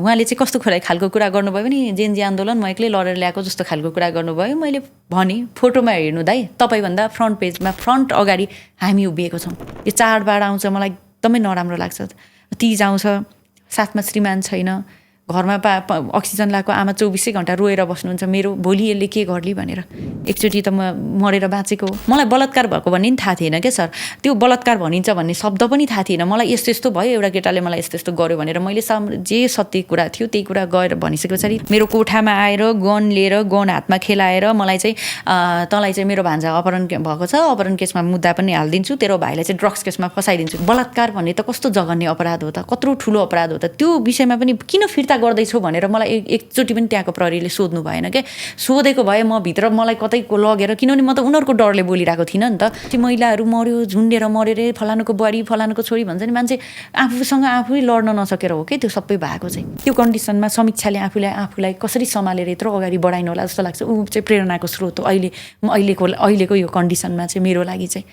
उहाँले चाहिँ कस्तो खालको कुरा गर्नुभयो भने जेनजी आन्दोलन म एक्लै लडेर ल्याएको जस्तो खालको कुरा गर्नुभयो। मैले भने फोटोमा हेर्नु दाइ तपाईँभन्दा फ्रन्ट पेजमा फ्रन्ट अगाडि हामी उभिएको छौँ। यो चाडबाड आउँछ मलाई एकदमै नराम्रो लाग्छ। तिज आउँछ साथमा श्रीमान छैन, घरमा अक्सिजन लगाएको आमा 24 घन्टा रोएर बस्नुहुन्छ। मेरो भोलि यसले के गर्ली भनेर एकचोटि त म मरेर बाँचेको हो। मलाई बलात्कार भएको भन्ने पनि थाहा थिएन क्या सर। त्यो बलात्कार भनिन्छ भन्ने शब्द पनि थाहा थिएन मलाई। यस्तो यस्तो भयो, एउटा केटाले मलाई यस्तो यस्तो गर्यो भनेर मैले जे सत्य कुरा थियो त्यही कुरा गएर भनिसके पछाडि मेरो कोठामा आएर गन लिएर गन हातमा खेलाएर मलाई चाहिँ तँलाई चाहिँ मेरो भान्जा अपहरण भएको छ, अपहरण केसमा मुद्दा पनि हालिदिन्छु, तेरो भाइलाई चाहिँ ड्रग्स केसमा फसाइदिन्छु। बलात्कार भन्ने त कस्तो जघन्य अपराध हो त, कत्रो ठुलो अपराध हो त। त्यो विषयमा पनि किन फिर्ता गर्दैछौ भनेर मलाई एकचोटि पनि त्यहाँको प्रहरीले सोध्नु भएन क्या। सोधेको भए म भित्र मलाई कतै लगेर, किनभने म त उनीहरूको डरले बोलिरहेको थिइनँ नि त। त्यो महिलाहरू मऱ्यो, झुन्डेर मऱ्यो रे, फलानुको बुहारी फलानुको छोरी भन्छ नि। मान्छे आफूसँग आफै लड्न नसकेर हो कि त्यो सबै भएको चाहिँ। त्यो कन्डिसनमा समीक्षाले आफूलाई कसरी सम्हालेर यत्रो अगाडि बढाइनु होला जस्तो लाग्छ। ऊ चाहिँ प्रेरणाको स्रोत हो अहिलेको यो कन्डिसनमा चाहिँ मेरो लागि चाहिँ।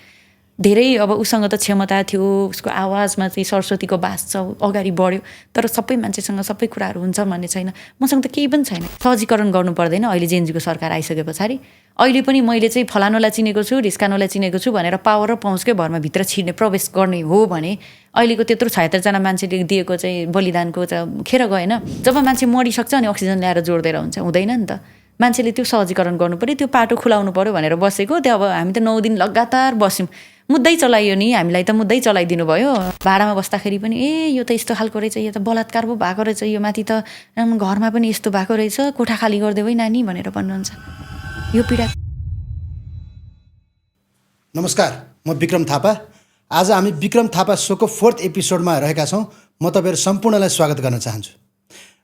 धेरै अब उसँग त क्षमता थियो, उसको आवाजमा चाहिँ सरस्वतीको बास छ, अगाडि बढ्यो। तर सबै मान्छेसँग सबै कुराहरू हुन्छ भन्ने छैन। मसँग त केही पनि छैन। सहजीकरण गर्नु पर्दैन अहिले जेएनजीको सरकार आइसके पछाडि। अहिले पनि मैले चाहिँ फलानुलाई चिनेको छु, ढिस्कानुलाई चिनेको छु भनेर पावर र पहुँचकै भरमा भित्र छिर्ने प्रवेश गर्ने हो भने अहिलेको त्यत्रो 76 मान्छेले दिएको चाहिँ बलिदानको चाहिँ खेर गएन। जब मान्छे मरिसक्छ अनि अक्सिजन ल्याएर जोड्दै हुन्छ, हुँदैन नि त। मान्छेले त्यो सहजीकरण गर्नु पऱ्यो, त्यो पाटो खुलाउनु पऱ्यो भनेर बसेको। त्यो अब हामी त 9 दिन लगातार बस्यौँ। मुद्दै चलाइयो नि, हामीलाई त मुद्दै चलाइदिनु भयो। भाडामा बस्दाखेरि पनि यो त यस्तो खालको रहेछ, यो त बलात्कार पो भएको रहेछ, यो माथि त घरमा पनि यस्तो भएको रहेछ, कोठा खाली गरिदेऊ है नानी भनेर भन्नुहुन्छ। यो पीडा। नमस्कार, म विक्रम थापा। आज हामी विक्रम थापा सोको 4th एपिसोडमा रहेका छौँ। म तपाईँहरू सम्पूर्णलाई स्वागत गर्न चाहन्छु।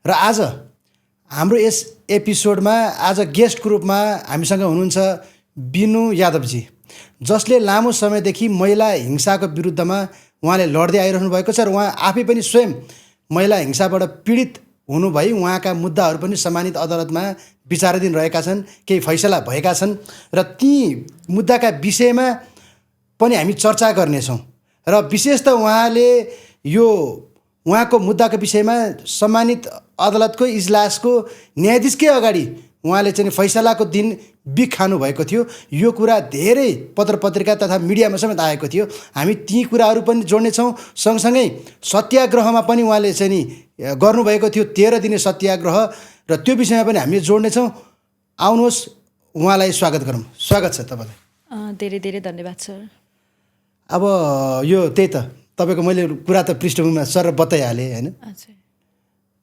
र आज हाम्रो यस एपिसोडमा आज गेस्टको रूपमा हामीसँग हुनुहुन्छ बिनु यादवजी, जसले लामो समयदेखि महिला हिंसाको विरुद्धमा उहाँले लड्दै आइरहनु भएको छ। र उहाँ आफै पनि स्वयं महिला हिंसाबाट पीडित हुनुभई उहाँका मुद्दाहरू पनि सम्मानित अदालतमा विचाराधीन रहेका छन्, केही फैसला भएका छन्। र ती मुद्दाका विषयमा पनि हामी चर्चा गर्नेछौँ। र विशेष त उहाँले यो उहाँको मुद्दाको विषयमा सम्मानित अदालतको इजलासको न्यायाधीशकै अगाडि उहाँले चाहिँ फैसलाको दिन बिख खानुभएको थियो। यो कुरा धेरै पत्र पत्रिका तथा मिडियामा समेत आएको थियो। हामी ती कुराहरू पनि जोड्नेछौँ। सँगसँगै सत्याग्रहमा पनि उहाँले चाहिँ नि गर्नुभएको थियो, 13 दिने सत्याग्रह, र त्यो विषयमा पनि हामीले जोड्नेछौँ। आउनुहोस् उहाँलाई स्वागत गरौँ। स्वागत छ तपाईँलाई। धेरै धेरै धन्यवाद सर। अब यो त्यही त तपाईँको मैले कुरा त पृष्ठभूमिमा सर बताइहालेँ होइन।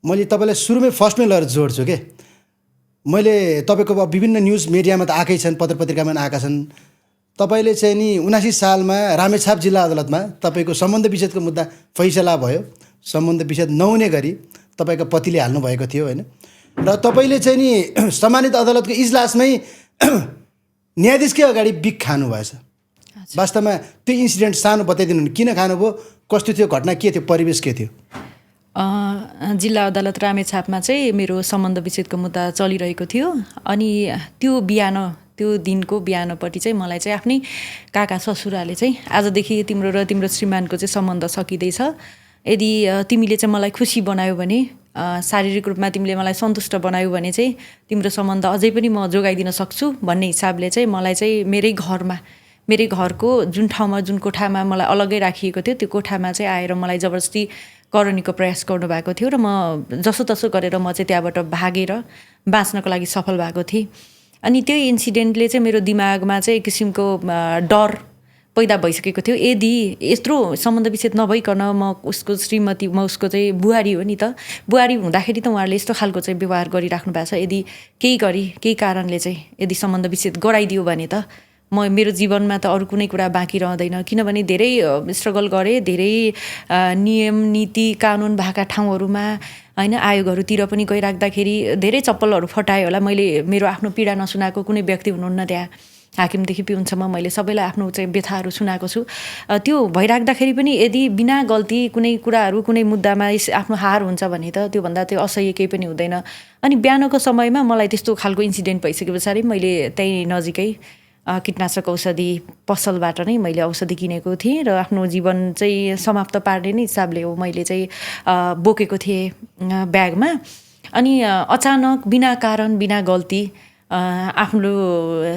मैले तपाईँलाई सुरुमै फर्स्टमै लगेर जोड्छु के। मैले तपाईँको विभिन्न न्युज मिडियामा त आएकै छन्, पत्र पत्रिकामा पनि आएका छन्। तपाईँले चाहिँ नि 79 सालमा रामेछाप जिल्ला अदालतमा तपाईँको सम्बन्ध विच्छेदको मुद्दा फैसला भयो। सम्बन्ध विच्छेद नहुने गरी तपाईँको पतिले हाल्नुभएको थियो होइन। र तपाईँले चाहिँ नि सम्मानित अदालतको इजलासमै न्यायाधीशकै अगाडि बिख खानुभएछ। वास्तवमा त्यो इन्सिडेन्ट सानो बताइदिनु, किन खानुभयो, कस्तो थियो, घटना के थियो, परिवेश के थियो? जिल्ला अदालत रामेछापमा चाहिँ मेरो सम्बन्ध विच्छेदको मुद्दा चलिरहेको थियो। अनि त्यो दिनको बिहानपट्टि चाहिँ मलाई चाहिँ आफ्नै काका ससुराले चाहिँ आजदेखि तिम्रो र तिम्रो श्रीमानको चाहिँ सम्बन्ध सकिँदैछ, यदि तिमीले चाहिँ मलाई खुसी बनायो भने, शारीरिक रूपमा तिमीले मलाई सन्तुष्ट बनायो भने चाहिँ तिम्रो सम्बन्ध अझै पनि म जोगाइदिन सक्छु भन्ने हिसाबले चाहिँ मलाई चाहिँ मेरै घरको जुन ठाउँमा जुन कोठामा मलाई अलग्गै राखिएको थियो त्यो कोठामा चाहिँ आएर मलाई जबरजस्ती करनीको प्रयास गर्नुभएको थियो। र म जसोतसो गरेर म चाहिँ त्यहाँबाट भागेर बाँच्नको लागि सफल भएको थिएँ। अनि त्यो इन्सिडेन्टले चाहिँ मेरो दिमागमा चाहिँ एक किसिमको डर पैदा भइसकेको थियो। यदि यत्रो सम्बन्ध विच्छेद नभइकन म उसको श्रीमती, म उसको चाहिँ बुहारी हो नि त, बुहारी हुँदाखेरि त उहाँहरूले यस्तो खालको चाहिँ व्यवहार गरिराख्नु भएको छ। यदि केही कारणले चाहिँ यदि सम्बन्ध विच्छेद गराइदियो भने त मेरो जीवनमा त अरू कुनै कुरा बाँकी रहँदैन। किनभने धेरै स्ट्रगल गरेँ, धेरै नियम नीति कानुन भएका ठाउँहरूमा होइन, आयोगहरूतिर पनि गइराख्दाखेरि धेरै चप्पलहरू फटाएँ होला। मैले मेरो आफ्नो पीडा नसुनाएको कुनै व्यक्ति हुनुहुन्न त्यहाँ, हाकिमदेखि पिउनसम्म मैले सबैलाई आफ्नो चाहिँ व्यथाहरू सुनाएको छु। त्यो भइराख्दाखेरि पनि यदि बिना गल्ती कुनै कुराहरू कुनै मुद्दामा आफ्नो हार हुन्छ भने त त्योभन्दा त्यो असह्य केही पनि हुँदैन। अनि बिहानको समयमा मलाई त्यस्तो खालको इन्सिडेन्ट भइसके पछाडि मैले त्यही नजिकै कीटनाशक औषधि पसलबाट नै मैले औषधि किनेको थिएँ र आफ्नो जीवन चाहिँ समाप्त पार्ने नै हिसाबले हो मैले चाहिँ बोकेको थिएँ ब्यागमा। अनि अचानक बिना कारण बिना गल्ती आफ्नो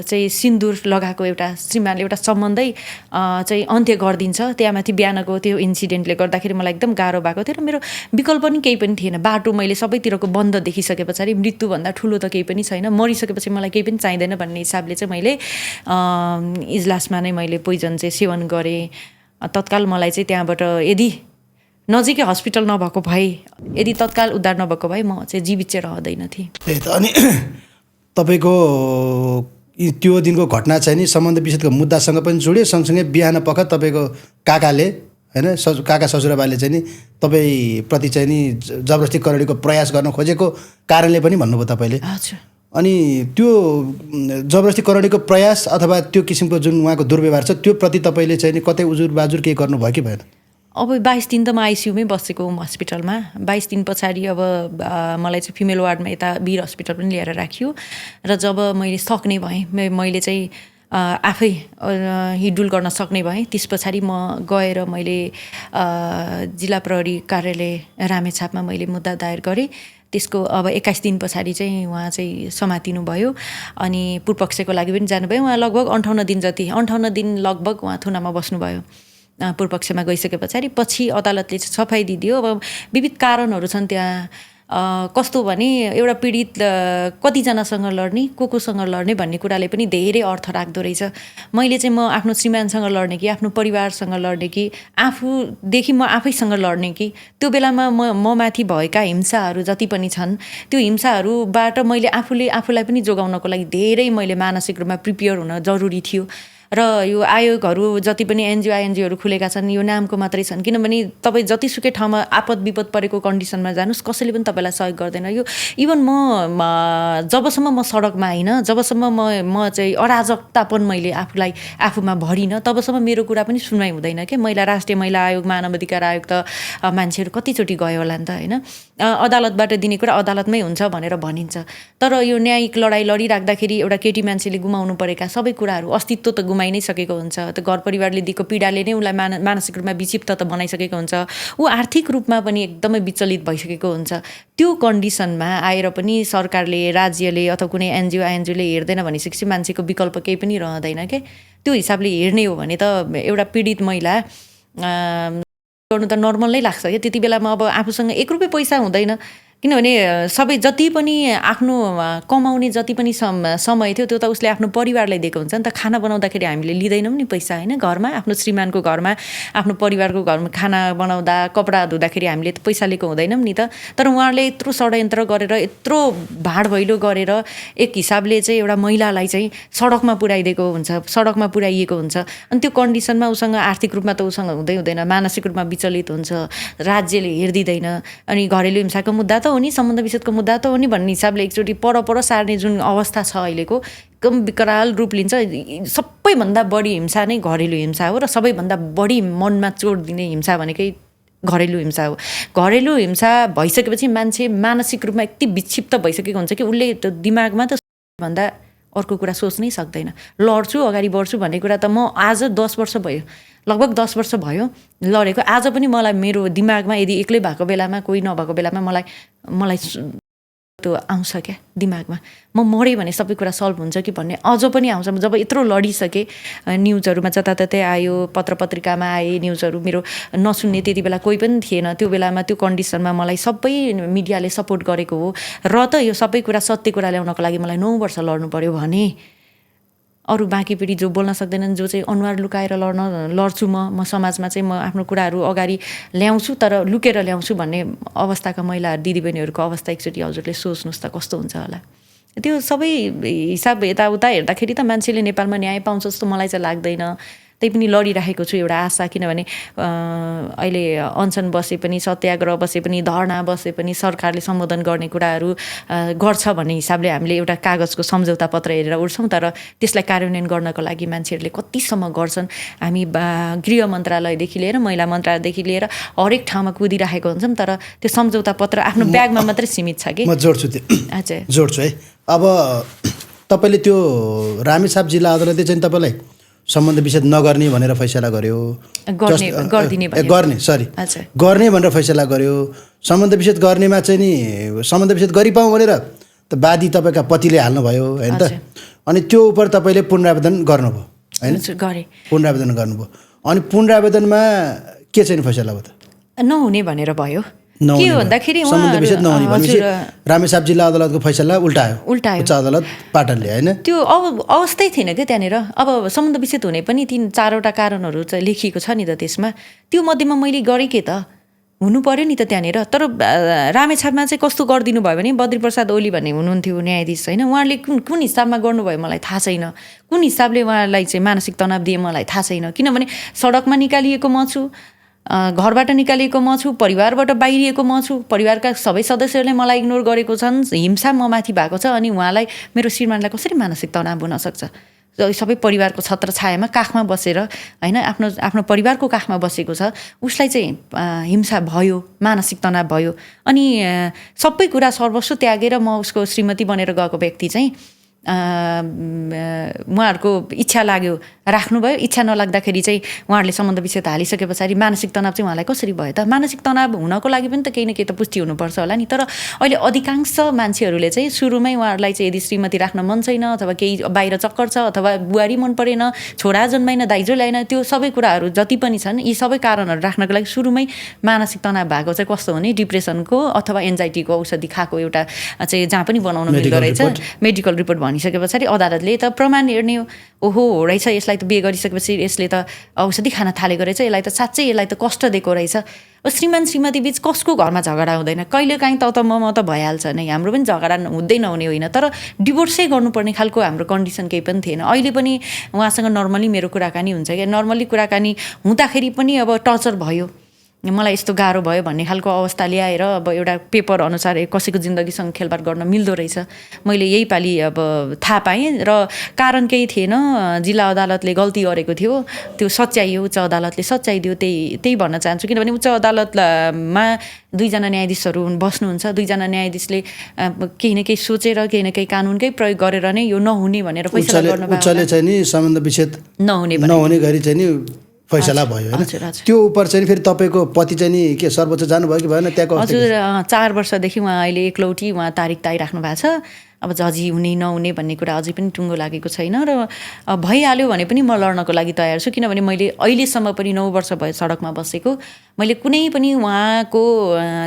चाहिँ सिन्दुर लगाएको एउटा श्रीमानले एउटा सम्बन्धै चाहिँ अन्त्य गरिदिन्छ। त्यहाँमाथि बिहानको त्यो इन्सिडेन्टले गर्दाखेरि मलाई एकदम गाह्रो भएको थियो र मेरो विकल्प पनि केही पनि थिएन। बाटो मैले सबैतिरको बन्द देखिसके पछाडि मृत्युभन्दा ठुलो त केही पनि छैन, मरिसकेपछि मलाई केही पनि चाहिँदैन भन्ने हिसाबले चाहिँ मैले इजलासमा नै मैले पोइजन चाहिँ सेवन गरेँ। तत्काल मलाई चाहिँ त्यहाँबाट यदि नजिकै हस्पिटल नभएको भए, यदि तत्काल उद्धार नभएको भए म चाहिँ जीवित चाहिँ रहँदैन थिएँ। त्यही त। अनि तपाईँको त्यो दिनको घटना चाहिँ नि सम्बन्ध विच्छेदको मुद्दासँग पनि जोड्यो, सँगसँगै बिहान पख तपाईँको काकाले होइन काका ससुराबाले चाहिँ नि तपाईँप्रति चाहिँ नि जबरजस्ती करोडीको प्रयास गर्न खोजेको कारणले पनि भन्नुभयो तपाईँले। हजुर। अनि त्यो जबरजस्ती करोडीको प्रयास अथवा त्यो किसिमको जुन उहाँको दुर्व्यवहार छ त्यो प्रति तपाईँले चाहिँ नि कतै उजुर बाजुर केही गर्नुभयो कि भएन? अब 22 दिन त म आइसियुमै बसेको हस्पिटलमा। 22 दिन पछाडि अब मलाई चाहिँ फिमेल वार्डमा यता वीर हस्पिटल पनि लिएर राखियो र जब मैले सक्ने भएँ, मैले चाहिँ आफै हिडडुल गर्न सक्ने भएँ, त्यस पछाडि म गएर मैले जिल्ला प्रहरी कार्यालय रामेछापमा मैले मुद्दा दायर गरेँ। त्यसको अब 21 दिन पछाडि चाहिँ उहाँ चाहिँ समातिनु भयो अनि पूर्वपक्षको लागि पनि जानुभयो। उहाँ लगभग 58 दिन जति 58 दिन लगभग उहाँ थुनामा बस्नुभयो। पूर्वपक्षमा गइसके पछाडि पछि अदालतले सफाइ दिदियो। अब विविध कारणहरू छन् त्यहाँ। कस्तो भने एउटा पीडित कतिजनासँग लड्ने, कोसँग लड्ने भन्ने कुराले पनि धेरै अर्थ राख्दो रहेछ। मैले चाहिँ म आफ्नो श्रीमानसँग लड्ने कि आफ्नो परिवारसँग लड्ने कि आफूदेखि म आफैसँग लड्ने कि त्यो बेलामा म माथि भएका हिंसाहरू जति पनि छन् त्यो हिंसाहरूबाट मैले आफूलाई पनि जोगाउनको लागि धेरै मैले मानसिक रूपमा प्रिपेयर हुन जरुरी थियो। र यो आयोगहरू जति पनि एनजिओहरू खुलेका छन् यो नामको मात्रै छन्, किनभने तपाईँ जतिसुकै ठाउँमा आपद विपद परेको कन्डिसनमा जानुहोस् कसैले पनि तपाईँलाई सहयोग गर्दैन। यो इभन म जबसम्म म सडकमा आइन, जबसम्म म चाहिँ अराजकतापन मैले आफूमा भरिनँ तबसम्म मेरो कुरा पनि सुनवाई हुँदैन के। राष्ट्रिय महिला आयोग, मानव अधिकार आयोग त मान्छेहरू कतिचोटि गयो होला नि त होइन। अदालतबाट दिने कुरा अदालतमै हुन्छ भनेर भनिन्छ, तर यो न्यायिक लडाइँ लडिराख्दाखेरि एउटा केटी मान्छेले गुमाउनु परेका सबै कुराहरू अस्तित्व त गुमाइ नै सकेको हुन्छ। त घर परिवारले दिएको पीडाले नै उसलाई मानसिक रूपमा विक्षिप्त त बनाइसकेको हुन्छ। ऊ आर्थिक रूपमा पनि एकदमै विचलित भइसकेको हुन्छ। त्यो कन्डिसनमा आएर पनि सरकारले, राज्यले अथवा कुनै एनजिओले हेर्दैन भनिसकेपछि मान्छेको विकल्प केही पनि रहँदैन के। त्यो हिसाबले हेर्ने हो भने त एउटा पीडित महिला गर्नु त नर्मल नै लाग्छ क्या। त्यति बेलामा अब आफूसँग 1 रुपियाँ पैसा हुँदैन, किनभने सबै जति पनि आफ्नो कमाउने जति पनि समय थियो त्यो त उसले आफ्नो परिवारलाई दिएको हुन्छ नि त। खाना बनाउँदाखेरि हामीले लिँदैनौँ नि पैसा होइन, घरमा आफ्नो श्रीमानको घरमा आफ्नो परिवारको घरमा खाना बनाउँदा कपडा धुँदाखेरि हामीले त पैसा लिएको हुँदैनौँ नि त। तर उहाँहरूले यत्रो षड्यन्त्र गरेर यत्रो भाड भैलो गरेर एक हिसाबले चाहिँ एउटा महिलालाई चाहिँ सडकमा पुर्याइदिएको हुन्छ, सडकमा पुर्याइएको हुन्छ। अनि त्यो कन्डिसनमा उसँग आर्थिक रूपमा त उसँग हुँदैन, मानसिक रूपमा विचलित हुन्छ, राज्यले हेरिदिँदैन। अनि घरेलु हिंसाको मुद्दा त हो नि, सम्बन्ध विच्छेदको मुद्दा त हो नि भन्ने हिसाबले एकचोटि पर सार्ने जुन अवस्था छ अहिलेको एकदम विकराल रूप लिन्छ। सबैभन्दा बढी हिंसा नै घरेलु हिंसा हो र सबैभन्दा बढी मनमा चोट दिने हिंसा भनेकै घरेलु हिंसा हो। घरेलु हिंसा भइसकेपछि मान्छे मानसिक रूपमा यति विक्षिप्त भइसकेको हुन्छ कि उसले दिमागमा त भन्दा अर्को कुरा सोच्नै सक्दैन। लड्छु अगाडि बढ्छु भन्ने कुरा त म आज 10 वर्ष भयो, लगभग 10 वर्ष भयो लडेको। आज पनि मलाई मेरो दिमागमा यदि एक्लै भएको बेलामा कोही नभएको बेलामा मलाई त्यो आउँछ क्या दिमागमा, म मरेँ भने सबै कुरा सल्भ हुन्छ कि भन्ने अझ पनि आउँछ। जब यत्रो लडिसकेँ, न्युजहरूमा जताततै आयो, पत्रिकामा आए न्युजहरू, मेरो नसुन्ने त्यति बेला कोही पनि थिएन। त्यो बेलामा त्यो कन्डिसनमा मलाई सबै मिडियाले सपोर्ट गरेको हो र त यो सबै कुरा सत्य कुरा ल्याउनको लागि मलाई 9 वर्ष लड्नु पर्यो भने अरू बाँकी पिँढी जो बोल्न सक्दैनन्, जो चाहिँ अनुहार लुकाएर लड्छु म समाजमा चाहिँ म आफ्नो कुराहरू अगाडि ल्याउँछु तर लुकेर ल्याउँछु भन्ने अवस्थाका महिलाहरू दिदीबहिनीहरूको अवस्था एकचोटि हजुरले सोच्नुहोस् त कस्तो हुन्छ होला। त्यो सबै हिसाब यताउता हेर्दाखेरि त मान्छेले नेपालमा न्याय पाउँछ जस्तो मलाई चाहिँ लाग्दैन। त्यही पनि लडिराखेको छु एउटा आशा, किनभने अहिले अनसन बसे पनि, सत्याग्रह बसे पनि, धरना बसे पनि सरकारले सम्बोधन गर्ने कुराहरू गर्छ भन्ने हिसाबले हामीले एउटा कागजको सम्झौता पत्र हेरेर उड्छौँ, तर त्यसलाई कार्यान्वयन गर्नको लागि मान्छेहरूले कतिसम्म गर्छन्। हामी गृह मन्त्रालयदेखि लिएर महिला मन्त्रालयदेखि लिएर हरेक ठाउँमा कुदिराखेको हुन्छौँ, तर त्यो सम्झौता पत्र आफ्नो ब्यागमा मात्रै सीमित छ कि। म जोड्छु त्यो, अच्छा जोड्छु है। अब तपाईँले त्यो रामेछाप जिल्ला अदालतले चाहिँ तपाईँलाई सम्बन्ध विच्छेद नगर्ने भनेर फैसला गर्यो, गर्ने भनेर फैसला गर्यो। सम्बन्ध विच्छेद गर्नेमा चाहिँ नि सम्बन्ध विच्छेद गरिपाउँ भनेर त वादी तपाईँका पतिले हाल्नुभयो होइन त, अनि त्यो उप तपाईँले पुनरावेदन गर्नुभयो होइन, पुनरावेदन गर्नुभयो। अनि पुनरावेदनमा के चाहिँ फैसला भयो त? नहुने भनेर भयो। के भन्दाखेरि सम्बन्ध विच्छेद नहुने भनेपछि रामेछाप जिल्ला अदालतको फैसला उल्टायो उच्च अदालत पाटनले होइन। त्यो अवस्थै थिएन क्या त्यहाँनिर। अब सम्बन्ध विच्छेद हुने पनि 3-4वटा कारणहरू चाहिँ लेखिएको छ नि त त्यसमा। त्यो मध्येमा मैले गरेँ के त, हुनु पर्यो नि त त्यहाँनिर। तर रामेछापमा चाहिँ कस्तो गरिदिनु भयो भने बद्रीप्रसाद ओली भन्ने हुनुहुन्थ्यो न्यायाधीश होइन, उहाँले कुन हिसाबमा गर्नुभयो मलाई थाहा छैन, कुन हिसाबले उहाँलाई चाहिँ मानसिक तनाव दिए मलाई थाहा छैन। किनभने सडकमा निकालिएको म छु, घरबाट निकालिएको म छु, परिवारबाट बाहिरिएको म छु, परिवारका सबै सदस्यहरूले मलाई इग्नोर गरेको छन्, हिंसा म माथि भएको छ, अनि उहाँलाई मेरो श्रीमानलाई कसरी मानसिक तनाव हुन सक्छ? सबै परिवारको छत्र छायामा काखमा बसेर होइन, आफ्नो परिवारको काखमा बसेको छ, उसलाई चाहिँ हिंसा भयो, मानसिक तनाव भयो। अनि सबै कुरा सर्वस्व त्यागेर म उसको श्रीमती बनेर गएको व्यक्ति चाहिँ उहाँहरूको इच्छा लाग्यो राख्नुभयो। इच्छा नलाग्दाखेरि चाहिँ उहाँहरूले सम्बन्ध विच्छेद हालिसके पछाडि मानसिक तनाव चाहिँ उहाँलाई कसरी भयो त? मानसिक तनाव हुनको लागि पनि त केही न केही त पुष्टि हुनुपर्छ होला नि। तर अहिले अधिकांश मान्छेहरूले चाहिँ सुरुमै उहाँहरूलाई चाहिँ यदि श्रीमती राख्न मन छैन, अथवा केही बाहिर चक्कर छ, अथवा बुहारी मन परेन, छोरा जन्माइन, दाइजो ल्याएन, त्यो सबै कुराहरू जति पनि छन्, यी सबै कारणहरू राख्नको लागि सुरुमै मानसिक तनाव भएको चाहिँ कस्तो हुने, डिप्रेसनको अथवा एन्जाइटीको औषधि खाएको एउटा चाहिँ जहाँ पनि बनाउन मिल्दो रहेछ, मेडिकल रिपोर्ट भनिसके पछाडि अदालतले त प्रमाण हेर्ने हो, ओहो हो रहेछ, यसलाई त बिहे गरिसकेपछि यसले त औषधि खान थालेको रहेछ, यसलाई त साँच्चै यसलाई त कष्ट दिएको रहेछ। श्रीमान श्रीमती बिच कसको घरमा झगडा हुँदैन? कहिले काहीँ त म त भइहाल्छ नै, हाम्रो पनि झगडा हुँदै नहुने होइन, तर डिभोर्सै गर्नुपर्ने खालको हाम्रो कन्डिसन केही पनि थिएन। अहिले पनि उहाँसँग नर्मली मेरो कुराकानी हुन्छ क्या, नर्मली कुराकानी हुँदाखेरि पनि अब टर्चर भयो, मलाई यस्तो गाह्रो भयो भन्ने खालको अवस्था ल्याएर अब एउटा पेपर अनुसार कसैको जिन्दगीसँग खेलबाड गर्न मिल्दो रहेछ। मैले यही पालि अब थाहा पाएँ र कारण केही थिएन, जिल्ला अदालतले गल्ती गरेको थियो, त्यो सच्याइयो, उच्च अदालतले सच्याइदियो। त्यही भन्न चाहन्छु। किनभने उच्च अदालतमा 2जना न्यायाधीशहरू बस्नुहुन्छ, 2जना न्यायाधीशले केही न केही सोचेर केही न केही कानुनकै प्रयोग गरेर नै यो नहुने भनेर फैसला गर्नुभयो। उच्चले चाहिँ नि सम्बन्ध विच्छेद नहुने गरी चाहिँ नि फैसला भयो होइन। त्यो उपर चाहिँ फेरि तपाईँको पति चाहिँ नि के सर्वोच्च जानुभयो कि भएन त्यहाँको? हजुर, 4 वर्षदेखि उहाँ अहिले एकलौटी उहाँ तारिक तयराख्नु भएको छ। अब जजी हुने नहुने भन्ने कुरा अझै पनि टुङ्गो लागेको छैन र भइहाल्यो भने पनि म लड्नको लागि तयार छु। किनभने मैले अहिलेसम्म पनि 9 वर्ष भयो सडकमा बसेको, मैले कुनै पनि उहाँको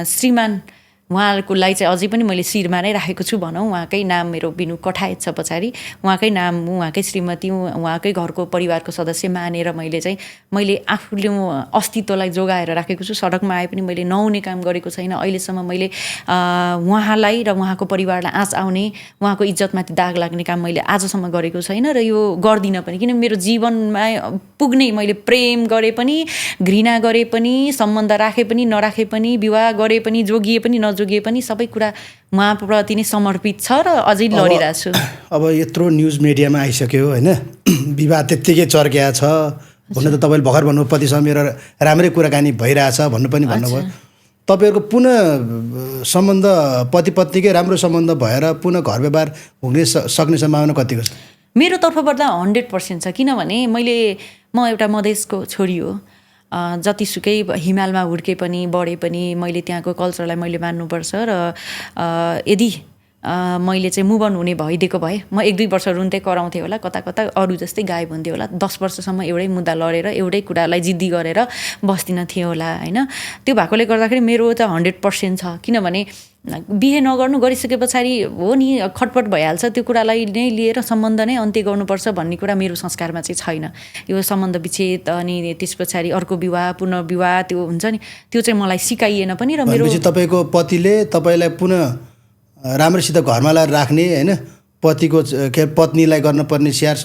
श्रीमान उहाँलाई चाहिँ अझै पनि मैले शिरमा नै राखेको छु भनौँ। उहाँकै नाम मेरो बिनु कठायत छ पछाडि, उहाँकै नाम, उहाँकै श्रीमती, उहाँकै घरको परिवारको सदस्य मानेर मैले आफूले अस्तित्वलाई जोगाएर राखेको छु। सडकमा आए पनि मैले नहुने काम गरेको छैन। अहिलेसम्म मैले उहाँलाई र उहाँको परिवारलाई आँच आउने, उहाँको इज्जतमाथि दाग लाग्ने काम मैले आजसम्म गरेको छैन र यो गर्दिनँ पनि। किन मेरो जीवनमा पुग्ने, मैले प्रेम गरे पनि, घृणा गरे पनि, सम्बन्ध राखे पनि नराखे पनि, विवाह गरे पनि, जोगिए पनि जोगिए पनि, सबै कुरा उहाँप्रति नै समर्पित छ र अझै लडिरहेको छु। अब यत्रो न्युज मिडियामा आइसक्यो होइन, विवाद त्यत्तिकै चर्किया छ भन्नु त तपाईँले भर्खर भन्नुभयो, पतिसँग मेरो राम्रै कुराकानी भइरहेछ भन्नु पनि भन्नुभयो। तपाईँहरूको पुनः सम्बन्ध पति पत्नीकै राम्रो सम्बन्ध भएर पुनः घर व्यवहार हुने सक्ने सम्भावना कतिको छ? मेरो तर्फबाट 100% छ। किनभने म एउटा मधेसको छोरी हो, जतिसुकै हिमालमा हुर्के पनि बढे पनि मैले त्यहाँको कल्चरलाई मैले मान्नुपर्छ र यदि मैले चाहिँ मुभ अन हुने भइदिएको भए म 1-2 वर्ष रुन्दै कराउँथेँ होला, कता कता अरू जस्तै गायब हुन्थेँ होला। 10 वर्षसम्म एउटै मुद्दा लडेर एउटै कुरालाई जिद्दी गरेर बस्दिन थिएँ होला होइन। त्यो भएकोले गर्दाखेरि मेरो त 100% छ। किनभने बिहे नगर्नु, गरिसके पछाडि हो नि खटपट भइहाल्छ, त्यो कुरालाई नै लिएर सम्बन्ध नै अन्त्य गर्नुपर्छ भन्ने कुरा मेरो संस्कारमा चाहिँ छैन। यो सम्बन्ध विच्छेद अनि त्यस पछाडि अर्को विवाह, पुनर्विवाह, त्यो हुन्छ नि, त्यो चाहिँ मलाई सिकाइएन पनि। र मेरो तपाईँको पतिले तपाईँलाई पुनः राम्रोसित घरमा ल्याएर राख्ने होइन, पतिको पत्नीलाई गर्नुपर्ने स्याहार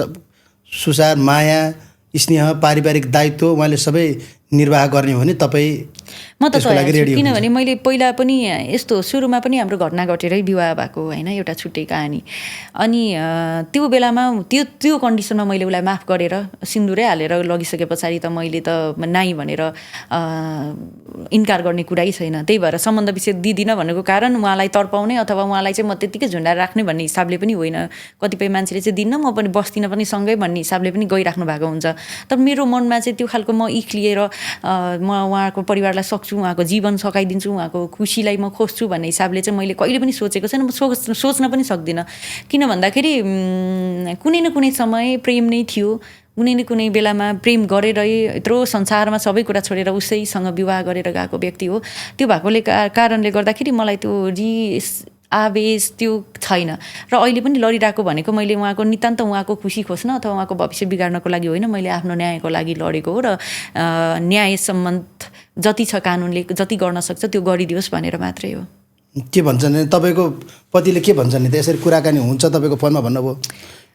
सुसार, माया, स्नेह, पारिवारिक दायित्व उहाँले सबै निर्वाह गर्ने हो भने तपाईँ म त त्यसको लागि तयार छु रेडी किनभने मैले पहिला पनि यस्तो सुरुमा पनि हाम्रो घटना घटेरै विवाह भएको होइन एउटा छुट्टै कहानी अनि त्यो बेलामा त्यो कन्डिसनमा मैले उसलाई माफ गरेर सिन्दुरै हालेर लगिसके पछाडि त मैले त नाइ भनेर इन्कार गर्ने कुरै छैन। त्यही भएर सम्बन्ध विच्छेद दिदिनँ भनेको कारण उहाँलाई तर्पाउने अथवा उहाँलाई चाहिँ म त्यत्तिकै झुन्डाएर राख्ने भन्ने हिसाबले पनि होइन। कतिपय मान्छेले चाहिँ दिन्न म पनि बस्दिनँ पनि सँगै भन्ने हिसाबले पनि गइराख्नु भएको हुन्छ। तर मेरो मनमा चाहिँ त्यो खालको म इख लिएर म उहाँको परिवारलाई सक्छु, उहाँको जीवन सकाइदिन्छु, उहाँको खुसीलाई म खोज्छु भन्ने हिसाबले चाहिँ मैले कहिले पनि सोचेको छैन। म सोच्न पनि सक्दिनँ। किन भन्दाखेरि कुनै न कुनै समय प्रेम नै थियो, कुनै न कुनै बेलामा प्रेम गरेरै यत्रो संसारमा सबै कुरा छोडेर उसैसँग विवाह गरेर गएको व्यक्ति हो। त्यो भएकोले कारणले गर्दाखेरि मलाई त्यो आवेश त्यो छैन र अहिले पनि लडिरहेको भनेको मैले उहाँको नितान्त उहाँको खुसी खोज्न अथवा उहाँको भविष्य बिगार्नको लागि होइन, मैले आफ्नो न्यायको लागि लडेको हो र न्याय सम्बन्ध जति छ कानुनले जति गर्न सक्छ त्यो गरिदियोस् भनेर मात्रै हो। के भन्छन् तपाईँको पतिले के भन्छन् नि त? यसरी कुराकानी हुन्छ तपाईँको फोनमा भन्नुभयो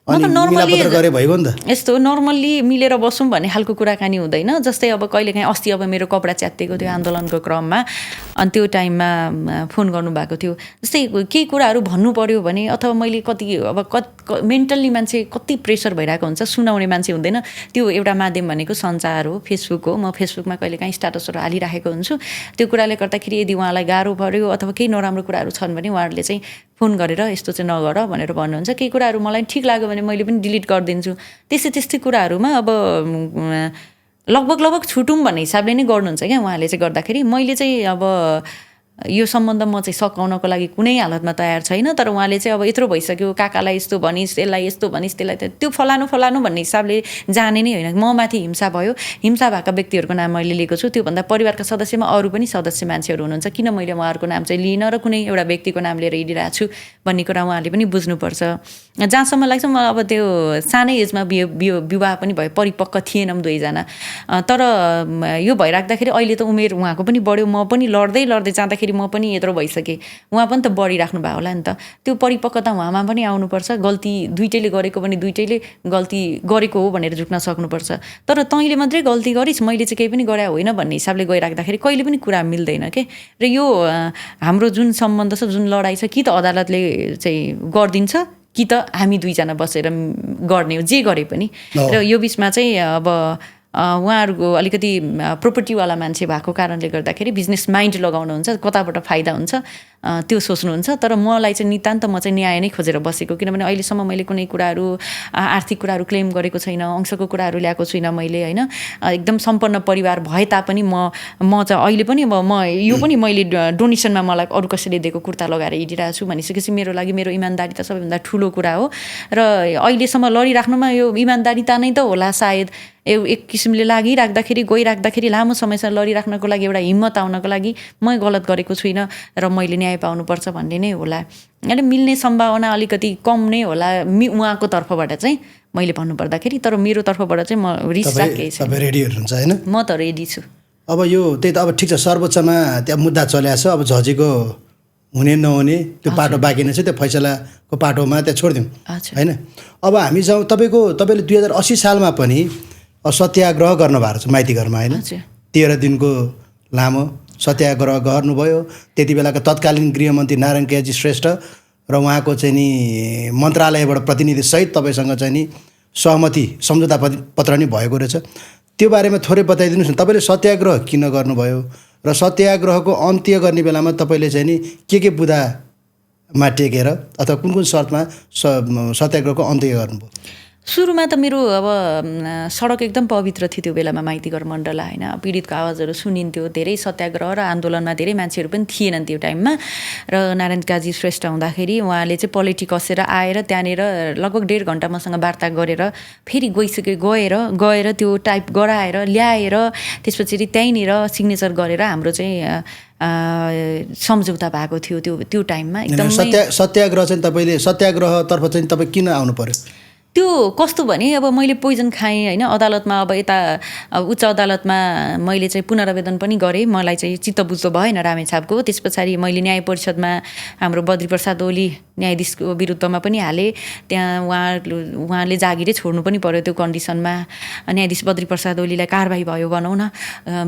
अनि मिलापत्र गरे भइगयो नि त। यस्तो नर्मल्ली मिलेर बसौँ भन्ने खालको कुराकानी हुँदैन। जस्तै अब कहिलेकाहीँ अस्ति अब मेरो कपडा च्यातिएको थियो आन्दोलनको क्रममा, अनि त्यो टाइममा फोन गर्नुभएको थियो। जस्तै केही कुराहरू भन्नु पर्यो भने अथवा मैले कति अब मेन्टल्ली मान्छे कति प्रेसर भइरहेको हुन्छ, सुनाउने मान्छे हुँदैन। त्यो एउटा माध्यम भनेको सञ्चार हो, फेसबुक हो। म फेसबुकमा कहिलेकाहीँ स्ट्याटसहरू हालिराखेको हुन्छु। त्यो कुराले गर्दाखेरि यदि उहाँलाई गाह्रो पऱ्यो अथवा केही नराम्रो कुराहरू छन् भने उहाँहरूले चाहिँ फोन गरेर यस्तो चाहिँ नगर भनेर भन्नुहुन्छ। केही कुराहरू मलाई ठिक लाग्यो भने मैले पनि डिलिट गरिदिन्छु। त्यस्तै कुराहरूमा अब लगभग छुटौँ भन्ने हिसाबले नै गर्नुहुन्छ क्या उहाँले चाहिँ गर्दाखेरि। मैले चाहिँ अब यो सम्बन्ध म चाहिँ सकाउनको लागि कुनै हालतमा तयार छैन। तर उहाँले चाहिँ अब यत्रो भइसक्यो, काकालाई यस्तो भनिस्, यसलाई यस्तो भनिस्, त्यसलाई त्यो फलानु भन्ने हिसाबले जाने नै होइन। म माथि हिंसा भयो, हिंसा भएका व्यक्तिहरूको नाम मैले लिएको छु। त्योभन्दा परिवारका सदस्यमा अरू पनि सदस्य मान्छेहरू हुनुहुन्छ, किन मैले उहाँहरूको नाम चाहिँ लिइनँ र कुनै एउटा व्यक्तिको नाम लिएर हिँडिरहेको छु भन्ने कुरा उहाँले पनि बुझ्नुपर्छ। जहाँसम्म लाग्छ म अब त्यो सानै एजमा विवाह पनि भयो, परिपक्व थिएनौँ दुवैजना। तर यो भइराख्दाखेरि अहिले त उमेर उहाँको पनि बढ्यो, म पनि लड्दै जाँदाखेरि म पनि यत्रो भइसकेँ, उहाँ पनि त बढिराख्नु भयो होला नि त। त्यो परिपक्वता उहाँमा पनि आउनुपर्छ। गल्ती दुइटैले गरेको पनि दुइटैले गल्ती गरेको हो भनेर झुक्न सक्नुपर्छ। तर तैँले मात्रै गल्ती गरिस्, मैले चाहिँ केही पनि गरे होइन भन्ने हिसाबले गइराख्दाखेरि कहिले पनि कुरा मिल्दैन के। र यो हाम्रो जुन सम्बन्ध छ, जुन लडाइँ छ, कि त अदालतले चाहिँ गरिदिन्छ कि त हामी दुईजना बसेर गर्ने हो, जे गरे पनि। र यो बिचमा चाहिँ अब उहाँहरूको अलिकति प्रोपर्टीवाला मान्छे भएको कारणले गर्दाखेरि बिजनेस माइन्ड लगाउनुहुन्छ, कताबाट फाइदा हुन्छ त्यो सोच्नुहुन्छ। तर मलाई चाहिँ नितान्त म चाहिँ न्याय नै खोजेर बसेको, किनभने अहिलेसम्म मैले कुनै कुराहरू आर्थिक कुराहरू क्लेम गरेको छैन, अंशको कुराहरू ल्याएको छुइनँ मैले होइन। एकदम सम्पन्न परिवार भए तापनि म चाहिँ अहिले पनि म यो पनि मैले डोनेसनमा मलाई अरू कसैले दिएको कुर्ता लगाएर हिँडिरहेको छु भनिसकेपछि मेरो लागि मेरो इमान्दारी त सबैभन्दा ठुलो कुरा हो। र अहिलेसम्म लडिराख्नुमा यो इमान्दारिता नै त होला सायद। एक किसिमले लागिराख्दाखेरि गइराख्दाखेरि लामो समयसम्म लडिराख्नको लागि एउटा हिम्मत आउनको लागि म गलत गरेको छुइनँ र मैले न्याय पाउनुपर्छ भन्ने नै होला। अनि मिल्ने सम्भावना अलिकति कम नै होला उहाँको तर्फबाट चाहिँ मैले भन्नुपर्दाखेरि। तर मेरो तर्फबाट चाहिँ म रिसराग केही छैन। तपाईँ रेडी हुनुहुन्छ होइन? म त रेडी छु। अब यो त्यही त अब ठिक छ, सर्वोच्चमा त्यहाँ मुद्दा चलेको छ। अब झजीको हुने नहुने त्यो पाटो बाँकी नै छ, त्यो फैसलाको पाटोमा त्यहाँ छोडिदिउँ होइन। अब हामी जाउँ तपाईँले 2080 सालमा पनि सत्याग्रह गर्नुभएको छ माइती घरमा होइन। 13 दिनको लामो सत्याग्रह गर्नुभयो। त्यति बेलाका तत्कालीन गृहमन्त्री नारायण केजी श्रेष्ठ र उहाँको चाहिँ नि मन्त्रालयबाट प्रतिनिधिसहित तपाईँसँग चाहिँ नि सहमति सम्झौता पत्र नि भएको रहेछ। त्यो बारेमा थोरै बताइदिनुहोस् न। तपाईँले सत्याग्रह किन गर्नुभयो र सत्याग्रहको अन्त्य गर्ने बेलामा तपाईँले चाहिँ नि के बुदामा टेकेर अथवा कुन शर्तमा सत्याग्रहको अन्त्य गर्नुभयो? सुरुमा त मेरो अब सडक एकदम पवित्र थियो त्यो बेलामा माइतीघर मण्डला होइन। पीडितको आवाजहरू सुनिन्थ्यो, धेरै सत्याग्रह र आन्दोलनमा धेरै मान्छेहरू पनि थिएनन् त्यो टाइममा। र नारायण काजी श्रेष्ठ हुँदाखेरि उहाँले चाहिँ पलेटी कसेर आएर त्यहाँनिर लगभग 1.5 घन्टा मसँग वार्ता गरेर फेरि गएर त्यो टाइप गराएर ल्याएर त्यसपछि त्यहीँनिर सिग्नेचर गरेर हाम्रो चाहिँ सम्झौता भएको थियो त्यो टाइममा। एकदम सत्याग्रह चाहिँ तपाईँले सत्याग्रहतर्फ चाहिँ तपाईँ किन आउनु पर्यो? त्यो कस्तो भने अब मैले पोइजन खाएँ होइन, अदालतमा अब यता उच्च अदालतमा मैले चाहिँ पुनरावेदन पनि गरेँ, मलाई चाहिँ चित्त बुझ्दो भएन रामेछापको। त्यस पछाडि मैले न्याय परिषदमा हाम्रो बद्रीप्रसाद ओली न्यायाधीशको विरुद्धमा पनि हालेँ, त्यहाँ उहाँले जागिरै छोड्नु पनि पर्यो त्यो कन्डिसनमा। न्यायाधीश बद्रीप्रसाद ओलीलाई कारबाही भयो भनौँ न,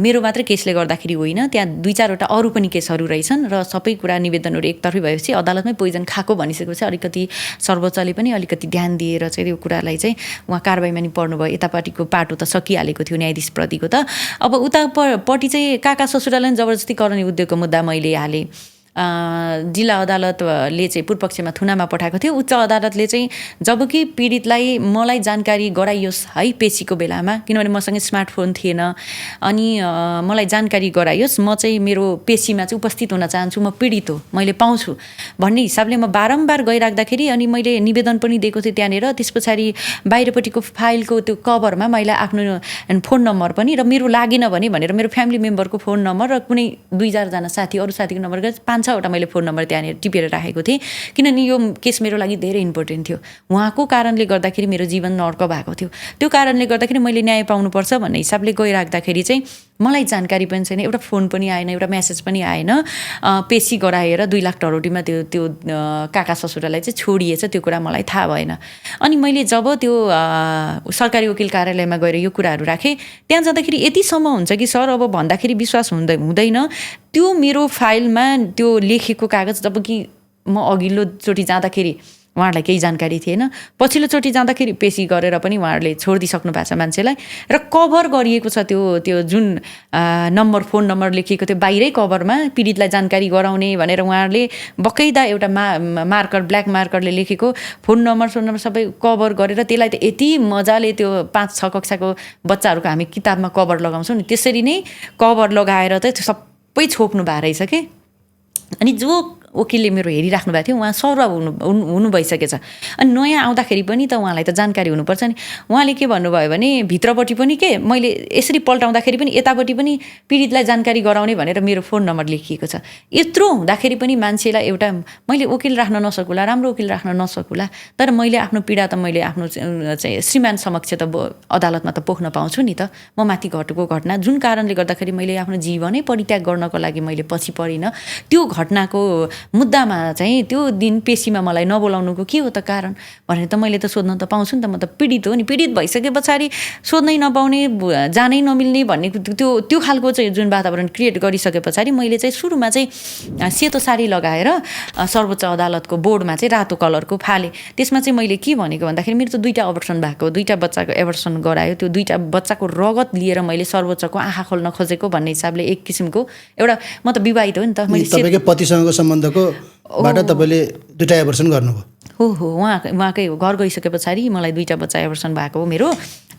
मेरो मात्रै केसले गर्दाखेरि होइन, त्यहाँ 2-4वटा अरू पनि केसहरू रहेछन् र सबै कुरा निवेदनहरू एकतर्फी भएपछि अदालतमै पोइजन खाएको भनिसकेपछि अलिकति सर्वोच्चले पनि अलिकति ध्यान दिएर चाहिँ त्यो कुरालाई चाहिँ उहाँ कारबाहीमा नि पर्नुभयो। यतापट्टिको पाटो त सकिहालेको थियो न्यायाधीशप्रतिको त। अब उतापट्टि चाहिँ काका ससुरालाई जबरजस्ती कराउने उद्योगको मुद्दा मैले हालेँ। जिल्ला अदालतले चाहिँ पूर्वपक्षमा थुनामा पठाएको थियो। उच्च अदालतले चाहिँ जबकि पीडितलाई मलाई जानकारी गराइयोस् है पेशीको बेलामा, किनभने मसँग स्मार्टफोन थिएन, अनि मलाई जानकारी गराइयोस्, म चाहिँ मेरो पेशीमा चाहिँ उपस्थित हुन चाहन्छु, म पीडित हो, मैले पाउँछु भन्ने हिसाबले म बारम्बार गइराख्दाखेरि अनि मैले निवेदन पनि दिएको थिएँ त्यहाँनिर। त्यस पछाडि बाहिरपट्टिको फाइलको त्यो कभरमा मैले आफ्नो फोन नम्बर पनि, र मेरो लागेन भनेर मेरो फ्यामिली मेम्बरको फोन नम्बर र कुनै 2-4जना साथी, अरू साथीको नम्बर 5-6वटा मैले फोन नम्बर त्यहाँनिर टिपेर राखेको थिएँ, किनभने यो केस मेरो लागि धेरै इम्पोर्टेन्ट थियो। उहाँको कारणले गर्दाखेरि मेरो जीवन नर्क भएको थियो। त्यो कारणले गर्दाखेरि मैले न्याय पाउनुपर्छ भन्ने हिसाबले गइराख्दाखेरि चाहिँ मलाई जानकारी पनि छैन, एउटा फोन पनि आएन, एउटा मेसेज पनि आएन। पेशी गराएर 2 लाख टरोटीमा त्यो काका ससुरालाई चाहिँ छोडिएछ, त्यो कुरा मलाई थाहा भएन। अनि मैले जब त्यो सरकारी वकिल कार्यालयमा गएर यो कुराहरू राखेँ, त्यहाँ जाँदाखेरि यतिसम्म हुन्छ कि सर अब भन्दाखेरि विश्वास हुँदैन, त्यो मेरो फाइलमा त्यो लेखेको कागज, जबकि म अघिल्लोचोटि जाँदाखेरि उहाँहरूलाई केही जानकारी थिएन, पछिल्लोचोटि जाँदाखेरि पेशी गरेर पनि उहाँहरूले छोडिदिइसक्नु भएको छ मान्छेलाई, र कभर गरिएको छ त्यो जुन फोन नम्बर लेखिएको थियो बाहिरै कभरमा, पीडितलाई जानकारी गराउने भनेर उहाँहरूले बकैदा एउटा मार्कर, ब्ल्याक मार्करले लेखेको फोन नम्बर सबै कभर गरेर, त्यसलाई त यति मजाले त्यो 5-6 कक्षाको बच्चाहरूको हामी किताबमा कभर लगाउँछौँ नि, त्यसरी नै कभर लगाएर चाहिँ त्यो सबै छोप्नु भएको रहेछ कि। अनि जो वकिलले मेरो हेरिराख्नु भएको थियो उहाँ सरुवा हुनु भइसकेछ। अनि नयाँ आउँदाखेरि पनि त उहाँलाई त जानकारी हुनुपर्छ नि। उहाँले के भन्नुभयो भने भित्रपट्टि पनि के मैले यसरी पल्टाउँदाखेरि पनि यतापट्टि पनि पीडितलाई जानकारी गराउने भनेर मेरो फोन नम्बर लेखिएको छ। यत्रो हुँदाखेरि पनि मान्छेलाई एउटा मैले वकिल राख्न नसकुला, राम्रो वकिल राख्न नसकुला, तर मैले आफ्नो पीडा त मैले आफ्नो चाहिँ श्रीमान समक्ष त अदालतमा त पोख्न पाउँछु नि त। म माथि घटेको घटना जुन कारणले गर्दाखेरि मैले आफ्नो जीवनै परित्याग गर्नको लागि मैले पछि परिनँ, त्यो घटनाको मुद्दामा चाहिँ त्यो दिन पेशीमा मलाई नबोलाउनुको के हो त कारण भनेर त मैले त सोध्न त पाउँछु नि त। म त पीडित हो नि, पीडित भइसके पछाडि सोध्नै नपाउने, जानै नमिल्ने भन्ने त्यो खालको चाहिँ जुन वातावरण क्रिएट गरिसके पछाडि मैले चाहिँ सुरुमा चाहिँ सेतो साडी लगाएर सर्वोच्च अदालतको बोर्डमा चाहिँ रातो कलरको फालेँ। त्यसमा चाहिँ मैले के भनेको भन्दाखेरि मेरो त 2टा अबर्सन भएको, 2टा बच्चाको एबर्सन गरायो, त्यो 2टा बच्चाको रगत लिएर मैले सर्वोच्चको आँखा खोल्न खोजेको भन्ने हिसाबले एक किसिमको एउटा, म त विवाहित हो नि त, मैले तपाईको पतिसँगको सम्बन्धको बाट तपाईले 2टा एबर्सन गर्नुभयो? हो, उहाँकै हो। घर गइसके पछाडि मलाई 2टा बच्चा एबर्सन भएको हो मेरो।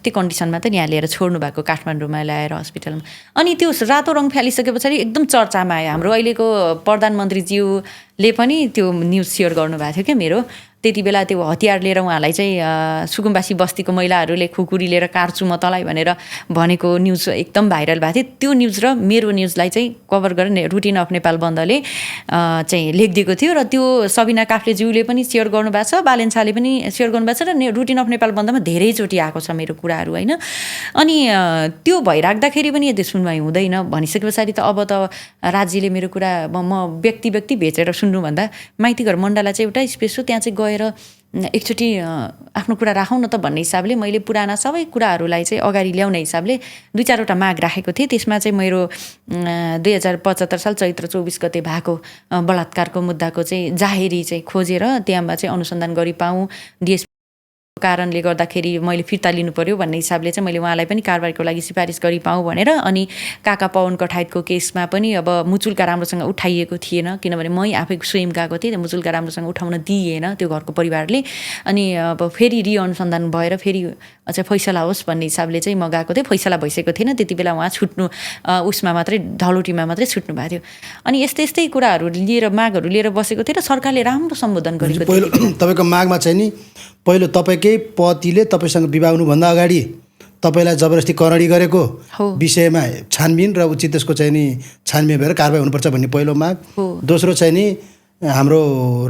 त्यो कन्डिसनमा त यहाँ लिएर छोड्नु भएको काठमाडौँमा ल्याएर हस्पिटलमा। अनि त्यो रातो रङ फालिसके पछाडि एकदम चर्चामा आयो। हाम्रो अहिलेको प्रधानमन्त्रीज्यूले पनि त्यो न्युज सेयर गर्नुभएको थियो क्या मेरो। त्यति बेला त्यो हतियार लिएर उहाँलाई चाहिँ सुकुम्बासी बस्तीको महिलाहरूले खुकुरी लिएर काट्छु म तँलाई भनेर भनेको न्युज एकदम भाइरल भएको थियो। त्यो न्युज र मेरो न्युजलाई चाहिँ कभर गरेर रुटिन अफ नेपाल बन्दले चाहिँ लेखिदिएको थियो, र त्यो सबिना काफ्लेज्यूले पनि सेयर गर्नुभएको छ, बालेन्साले पनि सेयर गर्नुभएको छ, र रुटिन अफ नेपाल बन्दमा धेरैचोटि आएको छ मेरो कुराहरू होइन। अनि त्यो भइराख्दाखेरि पनि यदि सुनवाई हुँदैन भनिसके पछाडि त अब त राज्यले मेरो कुरा म व्यक्ति भेचेर सुन्नुभन्दा माइतीघर मण्डला चाहिँ एउटा स्पेस हो, त्यहाँ चाहिँ गएर एकचोटि आफ्नो कुरा राखौँ न त भन्ने हिसाबले मैले पुराना सबै कुराहरूलाई चाहिँ अगाडि ल्याउने हिसाबले 2-4वटा माग राखेको थिएँ। त्यसमा चाहिँ मेरो 2075 साल चैत्र 24 गते भएको बलात्कारको मुद्दाको चाहिँ जाहेरी चाहिँ खोजेर त्यहाँमा चाहिँ अनुसन्धान गरी पाऊँ, डिएसपी कारणले गर्दाखेरि मैले फिर्ता लिनु पर्यो भन्ने हिसाबले चाहिँ मैले उहाँलाई पनि कारबाहीको लागि सिफारिस गरी पाऊँ भनेर। अनि काका पवन कठायतको केसमा पनि अब मुचुल्का राम्रोसँग उठाइएको थिएन, किनभने मै आफै स्वयं गएको थिएँ, मुचुल्का राम्रोसँग उठाउन दिइएन त्यो घरको परिवारले। अनि अब फेरि रिअनुसन्धान भएर फेरि चाहिँ फैसला होस् भन्ने हिसाबले चाहिँ म गएको थिएँ। फैसला भइसकेको थिएन त्यति बेला, उहाँ छुट्नु उसमा मात्रै धलोटीमा मात्रै छुट्नु भएको थियो। अनि यस्तै कुराहरू लिएर मागहरू लिएर बसेको थिएँ र सरकारले राम्रो सम्बोधन गरेको थियो। पहिलो तपाईँको मागमा चाहिँ नि पहिलो तपाईँकै पतिले तपाईँसँग विवाह हुनुभन्दा अगाडि तपाईँलाई जबरजस्ती करडी गरेको विषयमा छानबिन र उचित त्यसको चाहिँ नि छानबिन भएर कारबाही हुनुपर्छ भन्ने पहिलो माग। दोस्रो चाहिँ नि हाम्रो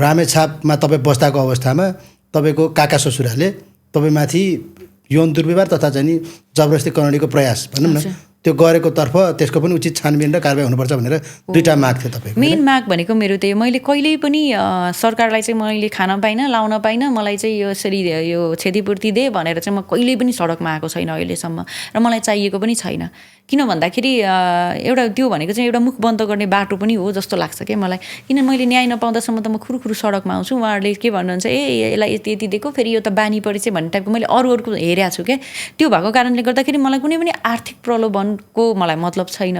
रामेछापमा तपाईँ बस्दाको अवस्थामा तपाईँको काका ससुराले तपाईँमाथि यौन दुर्व्यवहार तथा चाहिँ नि जबरजस्ती करણીको प्रयास भनौँ न त्यो गरेको तर्फ त्यसको पनि उचित छानबिन र कारबाही हुनुपर्छ भनेर दुईवटा माग थियो तपाईँको। मेन माग भनेको मेरो त्यही, मैले कहिल्यै पनि सरकारलाई चाहिँ मैले खान पाइनँ, लाउन पाइनँ, मलाई चाहिँ यसरी यो क्षतिपूर्ति दे भनेर चाहिँ म कहिल्यै पनि सडकमा आएको छैन अहिलेसम्म, र मलाई चाहिएको पनि छैन। किन भन्दाखेरि एउटा त्यो भनेको चाहिँ एउटा मुख बन्द गर्ने बाटो पनि हो जस्तो लाग्छ क्या मलाई। किन मैले न्याय नपाउँदासम्म त म खुरुखुरु सडकमा आउँछु, उहाँहरूले के भन्नुहुन्छ यसलाई यति यति दिएको, फेरि यो त बानी परेछ भन्ने टाइपको मैले अरूहरूको हेरेको छु क्या। त्यो भएको कारणले गर्दाखेरि मलाई कुनै पनि आर्थिक प्रलोभनको मलाई मतलब छैन।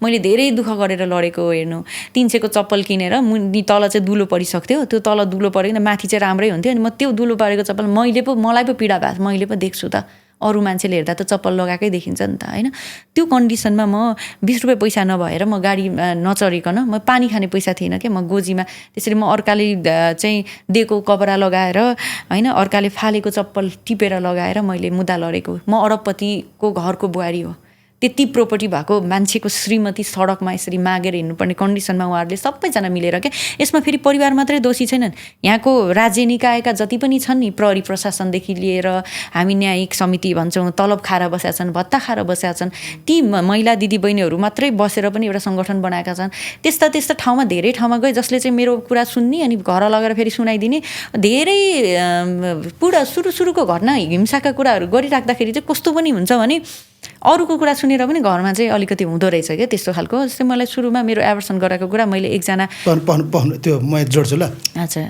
मैले धेरै दुःख गरेर लडेको हेर्नु, 300को चप्पल किनेर मुनि तल चाहिँ दुलो परिसक्थ्यो, त्यो तल दुलो परेन माथि चाहिँ राम्रै हुन्थ्यो, अनि म त्यो दुलो परेको चप्पल मलाई पो पीडा भएको, मैले पो देख्छु त, अरू मान्छेले हेर्दा त चप्पल लगाएकै देखिन्छ नि त होइन। त्यो कन्डिसनमा म 20 रुपियाँ पैसा नभएर म गाडीमा नचढिकन, म पानी खाने पैसा थिएन क्या, म गोजीमा त्यसरी म अर्काले चाहिँ दिएको कपडा लगाएर होइन, अर्काले फालेको चप्पल टिपेर लगाएर मैले मुद्दा लडेको। म अरबपतिको घरको बुहारी हो, त्यति प्रोपर्टी भएको मान्छेको श्रीमती सडकमा यसरी मागेर हिँड्नुपर्ने कन्डिसनमा उहाँहरूले सबैजना मिलेर क्या। यसमा फेरि परिवार मात्रै दोषी छैनन्, यहाँको राज्य निकायका जति पनि छन् नि, प्रहरी प्रशासनदेखि लिएर हामी न्यायिक समिति भन्छौँ, तलब खाएर बसेका छन्, भत्ता खाएर बसेका छन्, ती महिला दिदीबहिनीहरू मात्रै बसेर पनि एउटा सङ्गठन बनाएका छन्। त्यस्ता ठाउँमा धेरै ठाउँमा गए जसले चाहिँ मेरो कुरा सुन्ने अनि घर लगेर फेरि सुनाइदिने, धेरै पुरा सुरुको घटना हिंसाका कुराहरू गरिराख्दाखेरि चाहिँ कस्तो पनि हुन्छ भने अरूको कुरा सुनेर पनि घरमा चाहिँ अलिकति हुँदो रहेछ क्या त्यस्तो खालको। जस्तै मलाई सुरुमा मेरो एभर्सन गराएको कुरा मैले एकजना त्यो म जोड्छु ल। अच्छा,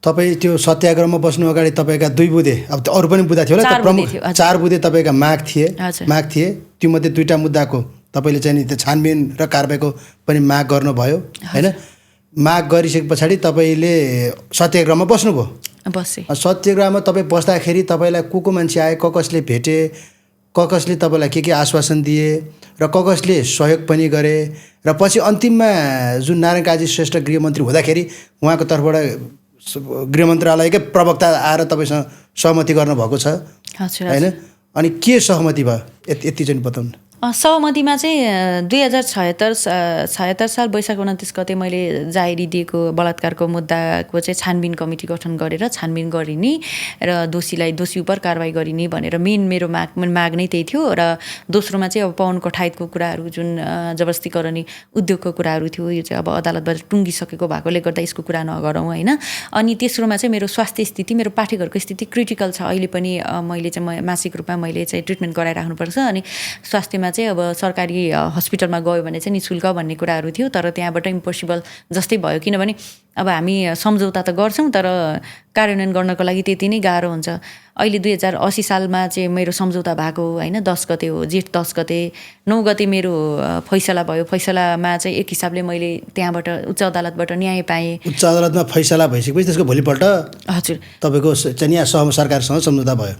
तपाईँ त्यो सत्याग्रहमा बस्नु अगाडि तपाईँका 2 बुँदे, अब अरू पनि बुँदा थियो होला, प्रमुख 4 बुँदे तपाईँका माग थिए, त्योमध्ये 2टा मुद्दाको तपाईँले चाहिँ नि त्यो छानबिन र कारबाहीको पनि माग गर्नुभयो होइन। माग गरिसके पछाडि तपाईँले सत्याग्रहमा बस्नुभयो। सत्याग्रहमा तपाईँ बस्दाखेरि तपाईँलाई को मान्छे आए, कसले भेटे, कसले तपाईँलाई के आश्वासन दिए र कसले सहयोग पनि गरे, र पछि अन्तिममा जुन नारायण काजी श्रेष्ठ गृहमन्त्री हुँदाखेरि उहाँको तर्फबाट गृह मन्त्रालयकै प्रवक्ता आएर तपाईँसँग सहमति गर्नुभएको छ होइन। अनि के सहमति भयो यति चाहिँ बताउनु। सहमतिमा चाहिँ 2076 साल वैशाख 29 गते मैले जाहेरी दिएको बलात्कारको मुद्दाको चाहिँ छानबिन कमिटी गठन गरेर छानबिन गरिने र दोषी उपर कारवाही गरिने भनेर मेरो माग नै त्यही थियो। र दोस्रोमा चाहिँ अब पवन कठायतको कुराहरू जुन जबरजस्तीकरणी उद्योगको कुराहरू थियो, यो चाहिँ अब अदालतबाट टुङ्गिसकेको भएकोले गर्दा यसको कुरा नगरौँ होइन। अनि तेस्रोमा चाहिँ मेरो स्वास्थ्य स्थिति, मेरो पाठेघरको स्थिति क्रिटिकल छ अहिले पनि, मैले चाहिँ मासिक रूपमा मैले चाहिँ ट्रिटमेन्ट गराइराख्नुपर्छ, अनि स्वास्थ्यमा चाहिँ अब सरकारी हस्पिटलमा गयो भने चाहिँ निःशुल्क भन्ने कुराहरू थियो, तर त्यहाँबाट इम्पोसिबल जस्तै भयो। किनभने अब हामी सम्झौता त गर्छौँ तर कार्यान्वयन गर्नको लागि त्यति नै गाह्रो हुन्छ। अहिले 2080 सालमा चाहिँ मेरो सम्झौता भएको होइन, 10 गते हो, जेठ 10 गते, 9 गते मेरो फैसला भयो। फैसलामा चाहिँ एक हिसाबले मैले त्यहाँबाट उच्च अदालतबाट न्याय पाएँ। उच्च अदालतमा फैसला भइसकेपछि त्यसको भोलिपल्ट हजुर तपाईँको चाहिँ यहाँ सरकारसँग सम्झौता भयो।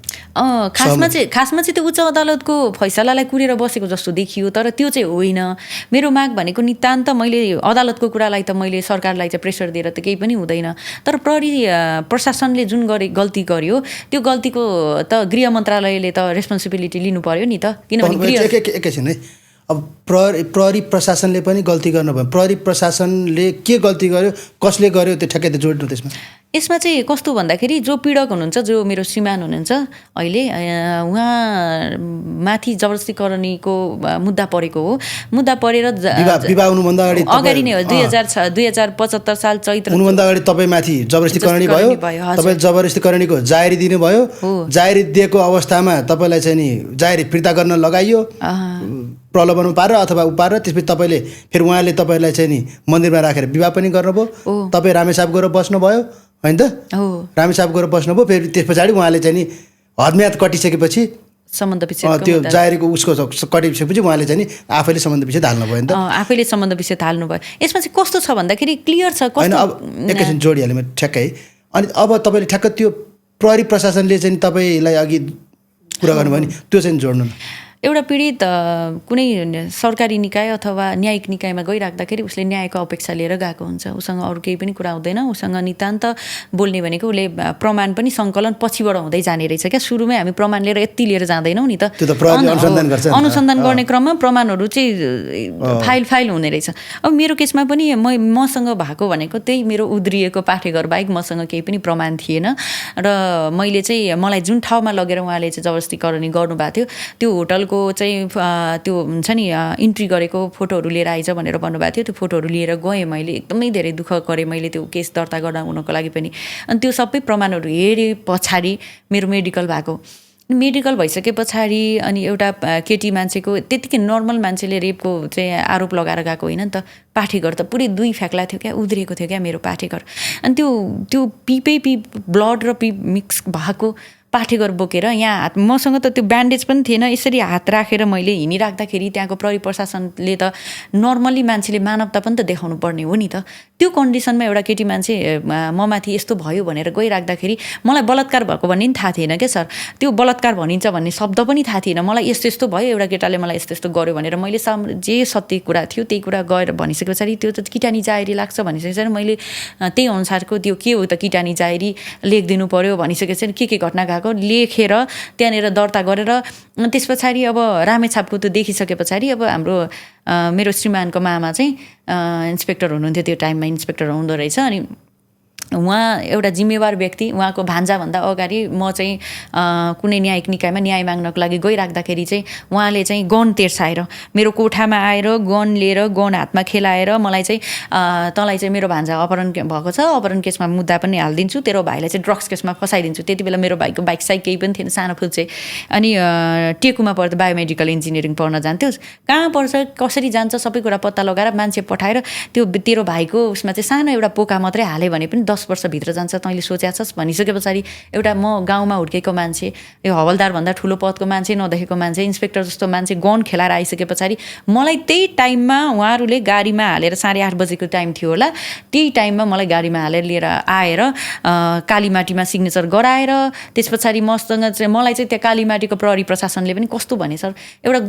खासमा चाहिँ त्यो उच्च अदालतको फैसलालाई कुरेर बसेको जस्तो देखियो, तर त्यो चाहिँ होइन। मेरो माग भनेको नितान्त मैले अदालतको कुरालाई त मैले सरकारलाई चाहिँ प्रेसर दिएर त केही पनि हुँदैन, तर प्रहरी प्रशासनले जुन गल्ती गर्यो त्यो गल्तीको त गृह मन्त्रालयले त रेस्पोन्सिबिलिटी लिनु पर्यो नि त। किनभने एकैछिन है, अब प्रहरी प्रशासनले पनि गल्ती गर्नुभयो, प्रहरी प्रशासनले के गल्ती गर्यो, कसले गर्यो, त्यो ठ्याक्कै त जोड्नु त्यसमा। यसमा चाहिँ कस्तो भन्दाखेरि जो पीडक हुनुहुन्छ, जो मेरो श्रीमान हुनुहुन्छ अहिले, उहाँ माथि जबरजस्तीकरणीको मुद्दा परेको हो। मुद्दा परेर विवाह हुनुभन्दा अगाडि नै हो, 2075 साल चैत्र हुनुभन्दा अगाडि तपाईँ माथि जबरजस्तीकरणी भयो, तपाईँ जबरजस्तीकरणीको जाहेरी दिनुभयो। जाहेरी दिएको अवस्थामा तपाईँलाई चाहिँ नि जाहेरी फिर्ता गर्न लगाइयो, प्रलोभनमा पारेर अथवा उपारेर, त्यसपछि तपाईँले फेरि उहाँले तपाईँलाई चाहिँ नि मन्दिरमा राखेर विवाह पनि गर्नुभयो। तपाईँ रामेछाप गएर बस्नुभयो होइन त, रामेछाप गएर बस्नुभयो। फेरि त्यस पछाडि उहाँले चाहिँ नि हदम्याद कटिसकेपछि सम्बन्ध विच्छेद, त्यो जाहेरीको उसको कटिसकेपछि उहाँले चाहिँ नि आफैले सम्बन्ध विच्छेद हाल्नुभयो नि त, आफैले सम्बन्ध विच्छेद हाल्नुभयो। यसमा चाहिँ कस्तो छ भन्दाखेरि क्लियर छ होइन। अब एकैछिन जोडिहालेँ म ठ्याक्कै। अनि अब तपाईँले ठ्याक्क त्यो प्रहरी प्रशासनले चाहिँ तपाईँलाई अघि कुरा गर्नुभयो नि त्यो चाहिँ जोड्नु न। एउटा पीडित कुनै सरकारी निकाय अथवा न्यायिक निकायमा गइराख्दाखेरि उसले न्यायको अपेक्षा लिएर गएको हुन्छ, उसँग अरू केही पनि कुरा हुँदैन। उसँग नितान्त बोल्ने भनेको उसले प्रमाण पनि सङ्कलन पछिबाट हुँदै जाने रहेछ क्या। सुरुमै हामी प्रमाण लिएर यति लिएर जाँदैनौँ नि त, अनुसन्धान गर्ने क्रममा प्रमाणहरू चाहिँ फाइल हुने रहेछ। अब मेरो केसमा पनि मसँग भएको भनेको त्यही मेरो उद्रिएको पाठेघर बाहेक मसँग केही पनि प्रमाण थिएन। र मैले चाहिँ मलाई जुन ठाउँमा लगेर उहाँले चाहिँ जबरजस्तीकरणी गर्नुभएको थियो त्यो होटलको चाहिँ त्यो हुन्छ नि इन्ट्री गरेको फोटोहरू लिएर आइज भनेर भन्नुभएको थियो। त्यो फोटोहरू लिएर गएँ, मैले एकदमै धेरै दुःख गरेँ मैले त्यो केस दर्ता गराउनको लागि पनि। अनि त्यो सबै प्रमाणहरू हेरेँ पछाडि मेरो मेडिकल भएको, मेडिकल भइसके पछाडि अनि एउटा केटी मान्छेको त्यतिकै नर्मल मान्छेले रेपको चाहिँ आरोप लगाएर गएको होइन नि त, पाठेघर त पुरै 2 फ्याक्ला थियो क्या, उद्रिएको थियो क्या मेरो पाठेघर। अनि त्यो ब्लड र पिप मिक्स भएको पाठेघर बोकेर यहाँ हात, मसँग त त्यो ब्यान्डेज पनि थिएन, यसरी हात राखेर मैले हिँडिराख्दाखेरि त्यहाँको प्रहरी प्रशासनले त नर्मल्ली मान्छेले मानवता पनि त देखाउनु पर्ने हो नि त। त्यो कन्डिसनमा एउटा केटी मान्छे ममाथि यस्तो भयो भनेर गइराख्दाखेरि मलाई बलात्कार भएको भन्ने पनि थाहा थिएन क्या सर। त्यो बलात्कार भनिन्छ भन्ने शब्द पनि थाहा थिएन मलाई। यस्तो यस्तो भयो, एउटा केटाले मलाई यस्तो यस्तो गर्यो भनेर मैले जे सत्य कुरा थियो त्यही कुरा गएर भनिसके पछाडि त्यो त किटानी जाहेरी लाग्छ भनिसके पछाडि मैले त्यही अनुसारको त्यो के हो त किटानी जाहेरी लेखिदिनु पऱ्यो भनिसकेपछि के घटना गएको लेखेर त्यहाँनिर दर्ता गरेर त्यस पछाडि अब रामेछापको त्यो देखिसके पछाडि अब हाम्रो मेरो श्रीमानको मामा चाहिँ इन्सपेक्टर हुनुहुन्थ्यो, त्यो टाइममा इन्सपेक्टर हुँदो रहेछ। अनि उहाँ एउटा जिम्मेवार व्यक्ति, उहाँको भान्जाभन्दा अगाडि म चाहिँ कुनै न्यायिक निकायमा न्याय माग्नको लागि गइराख्दाखेरि चाहिँ उहाँले चाहिँ गन तेर्साएर मेरो कोठामा आएर गन लिएर गन हातमा खेलाएर मलाई चाहिँ तँलाई चाहिँ मेरो भान्जा अपहरण भएको छ, अपहरण केसमा मुद्दा पनि हालिदिन्छु, तेरो भाइलाई चाहिँ ड्रग्स केसमा फसाइदिन्छु। त्यति बेला मेरो भाइको बाइक साइक केही पनि थिएन, सानो फुल्चे। अनि टेकुमा पढ्दा बायोमेडिकल इन्जिनियरिङ पढ्न जान्थ्यो, कहाँ पर्छ कसरी जान्छ सबै कुरा पत्ता लगाएर मान्छे पठाएर त्यो तेरो भाइको उसमा चाहिँ सानो एउटा पोका मात्रै हाल्यो भने पनि 10 वर्षभित्र जान्छ, तैँले सोचेको छस् भनिसके पछाडि एउटा म गाउँमा हुर्केको मान्छे, यो हवलदारभन्दा ठुलो पदको मान्छे, नदेखेको मान्छे, इन्सपेक्टर जस्तो मान्छे गन खेलाएर आइसके पछाडि मलाई त्यही टाइममा उहाँहरूले गाडीमा हालेर 8:30 बजेको टाइम थियो होला, त्यही टाइममा मलाई गाडीमा हालेर लिएर आएर कालीमाटीमा सिग्नेचर गराएर त्यस पछाडि मसँग चाहिँ मलाई चाहिँ त्यहाँ कालीमाटीको प्रहरी प्रशासनले पनि कस्तो भने सर, एउटा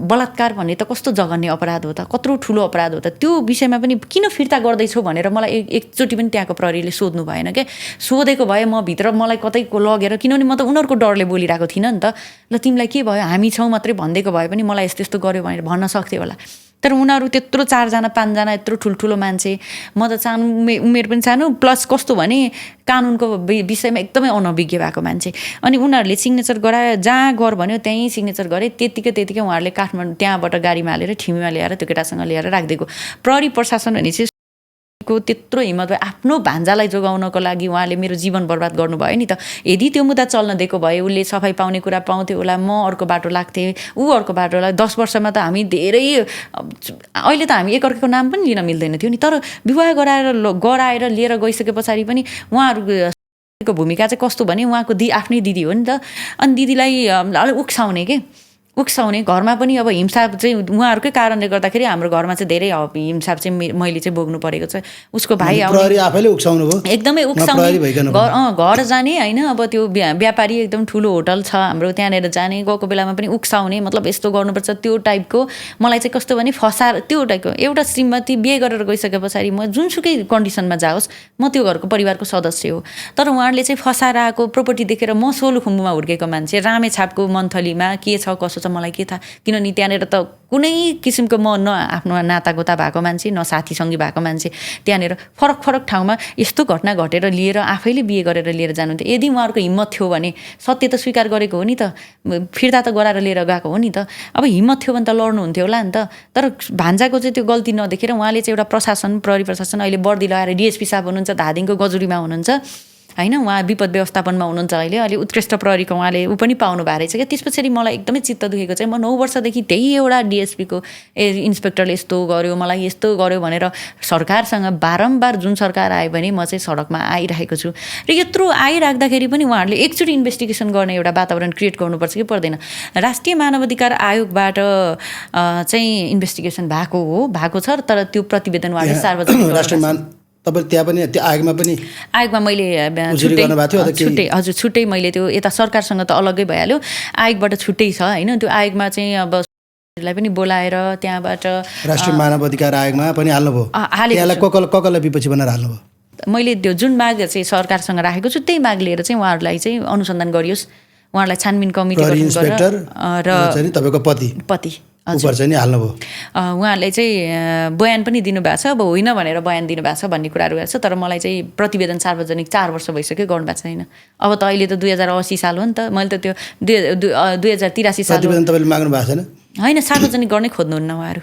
बलात्कार भन्ने त कस्तो जघन्य अपराध हो त, कत्रो ठुलो अपराध हो त, त्यो विषयमा पनि किन फिर्ता गर्दैछौ भनेर मलाई एकचोटि पनि त्यहाँको प्रहरीले सोध्नु भएन क्या। सोधेको भए म भित्र मलाई कतैको लगेर, किनभने म त उनीहरूको डरले बोलिरहेको थिइनँ नि त, ल तिमीलाई के भयो हामी छौँ मात्रै भनिदिएको भए पनि मलाई यस्तो यस्तो गर्यो भनेर भन्न सक्थ्यो होला। तर उनीहरू त्यत्रो 4जना 5जना यत्रो ठुल्ठुलो मान्छे, म त सानो उमेर पनि सानो, प्लस कस्तो भने कानुनको विषयमा एकदमै अनभिज्ञ भएको मान्छे। अनि उनीहरूले सिग्नेचर गरायो, जहाँ गर भन्यो त्यहीँ सिग्नेचर गरे, त्यतिकै उहाँहरूले काठमाडौँ त्यहाँबाट गाडीमा हालेर ठिमीमा ल्याएर त्यो केटासँग ल्याएर राखिदिएको। प्रहरी प्रशासन भने चाहिँ त्यत्रो हिम्मत भयो आफ्नो भान्जालाई जोगाउनको लागि उहाँले मेरो जीवन बर्बाद गर्नुभयो नि त। यदि त्यो मुद्दा चल्न दिएको भए उसले सफाइ पाउने कुरा पाउँथ्यो होला, म अर्को बाटो लाग्थेँ, ऊ अर्को बाटोलाई। 10 वर्षमा त हामी धेरै, अहिले त हामी एकअर्काको नाम पनि लिन मिल्दैन थियो नि, तर विवाह गराएर लिएर गइसके पछाडि पनि उहाँहरूको भूमिका चाहिँ कस्तो भने उहाँको आफ्नै दिदी हो नि त, अनि दिदीलाई उक्साउने घरमा पनि अब हिंसा चाहिँ उहाँहरूकै कारणले गर्दाखेरि हाम्रो घरमा चाहिँ धेरै हिंसा चाहिँ मैले चाहिँ भोग्नु परेको छ। उसको भाइ आफैले उक्साउनु भयो, एकदमै उक्साउने, घर जाने होइन, अब त्यो व्यापारी एकदम ठुलो होटल छ हाम्रो, त्यहाँनिर जाने, गएको बेलामा पनि उक्साउने, मतलब यस्तो गर्नुपर्छ त्यो टाइपको। मलाई चाहिँ कस्तो भने फसाएर त्यो टाइपको एउटा श्रीमती बिहे गरेर गइसके पछाडि म जुनसुकै कन्डिसनमा जाओस् म त्यो घरको परिवारको सदस्य हो, तर उहाँहरूले चाहिँ फसाएर आएको प्रोपर्टी देखेर, म सोलुखुम्बुमा हुर्केको मान्छे, रामेछापको मन्थलीमा के छ कसो छ मलाई के थाहा, किनभने त्यहाँनिर त कुनै किसिमको म न आफ्नो नातागोता भएको मान्छे न साथीसँगी भएको मान्छे, त्यहाँनिर फरक ठाउँमा यस्तो घटना घटेर लिएर आफैले बिहे गरेर लिएर जानुहुन्थ्यो। यदि उहाँहरूको हिम्मत थियो भने सत्य त स्वीकार गरेको हो नि त, फिर्ता त गराएर लिएर गएको हो नि त, अब हिम्मत थियो भने त लड्नुहुन्थ्यो होला नि त। तर भान्जाको चाहिँ त्यो गल्ती नदेखेर उहाँले चाहिँ एउटा प्रहरी प्रशासन अहिले बर्दी लगाएर डिएसपी साहब हुनुहुन्छ, धादिङको गजुरीमा हुनुहुन्छ होइन, उहाँ विपद व्यवस्थापनमा हुनुहुन्छ अहिले उत्कृष्ट प्रहरीको उहाँले पनि पाउनु भएको रहेछ क्या। त्यस पछाडि मलाई एकदमै चित्त दुखेको चाहिँ म 9 वर्षदेखि त्यही एउटा डिएसपीको इन्सपेक्टरले यस्तो गर्यो मलाई यस्तो गर्यो भनेर सरकारसँग बारम्बार, जुन सरकार आयो भने म चाहिँ सडकमा आइरहेको छु, र यत्रो आइराख्दाखेरि पनि उहाँहरूले एकचोटि इन्भेस्टिगेसन गर्ने एउटा वातावरण क्रिएट गर्नुपर्छ कि पर्दैन। राष्ट्रिय मानवाधिकार आयोगबाट चाहिँ इन्भेस्टिगेसन भएको छ, तर त्यो प्रतिवेदन उहाँले सार्वजनिक तपाईले त्यहाँ पनि त्यो आयोगमा पनि आयोगमा मैले उजुरी गर्नुभएको थियो अथवा छुट्टै हजुर छुट्टै मैले त्यो यता सरकारसँग त अलग्गै भइहाल्यो आयोगबाट छुट्टै छ होइन त्यो आयोगमा चाहिँ अब लाई पनि बोलाएर त्यहाँबाट राष्ट्रिय मानव अधिकार आयोगमा पनि हाल्नुभयो त्यहाँलाई कसलाई विपक्षी बनाएर हाल्नुभयो मैले त्यो जुन माग चाहिँ सरकारसँग राखेको छु त्यही माग लिएर चाहिँ उहाँहरूलाई चाहिँ अनुसन्धान गरियोस् उहाँहरूलाई छानबिन कमिटी गठन गरेर र तपाईँको पति उपर चाहिँ नि हाल्नुभयो उहाँहरूले चाहिँ बयान पनि दिनुभएको छ अब होइन भनेर बयान दिनुभएको छ भन्ने कुराहरू छ तर मलाई चाहिँ प्रतिवेदन सार्वजनिक 4 वर्ष भइसक्यो गर्नुभएको छैन अब त अहिले त 2080 साल हो नि त मैले त त्यो 2083 साल प्रतिवेदन तपाईँले माग्नु भएको छैन होइन सार्वजनिक गर्नै खोज्नुहुन्न उहाँहरू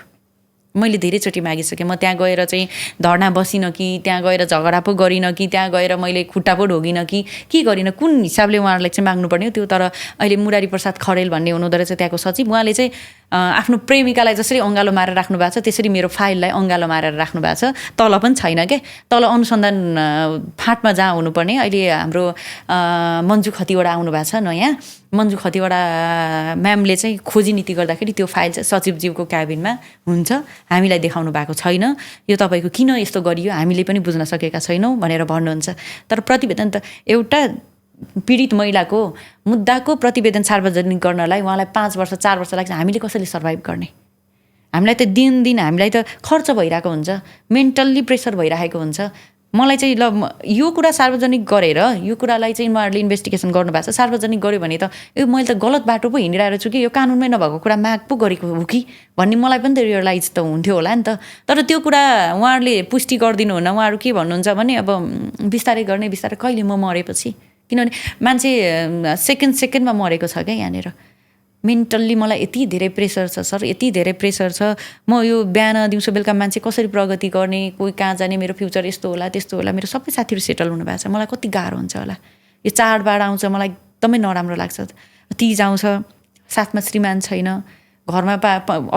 मैले धेरैचोटि मागिसकेँ म त्यहाँ गएर चाहिँ धर्ना बसिनँ कि त्यहाँ गएर झगडा पो गरिनँ कि त्यहाँ गएर मैले खुट्टा पो ढोगिनँ कि के गरिनँ कुन हिसाबले उहाँहरूलाई चाहिँ माग्नुपर्ने हो त्यो तर अहिले मुरारी प्रसाद खरेल भन्ने हुनुहुँदो रहेछ त्यहाँको सचिव उहाँले चाहिँ आफ्नो प्रेमिकालाई जसरी अँगालो मारेर राख्नु भएको छ त्यसरी मेरो फाइललाई अँगालो मारेर राख्नु भएको छ तल पनि छैन के तल अनुसन्धान फाँटमा जहाँ हुनुपर्ने अहिले हाम्रो मन्जु खतिवडा आउनु भएको छ नयाँ मन्जु खतिवडा म्यामले चाहिँ खोजी नीति गर्दाखेरि त्यो फाइल चाहिँ सचिवज्यूको क्याबिनमा हुन्छ हामीलाई देखाउनु भएको छैन यो तपाईँको किन यस्तो गरियो हामीले पनि बुझ्न सकेका छैनौँ भनेर भन्नुहुन्छ तर प्रतिवेदन त एउटा पीडित महिलाको मुद्दाको प्रतिवेदन सार्वजनिक गर्नलाई उहाँलाई 5 वर्ष 4 वर्ष लाग्छ हामीले कसरी सर्भाइभ गर्ने हामीलाई त दिन हामीलाई त खर्च भइरहेको हुन्छ मेन्टल्ली प्रेसर भइरहेको हुन्छ मलाई चाहिँ ल यो कुरा सार्वजनिक गरेर यो कुरालाई चाहिँ उहाँहरूले इन्भेस्टिगेसन गर्नुभएको छ सार्वजनिक गर्यो भने त यो मैले त गलत बाटो पो हिँडिरहेको छु कि यो कानुनमै नभएको कुरा माग पो गरेको हो कि भन्ने मलाई पनि त रियलाइज त हुन्थ्यो होला नि त तर त्यो कुरा उहाँहरूले पुष्टि गरिदिनुहुन्न उहाँहरू के भन्नुहुन्छ भने अब बिस्तारै गर्ने बिस्तारै कहिले म मरेपछि किनभने मान्छे सेकेन्डमा मरेको छ क्या यहाँनिर मेन्टल्ली मलाई यति धेरै प्रेसर छ सर यति धेरै प्रेसर छ म यो बिहान दिउँसो बेलुका मान्छे कसरी प्रगति गर्ने कोही कहाँ जाने मेरो फ्युचर यस्तो होला त्यस्तो होला मेरो सबै साथीहरू सेटल हुनुभएको छ मलाई कति गाह्रो हुन्छ होला यो चाडबाड आउँछ मलाई एकदमै नराम्रो लाग्छ तिज आउँछ साथमा श्रीमान छैन घरमा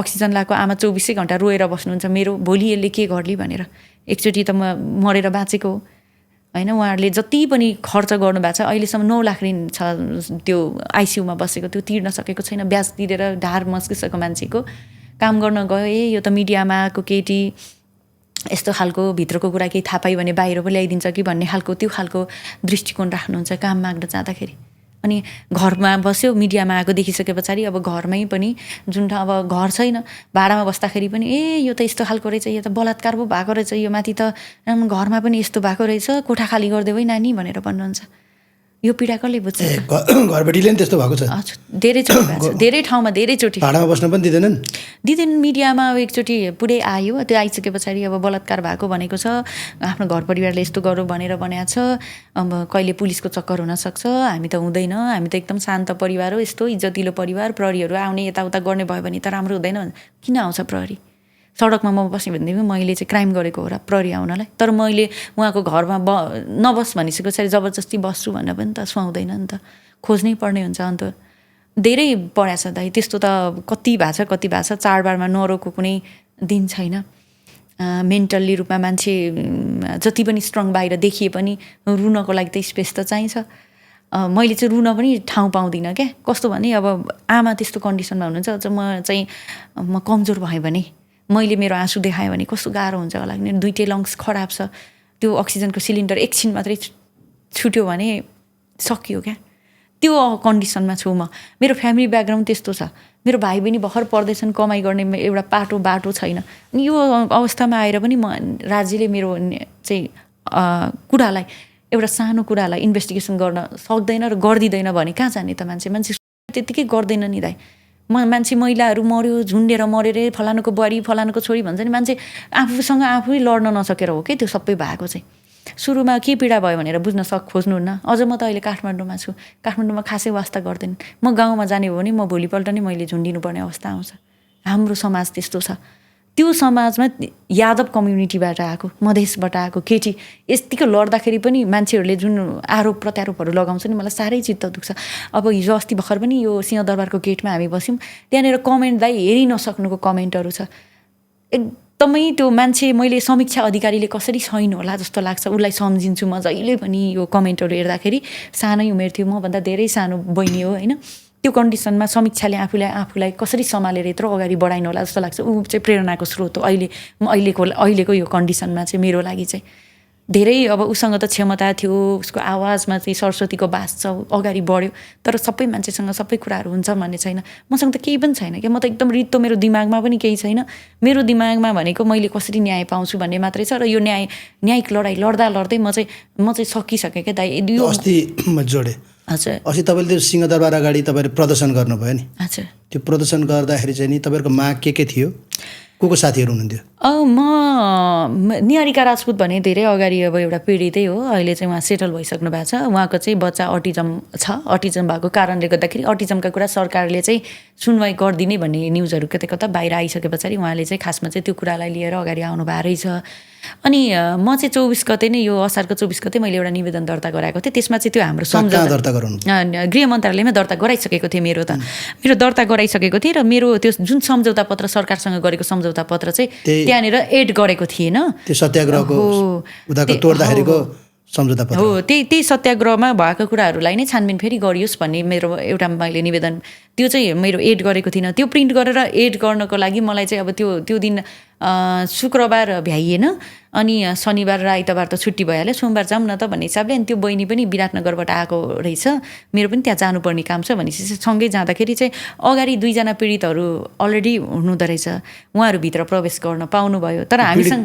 अक्सिजन लगाएको आमा 24 घन्टा रोएर बस्नुहुन्छ मेरो भोलि यसले के गर्ली भनेर एकचोटि त म मरेर बाँचेको हो होइन उहाँहरूले जति पनि खर्च गर्नुभएको छ अहिलेसम्म 9 लाख ऋण छ त्यो आइसियुमा बसेको त्यो तिर्न सकेको छैन ब्याज तिरेर ढाड मस्किसकेको मान्छेको काम गर्न गयो यो त मिडियामा आएको केटी यस्तो खालको भित्रको कुरा केही थाहा पायो भने बाहिर पो ल्याइदिन्छ कि भन्ने खालको त्यो खालको दृष्टिकोण राख्नुहुन्छ काम माग्न जाँदाखेरि अनि घरमा बस्यो मिडियामा आएको देखिसके पछाडि अब घरमै पनि जुन अब घर छैन भाडामा बस्दाखेरि पनि यो त यस्तो खालको रहेछ यो त बलात्कार पो भएको रहेछ यो माथि त घरमा पनि यस्तो भएको रहेछ कोठा खाली गरिदेऊ है नानी भनेर भन्नुहुन्छ यो पीडा कसले बुझ्छ घरबेटीले नि त्यस्तो भएको छ धेरैचोटि भएको छ धेरै ठाउँमा धेरैचोटि भाडामा बस्न पनि दिँदैनन् मिडियामा एकचोटि पुरै आयो त्यो आइसके पछाडि अब बलात्कार भएको भनेको छ आफ्नो घर परिवारले यस्तो गरौँ भनेर भनेको छ अब कहिले पुलिसको चक्कर हुनसक्छ हामी त हुँदैन हामी त एकदम शान्त परिवार हो यस्तो इज्जतिलो परिवार प्रहरीहरू आउने यताउता गर्ने भयो भने त राम्रो हुँदैन किन आउँछ प्रहरी सडकमा म बसेँ भनेदेखि मैले चाहिँ क्राइम गरेको हो र प्रहरी आउनलाई तर मैले उहाँको घरमा नबस् भनिसकेको पछाडि जबरजस्ती बस्छु भनेर पनि त सुहाउँदैन नि त खोज्नै पर्ने हुन्छ अन्त धेरै पढाएको छ दाइ त्यस्तो त कति भएको छ चाडबाडमा नरोको कुनै दिन छैन मेन्टल्ली रूपमा मान्छे जति पनि स्ट्रङ बाहिर देखिए पनि रुनको लागि त स्पेस त चाहिन्छ मैले चाहिँ रुन पनि ठाउँ पाउँदिनँ क्या कस्तो भने अब आमा त्यस्तो कन्डिसनमा हुनुहुन्छ म कमजोर भएँ भने मैले मेरो आँसु देखाएँ भने कस्तो गाह्रो हुन्छ होला किनभने 2 लङ्स खराब छ त्यो अक्सिजनको सिलिन्डर एकछिन मात्रै छुट्यो भने सकियो क्या त्यो कन्डिसनमा छु म मेरो फ्यामिली ब्याकग्राउन्ड त्यस्तो छ मेरो भाइ बहिनी भर्खर पढ्दैछन् कमाइ गर्ने एउटा बाटो छैन अनि यो अवस्थामा आएर पनि म राज्यले मेरो चाहिँ कुरालाई एउटा सानो कुरालाई इन्भेस्टिगेसन गर्न सक्दैन र गर्दिँदैन भने कहाँ जाने त मान्छे त्यत्तिकै गर्दैन नि दाइ मान्छे महिलाहरू मर्यो झुन्डेर मर्यो रे फलानुको बुहारी फलानुको छोरी भन्छ नि मान्छे आफूसँग आफै लड्न नसकेर हो कि त्यो सबै भएको चाहिँ सुरुमा के पीडा भयो भनेर बुझ्न खोज्नुहुन्न अझ म त अहिले काठमाडौँमा छु काठमाडौँमा खासै वास्ता गर्दैन म गाउँमा जाने हो भने म भोलिपल्ट नै मैले झुन्डिनुपर्ने अवस्था आउँछ हाम्रो समाज त्यस्तो छ त्यो समाजमा यादव कम्युनिटीबाट आएको मधेसबाट आएको केटी यतिको लड्दाखेरि पनि मान्छेहरूले जुन आरोप प्रत्यारोपहरू लगाउँछ नि मलाई साह्रै चित्त दुख्छ अब हिजो अस्ति भर्खर पनि यो सिंहदरबारको गेटमा हामी बस्यौँ त्यहाँनिर कमेन्टलाई हेरि नसक्नुको कमेन्टहरू छ एकदमै त्यो मान्छे मैले समीक्षा अधिकारीले कसरी छैन होला जस्तो लाग्छ उसलाई सम्झिन्छु म जहिले पनि यो कमेन्टहरू हेर्दाखेरि सानै उमेर थियो मभन्दा धेरै सानो बहिनी हो होइन त्यो कन्डिसनमा समीक्षाले आफूलाई कसरी सम्हालेर यत्रो अगाडि बढाइनु होला जस्तो लाग्छ ऊ चाहिँ प्रेरणाको स्रोत हो अहिलेको यो कन्डिसनमा चाहिँ मेरो लागि चाहिँ धेरै अब उसँग त क्षमता थियो, उसको आवाजमा चाहिँ सरस्वतीको बास छ, अगाडि बढ्यो। तर सबै मान्छेसँग सबै कुराहरू हुन्छ भन्ने छैन। मसँग त केही पनि छैन क्या, म त एकदम रित्तो, मेरो दिमागमा पनि केही छैन। मेरो दिमागमा भनेको मैले कसरी न्याय पाउँछु भन्ने मात्रै छ। र यो न्यायिक लडाइँ लड्दै म चाहिँ सकिसकेँ क्या दाइ। अस्ति म जोडेँ। हजुर। अस्ति तपाईँले त्यो सिंहदरबार अगाडि तपाईँले प्रदर्शन गर्नुभयो नि। हजुर। त्यो प्रदर्शन गर्दाखेरि चाहिँ नि तपाईँहरूको माग के थियो? को साथीहरू हुनुहुन्थ्यो? म निहारिका राजपूत भने धेरै अगाडि अब एउटा पीडितै हो। अहिले चाहिँ उहाँ सेटल भइसक्नु भएको छ। उहाँको चाहिँ बच्चा अटिजम छ। अटिजम भएको कारणले गर्दाखेरि अटिजमका कुरा सरकारले चाहिँ सुनवाई गरिदिने भन्ने न्युजहरू कतै कता बाहिर आइसके पछाडि उहाँले चाहिँ खासमा चाहिँ त्यो कुरालाई लिएर अगाडि आउनु भएको रहेछ। अनि म चाहिँ 24 गते नै, यो असारको 24 गते मैले एउटा निवेदन दर्ता गराएको थिएँ। त्यसमा चाहिँ त्यो हाम्रो सम्झौता दर्ता गराउनु गृह मन्त्रालयमा दर्ता गराइसकेको थिएँ। मेरो दर्ता गराइसकेको थिएँ र मेरो त्यो जुन सम्झौता पत्र सरकारसँग गरेको सम्झौता पत्र चाहिँ त्यहाँनिर एड गरेको थिएन। त्यो सत्याग्रहको उदाको तोड्दाखेरिको सम्झौता पत्र हो। त्यही सत्याग्रहमा भएको कुराहरूलाई नै छानबिन फेरि गरियोस् भन्ने मेरो एउटा मैले निवेदन, त्यो चाहिँ मेरो एड गरेको थिइनँ। त्यो प्रिन्ट गरेर एड गर्नको लागि मलाई चाहिँ अब त्यो दिन शुक्रबार भ्याइएन। अनि शनिबार र आइतबार त छुट्टी भइहाल्यो, सोमबार जाऊँ न त भन्ने हिसाबले। अनि त्यो बहिनी पनि विराटनगरबाट आएको रहेछ, मेरो पनि त्यहाँ जानुपर्ने काम छ भनेपछि सँगै जाँदाखेरि चाहिँ अगाडि 2 जना पीडितहरू अलरेडी हुनुहुँदो रहेछ। उहाँहरूभित्र प्रवेश गर्न पाउनुभयो। तर हामीसँग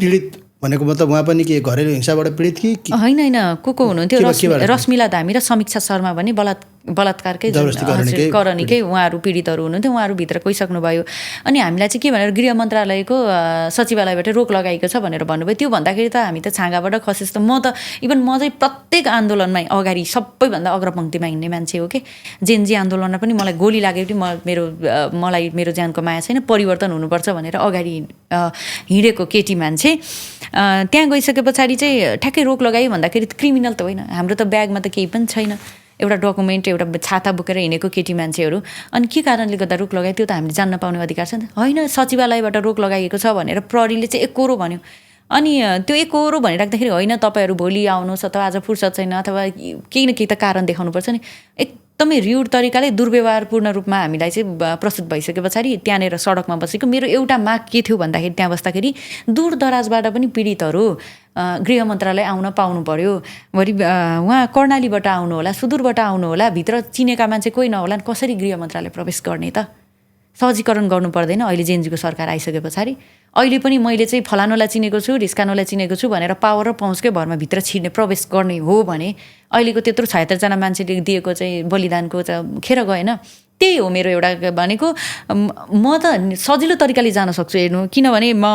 भनेको मतलब उहाँ पनि के घरेलु हिंसाबाट पीडित कि होइन, को हुनुहुन्थ्यो? रश्मिला धामी र समीक्षा शर्मा भने बलात्कारकै करनीकै उहाँहरू पीडितहरू हुनुहुन्थ्यो। उहाँहरूभित्र गइसक्नुभयो। अनि हामीलाई चाहिँ के भनेर गृह मन्त्रालयको सचिवालयबाट रोक लगाइएको छ भनेर भन्नुभयो। त्यो भन्दाखेरि त हामी त छाँगाबाट खसेस् त। म चाहिँ प्रत्येक आन्दोलनमै अगाडि सबैभन्दा अग्रपङ्क्तिमा हिँड्ने मान्छे हो कि। जेनजी आन्दोलनमा पनि मलाई गोली लाग्यो पनि मलाई मेरो ज्यानको माया छैन, परिवर्तन हुनुपर्छ भनेर अगाडि हिँडेको केटी मान्छे। त्यहाँ गइसके पछाडि चाहिँ ठ्याक्कै रोक लगायो भन्दाखेरि क्रिमिनल त होइन, हाम्रो त ब्यागमा त केही पनि छैन, एउटा डकुमेन्ट, एउटा छाता बोकेर हिँडेको केटी मान्छेहरू। अनि के कारणले गर्दा रोक लगायो त्यो त हामीले जान्न पाउने अधिकार छ नि त। होइन, सचिवालयबाट रोक लगाइएको छ भनेर प्रहरीले चाहिँ एकहोरो भन्यो। अनि त्यो एकहोरो भनिराख्दाखेरि होइन तपाईँहरू भोलि आउनुहोस् अथवा आज फुर्सद छैन अथवा केही न केही त कारण देखाउनुपर्छ नि। एकदमै र्युड तरिकाले दुर्व्यवहारपूर्ण रूपमा हामीलाई चाहिँ प्रस्तुत भइसके पछाडि त्यहाँनिर सडकमा बसेको मेरो एउटा माग के थियो भन्दाखेरि त्यहाँ बस्दाखेरि दूर दराजबाट पनि पीडितहरू गृह मन्त्रालय आउन पाउनु पर्यो। वरि उहाँ कर्णालीबाट आउनु होला, सुदूरबाट आउनु होला, भित्र चिनेका मान्छे कोही नहोला, कसरी गृह मन्त्रालय प्रवेश गर्ने त? सहजीकरण गर्नु पर्दैन अहिले जेएनजीको सरकार आइसके पछाडि। अहिले पनि मैले चाहिँ फलानुलाई चिनेको छु, ढिस्कानुलाई चिनेको छु भनेर पावर र पहुँचकै भरमा भित्र छिर्ने प्रवेश गर्ने हो भने अहिलेको त्यत्रो 76जना मान्छेले दिएको चाहिँ बलिदानको चाहिँ खेर गएन। त्यही हो मेरो एउटा भनेको। म त सजिलो तरिकाले जान सक्छु हेर्नु, किनभने म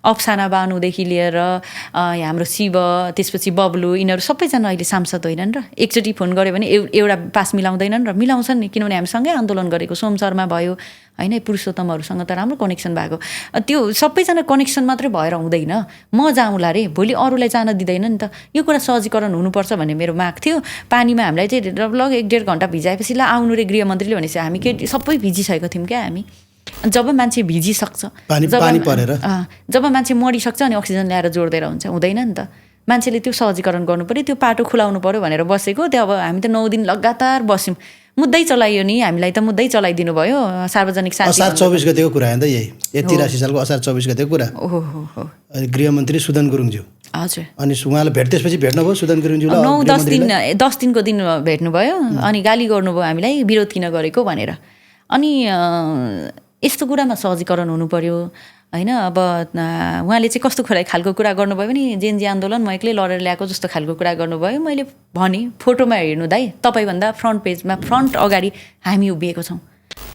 अफसाना बानुदेखि लिएर हाम्रो शिव, त्यसपछि बब्लु, यिनीहरू सबैजना अहिले सांसद होइनन् र एकचोटि फोन गऱ्यो भने एउटा पास मिलाउँदैनन् र मिलाउँछन् नि, किनभने हामी सँगै आन्दोलन गरेको। सोम शर्मा भयो होइन, पुरुषोत्तमहरूसँग त राम्रो कनेक्सन भएको। त्यो सबैजना कनेक्सन मात्रै भएर हुँदैन। म जाउँला रे, भोलि अरूलाई जान दिँदैन नि त। यो कुरा सहजीकरण हुनुपर्छ भन्ने मेरो माग थियो। पानीमा हामीलाई चाहिँ लग 1-1.5 घन्टा भिजाएपछि ल आउनु रे गृहमन्त्रीले भनेपछि हामी सबै भिजिसकेको थियौँ क्या। हामी जब मान्छे भिजिसक्छ, जब मान्छे मरिसक्छ अनि अक्सिजन ल्याएर जोड्दै हुन्छ, हुँदैन नि त। मान्छेले त्यो सहजीकरण गर्नु पऱ्यो, त्यो पाटो खुलाउनु पऱ्यो भनेर बसेको। त्यो अब हामी त 9 दिन लगातार बस्यौँ, मुद्दै चलाइयो नि हामीलाई त, मुद्दै चलाइदिनु भयो। सार्वजनिक शान्ति असार 24 गतेको कुरा हो नि त, यही 83 सालको असार 24 गतेको कुरा। ओहो। गृहमन्त्री सुदन गुरुङज्यू। हजुर। अनि उहाँलाई त्यसपछि भेट्नुभयो सुदन गुरुङज्यूलाई? 9-10 दिनको दिन भेट्नुभयो। अनि गाली गर्नुभयो हामीलाई, विरोध किन गरेको भनेर। अनि यस्तो कुरामा सहजीकरण हुनु पर्यो होइन। अब उहाँले चाहिँ कस्तो खालको कुरा गर्नुभयो भने जेएनजी आन्दोलन म एक्लै लडेर ल्याएको जस्तो खालको कुरा गर्नुभयो। मैले भने फोटोमा हेर्नु दाइ, तपाईँभन्दा फ्रन्ट अगाडि हामी उभिएको छौँ।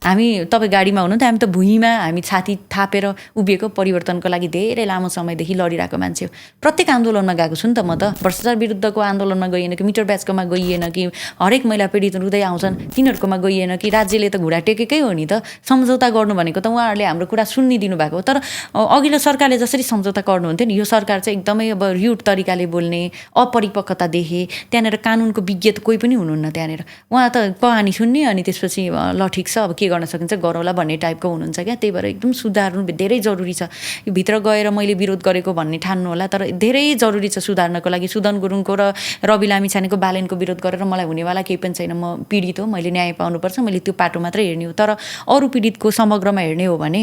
तपाईँ गाडीमा हुनु त, हामी त भुइँमा हामी छाती थापेर उभिएको परिवर्तनको लागि धेरै लामो समयदेखि लडिरहेको मान्छे हो। प्रत्येक आन्दोलनमा गएको छु नि त म त। भ्रष्टाचार विरुद्धको आन्दोलनमा गइएन कि, मिटर ब्याचकोमा गइएन कि, हरेक महिला पीडित रुँदै आउँछन् तिनीहरूकोमा गइएन कि, राज्यले त घुँडा टेकेकै हो नि त। सम्झौता गर्नु भनेको त उहाँहरूले हाम्रो कुरा सुनिदिनु भएको हो। तर अघिल्लो सरकारले जसरी सम्झौता गर्नुहुन्थ्यो नि, यो सरकार चाहिँ एकदमै अब र्युड तरिकाले बोल्ने, अपरिपक्वता देखे। त्यहाँनिर कानुनको विज्ञ त कोही पनि हुनुहुन्न त्यहाँनिर। उहाँ त कहानी सुन्ने अनि त्यसपछि ल ठिक छ अब के गर्न सकिन्छ गरौँला भन्ने टाइपको हुनुहुन्छ क्या। त्यही भएर एकदम सुधार्नु धेरै जरुरी छ। यो भित्र गएर मैले विरोध गरेको भन्ने ठान्नु होला, तर धेरै जरुरी छ सुधार्नको लागि। सुदन गुरुङको र रवि लामिछानेको बालेनको विरोध गरेर मलाई हुनेवाला केही पनि छैन। म पीडित हो, मैले न्याय पाउनुपर्छ, मैले त्यो पाटो मात्रै हेर्ने हो। तर अरू पीडितको समग्रमा हेर्ने हो भने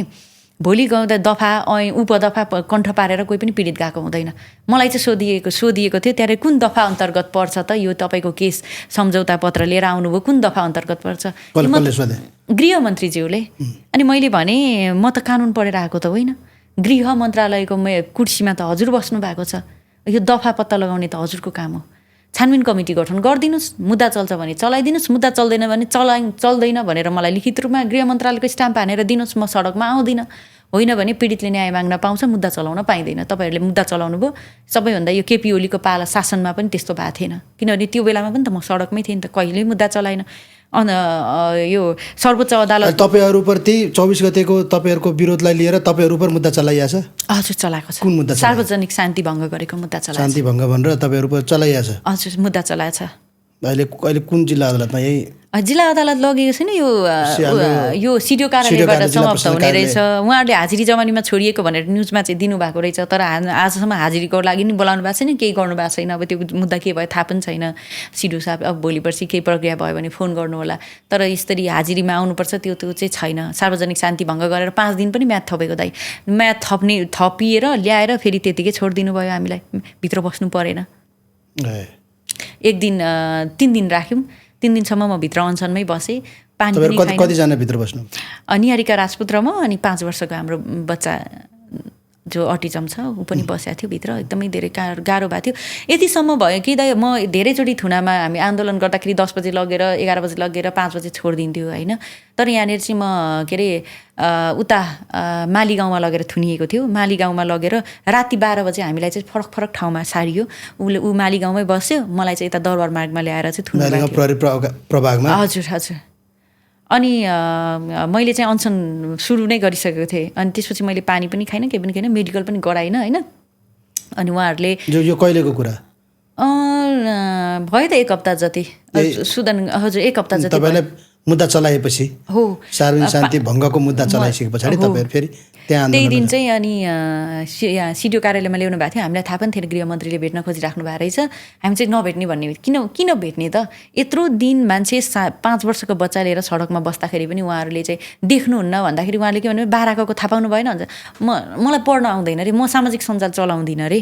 भोलि गाउँदा दफा उपदफा कण्ठ पारेर कोही पनि पीडित गएको हुँदैन। मलाई चाहिँ सोधिएको थियो ત્યારે कुन दफा अन्तर्गत पर्छ त यो तपाईँको केस सम्झौता पत्र लिएर आउनुभयो, कुन दफा अन्तर्गत पर्छ? गृहमन्त्रीज्यूले। अनि मैले भने म त कानुन पढेर आएको त होइन, गृह मन्त्रालयको कुर्सीमा त हजुर बस्नु भएको छ, यो दफा पत्ता लगाउने त हजुरको काम हो। छानबिन कमिटी गठन गरिदिनुहोस्, मुद्दा चल्छ भने चलाइदिनुहोस्, मुद्दा चल्दैन भने चल्दैन भनेर मलाई लिखित रूपमा गृह मन्त्रालयको स्ट्याम्प हानेर दिनुहोस्, म सडकमा आउँदिनँ। होइन भने पीडितले न्याय माग्न पाउँछ, मुद्दा चलाउन पाइँदैन। तपाईँहरूले मुद्दा चलाउनु भयो। सबैभन्दा यो केपी ओलीको पाला शासनमा पनि त्यस्तो भएको थिएन, किनभने त्यो बेलामा पनि त म सडकमै थिएँ नि त, कहिल्यै मुद्दा चलाएन। यो सर्वोच्च अदालत तपाईँहरूप्रति 24 गतेको तपाईँहरूको विरोधलाई लिएर तपाईँहरू पर मुद्दा चलाइएको छ? हजुर चलाएको छ। कुन मुद्दा? सार्वजनिक शान्ति भङ्ग गरेको मुद्दा चलाएको छ। शान्ति भङ्ग भनेर तपाईँहरू पर चलाइएको छ? हजुर मुद्दा चलाएको छ। अहिले कुन जिल्ला अदालतमा? यही जिल्ला अदालत लगेको छैन, यो सिडिओ कार्यालयबाट समाप्त हुने रहेछ। उहाँहरूले हाजिरी जमानीमा छोडिएको भनेर न्युजमा चाहिँ दिनुभएको रहेछ, तर आजसम्म हाजिरीको लागि नि बोलाउनु भएको छैन, केही गर्नु भएको छैन। अब त्यो मुद्दा के भयो थाहा पनि छैन। सिडिओ साहब अब भोलि पर्सि केही प्रक्रिया भयो भने फोन गर्नु होला, तर यसरी हाजिरीमा आउनुपर्छ त्यो चाहिँ छैन। सार्वजनिक शान्ति भङ्ग गरेर 5 दिन पनि म्याद थपेको दाइ, म्याद थपिएर ल्याएर फेरि त्यतिकै छोडिदिनु भयो हामीलाई, भित्र बस्नु परेन। एक दिन 3 दिन राख्यौँ, 3 दिनसम्म म भित्र अनसनमै बसेँ। पानी पनि खाएन। कतिजना भित्र बस्नु? निहारिका राजपूत र म, अनि 5 वर्षको हाम्रो बच्चा जो अटिजम छ ऊ पनि बसेको थियो भित्र। एकदमै धेरै गाह्रो भएको थियो। यतिसम्म भयो कि दाइ म धेरैचोटि थुनामा हामी आन्दोलन गर्दाखेरि 10 बजे लगेर 11 बजे लगेर 5 बजे छोडिदिन्थ्यो होइन। तर यहाँनिर चाहिँ म के अरे उता माली गाउँमा लगेर थुनिएको थियो। माली गाउँमा लगेर राति 12 बजे हामीलाई चाहिँ फरक फरक ठाउँमा सारियो। ऊ माली गाउँमै बस्यो, मलाई चाहिँ यता दरबार मार्गमा ल्याएर चाहिँ थुनिएको। हजुर हजुर। अनि मैले चाहिँ अनसन सुरु नै गरिसकेको थिएँ। अनि त्यसपछि मैले पानी पनि खाइनँ, केही पनि खाइनँ, मेडिकल पनि गराइनँ होइन। अनि उहाँहरूले यो कहिलेको कुरा भयो त 1 हप्ता जति सुदन। हजुर 1 हप्ता जति। तपाईँले मुद्दा चलाएपछि हो, सार्वजनिक शान्ति भङ्गको मुद्दा चलाइसके पछाडि तपाईँहरू फेरि त्यही दिन चाहिँ अनि सिडिओ कार्यालयमा ल्याउनु भएको थियो। हामीलाई थाहा पनि थिएन गृहमन्त्रीले भेट्न खोजिराख्नु भएको रहेछ। हामी चाहिँ नभेट्ने भन्ने, किन भेट्ने त? यत्रो दिन मान्छे 5 वर्षको बच्चा लिएर सडकमा बस्दाखेरि पनि उहाँहरूले चाहिँ देख्नुहुन्न भन्दाखेरि उहाँले के भन्नु, बाह्रको थाहा पाउनु भएन भन्छ। मलाई पढ्न आउँदैन अरे, म सामाजिक सञ्जाल चलाउँदिनँ अरे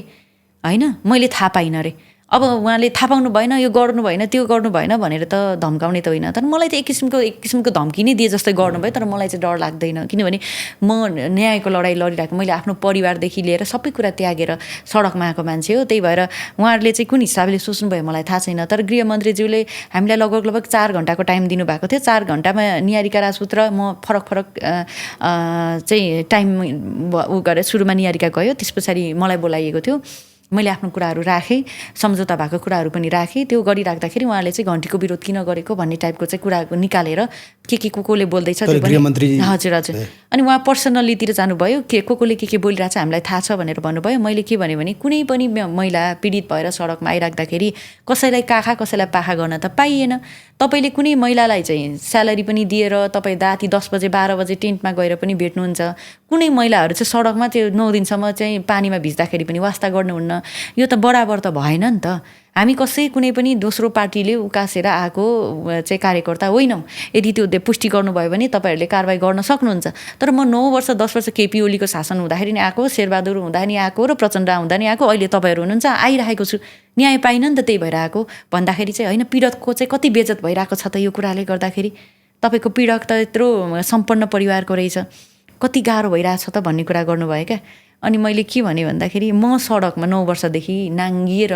होइन, मैले थाहा पाइनँ अरे। अब उहाँले थाहा पाउनु भएन, यो गर्नु भएन, त्यो गर्नु भएन भनेर त धम्काउने त होइन। तर मलाई त एक किसिमको धम्की नै दिए जस्तै गर्नुभयो। तर मलाई चाहिँ डर लाग्दैन, किनभने म न्यायको लडाइँ लडिरहेको, मैले आफ्नो परिवारदेखि लिएर सबै कुरा त्यागेर सडकमा आएको मान्छे हो। त्यही भएर उहाँहरूले चाहिँ कुन हिसाबले सोच्नुभयो मलाई थाहा छैन। तर गृहमन्त्रीज्यूले हामीलाई लगभग 4 घन्टाको टाइम दिनुभएको थियो। 4 घन्टामा निहारिका राजपूत र म फरक चाहिँ टाइम गरेर सुरुमा निहारिका गयो, त्यस पछाडि मलाई बोलाइएको थियो। मैले आफ्नो कुराहरू राखेँ, सम्झौता भएको कुराहरू पनि राखेँ। त्यो गरिराख्दाखेरि उहाँले चाहिँ घन्टीको विरोध किन गरेको भन्ने टाइपको चाहिँ कुराहरू निकालेर के कोले बोल्दैछ त्यो पनि। हजुर हजुर। अनि उहाँ पर्सनल्लीतिर जानुभयो, कोले के बोलिरहेछ हामीलाई थाहा छ भनेर भन्नुभयो। मैले के भने कुनै पनि महिला पीडित भएर सडकमा आइराख्दाखेरि कसैलाई काखा कसैलाई पाखा गर्न त पाइएन। तपाईँले कुनै महिलालाई चाहिँ स्यालेरी पनि दिएर तपाईँ राति 10 बजे 12 बजे टेन्टमा गएर पनि भेट्नुहुन्छ। कुनै महिलाहरू चाहिँ सडकमा त्यो 9 दिनसम्म चाहिँ पानीमा भिज्दाखेरि पनि वास्ता गर्नुहुन्न। यो त बराबर त भएन नि त। हामी कुनै पनि दोस्रो पार्टीले उकासेर आएको चाहिँ कार्यकर्ता होइनौँ। यदि त्यो पुष्टि गर्नुभयो भने तपाईँहरूले कारवाही गर्न सक्नुहुन्छ। तर म 9 वर्ष 10 वर्ष केपी ओलीको शासन हुँदाखेरि नि आएको, शेरबहादुर हुँदा नि आएको र प्रचण्ड आउँदा नि आएको, अहिले तपाईँहरू हुनुहुन्छ, आइरहेको छु, न्याय पाइन नि त, त्यही भएर आएको भन्दाखेरि चाहिँ होइन। पीडकको चाहिँ कति बेइज्जत भइरहेको छ त यो कुराले गर्दाखेरि। तपाईँको पीडक त यत्रो सम्पन्न परिवारको रहेछ, कति गाह्रो भइरहेछ त भन्ने कुरा गर्नुभयो क्या। अनि मैले के भने भन्दाखेरि म सडकमा 9 वर्षदेखि नाङ्गिएर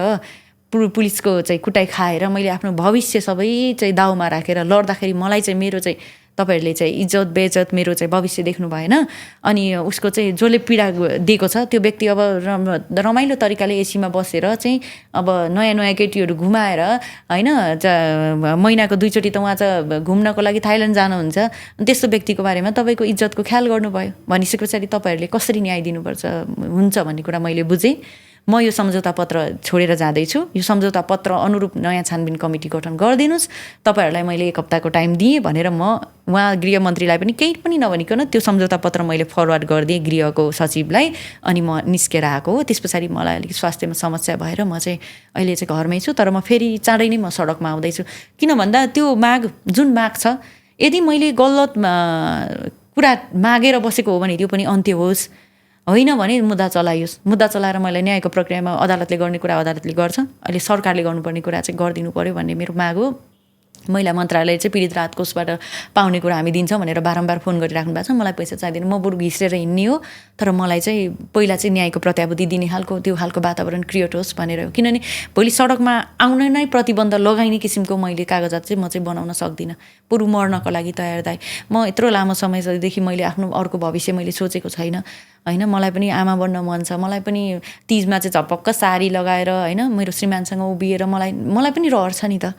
पुलिसको चाहिँ कुटाइ खाएर मैले आफ्नो भविष्य सबै चाहिँ दाउमा राखेर लड्दाखेरि मलाई चाहिँ मेरो चाहिँ तपाईँहरूले चाहिँ इज्जत बेइज्जत मेरो चाहिँ भविष्य देख्नु भएन। अनि उसको चाहिँ जसले पीडा दिएको छ त्यो व्यक्ति अब रमाइलो तरिकाले एसीमा बसेर चाहिँ अब नयाँ केटीहरू घुमाएर होइन, महिनाको 2 चोटि त उहाँ चाहिँ घुम्नको लागि थाइल्यान्ड जानुहुन्छ। त्यस्तो व्यक्तिको बारेमा तपाईँको इज्जतको ख्याल गर्नुभयो भनिसके पछाडि तपाईँहरूले कसरी न्याय दिनुपर्छ हुन्छ भन्ने कुरा मैले बुझेँ। म यो सम्झौता पत्र छोडेर जाँदैछु। यो सम्झौता पत्र अनुरूप नयाँ छानबिन कमिटी गठन गरिदिनुहोस्। तपाईँहरूलाई मैले 1 हप्ताको टाइम दिएँ भनेर म उहाँ गृहमन्त्रीलाई पनि केही पनि नभनिकन त्यो सम्झौता पत्र मैले फरवार्ड गरिदिएँ गृहको सचिवलाई। अनि म निस्केर आएको हो। त्यस पछाडि मलाई अलिक स्वास्थ्यमा समस्या भएर म चाहिँ अहिले चाहिँ घरमै छु। तर म फेरि चाँडै नै म सडकमा आउँदैछु। किन भन्दा त्यो जुन माग छ, यदि मैले गलत कुरा मागेर बसेको हो भने त्यो पनि अन्त्य होस्, होइन भने मुद्दा चलाइयोस्। मुद्दा चलाएर मैले न्यायको प्रक्रियामा अदालतले गर्ने कुरा अदालतले गर्छ, अहिले सरकारले गर्नुपर्ने कुरा चाहिँ गरिदिनु पऱ्यो भन्ने मेरो माग हो। महिला मन्त्रालय चाहिँ पीडित राहत कोषबाट पाउने कुरा हामी दिन्छौँ भनेर बारम्बार फोन गरिराख्नु भएको छ। मलाई पैसा चाहिँदैन, म बरु घिस्रेर हिँड्ने हो, तर मलाई चाहिँ पहिला चाहिँ न्यायको प्रत्याभूति दिने खालको त्यो खालको वातावरण क्रिएट होस् भनेर हो। किनभने भोलि सडकमा आउन नै प्रतिबन्ध लगाइने किसिमको मैले कागजात चाहिँ म चाहिँ बनाउन सक्दिनँ। बरु मर्नको लागि तयार दाइ। म यत्रो लामो समयदेखि मैले आफ्नो अर्को भविष्य मैले सोचेको छैन, होइन। मलाई पनि आमा बन्न मन छ, मलाई पनि तिजमा चाहिँ झपक्क साडी लगाएर, होइन, मेरो श्रीमानसँग उभिएर मलाई पनि रहर छ नि त।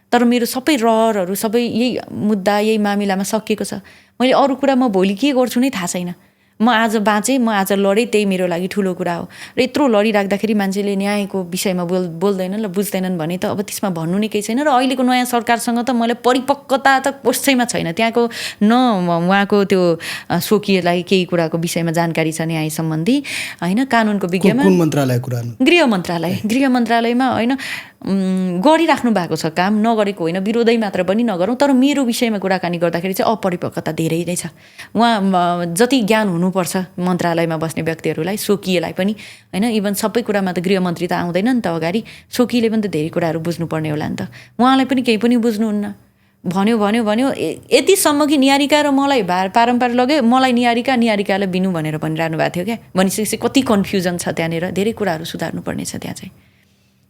तर मेरो सबै रहरहरू सबै यही मुद्दा यही मामिलामा सकिएको छ। मैले अरू कुरा म भोलि के गर्छु नै थाहा छैन। म आज बाँचेँ, म आज लडेँ, त्यही मेरो लागि ठुलो कुरा हो। र यत्रो लडिराख्दाखेरि मान्छेले न्यायको विषयमा बोल्दैनन् र बुझ्दैनन् भने त अब त्यसमा भन्नु नै केही छैन। र अहिलेको नयाँ सरकारसँग त मलाई परिपक्वता त कसैमा छैन। त्यहाँको न उहाँको त्यो स्वकीयलाई केही कुराको विषयमा जानकारी छ न्याय सम्बन्धी, होइन। कानुनको विज्ञमा कुन मन्त्रालय कुरा? गृह मन्त्रालयमा, होइन, गरिराख्नु भएको छ काम, नगरेको होइन, विरोधै मात्र पनि नगरौँ। तर मेरो विषयमा कुराकानी गर्दाखेरि चाहिँ अपरिपक्वता धेरै नै छ। उहाँ जति ज्ञान हुनुपर्छ मन्त्रालयमा बस्ने व्यक्तिहरूलाई, स्वकीयलाई पनि, होइन, इभन सबै कुरामा त गृहमन्त्री त आउँदैन नि त अगाडि, स्वकीयले पनि त धेरै कुराहरू बुझ्नुपर्ने होला नि त। उहाँलाई पनि केही पनि बुझ्नुहुन्न। भन्यो यतिसम्म कि निहारिका र मलाई पारम्परिक लग्यो, मलाई निहारिकालाई बिनु भनेर भनिरहनु भएको थियो क्या। भनिसकेपछि कति कन्फ्युजन छ त्यहाँनिर। धेरै कुराहरू सुधार्नुपर्ने छ, त्यहाँ चाहिँ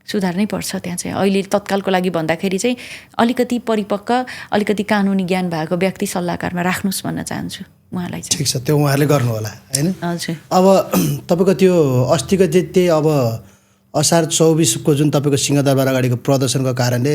सुधार्नै पर्छ। त्यहाँ चाहिँ अहिले तत्कालको लागि भन्दाखेरि चाहिँ अलिकति परिपक्व, अलिकति कानुनी ज्ञान भएको व्यक्ति सल्लाहकारमा राख्नुहोस् भन्न चाहन्छु उहाँलाई चाहिँ। ठिक छ, त्यो उहाँहरूले गर्नु होला, होइन। हजुर। अब तपाईँको त्यो अस्तिको त्यही अब असार 24 जुन तपाईँको सिंहदरबार अगाडिको प्रदर्शनको कारणले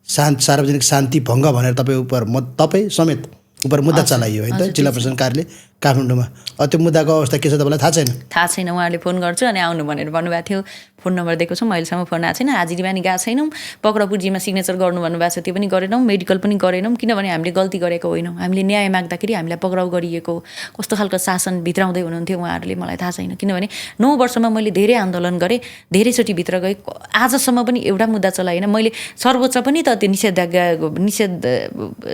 सार्वजनिक शान्ति भङ्ग भनेर तपाईँ समेत उपर मुद्दा चलाइयो, होइन त, जिल्ला प्रशासन कार्यालय काठमाडौँमा। त्यो मुद्दाको अवस्था के छ तपाईँलाई थाहा छैन? थाहा छैन। उहाँले फोन गर्छु अनि आउनु भनेर भन्नुभएको थियो। फोन नम्बर दिएको छौँ, अहिलेसम्म फोन आएको छैन। हाजिरी पनि गएको छैनौँ। पक्रापुर्जीमा सिग्नेचर गर्नु भन्नुभएको छ, त्यो पनि गरेनौँ। मेडिकल पनि गरेनौँ, किनभने हामीले गल्ती गरेको होइनौँ। हामीले न्याय माग्दाखेरि हामीलाई पक्राउ गरिएको। कस्तो खालको शासन भित्राउँदै हुनुहुन्थ्यो उहाँहरूले मलाई थाहा छैन। किनभने 9 वर्षमा मैले धेरै आन्दोलन गरेँ, धेरैचोटि भित्र गएँ, आजसम्म पनि एउटा मुद्दा चलाएन मैले। सर्वोच्च पनि त त्यो निषेध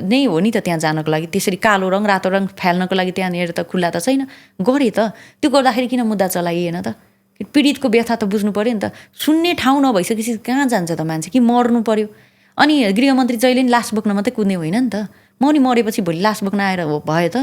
नै हो नि त त्यहाँ जानको लागि। त्यसरी कालो रङ रातो रङ फाल्नको लागि त्यहाँनिर त खुल्ला त छैन। गरेँ त, त्यो गर्दाखेरि किन मुद्दा चलाइएन त? पीडितको व्यथा त बुझ्नु पऱ्यो नि त। सुन्ने ठाउँ नभइसकेपछि कहाँ जान्छ त मान्छे? कि मर्नु पऱ्यो? अनि गृहमन्त्री जहिले नि लास बोक्न मात्रै कुद्ने होइन नि त। म नि मरेपछि भोलि लास बोक्न आएर भयो त?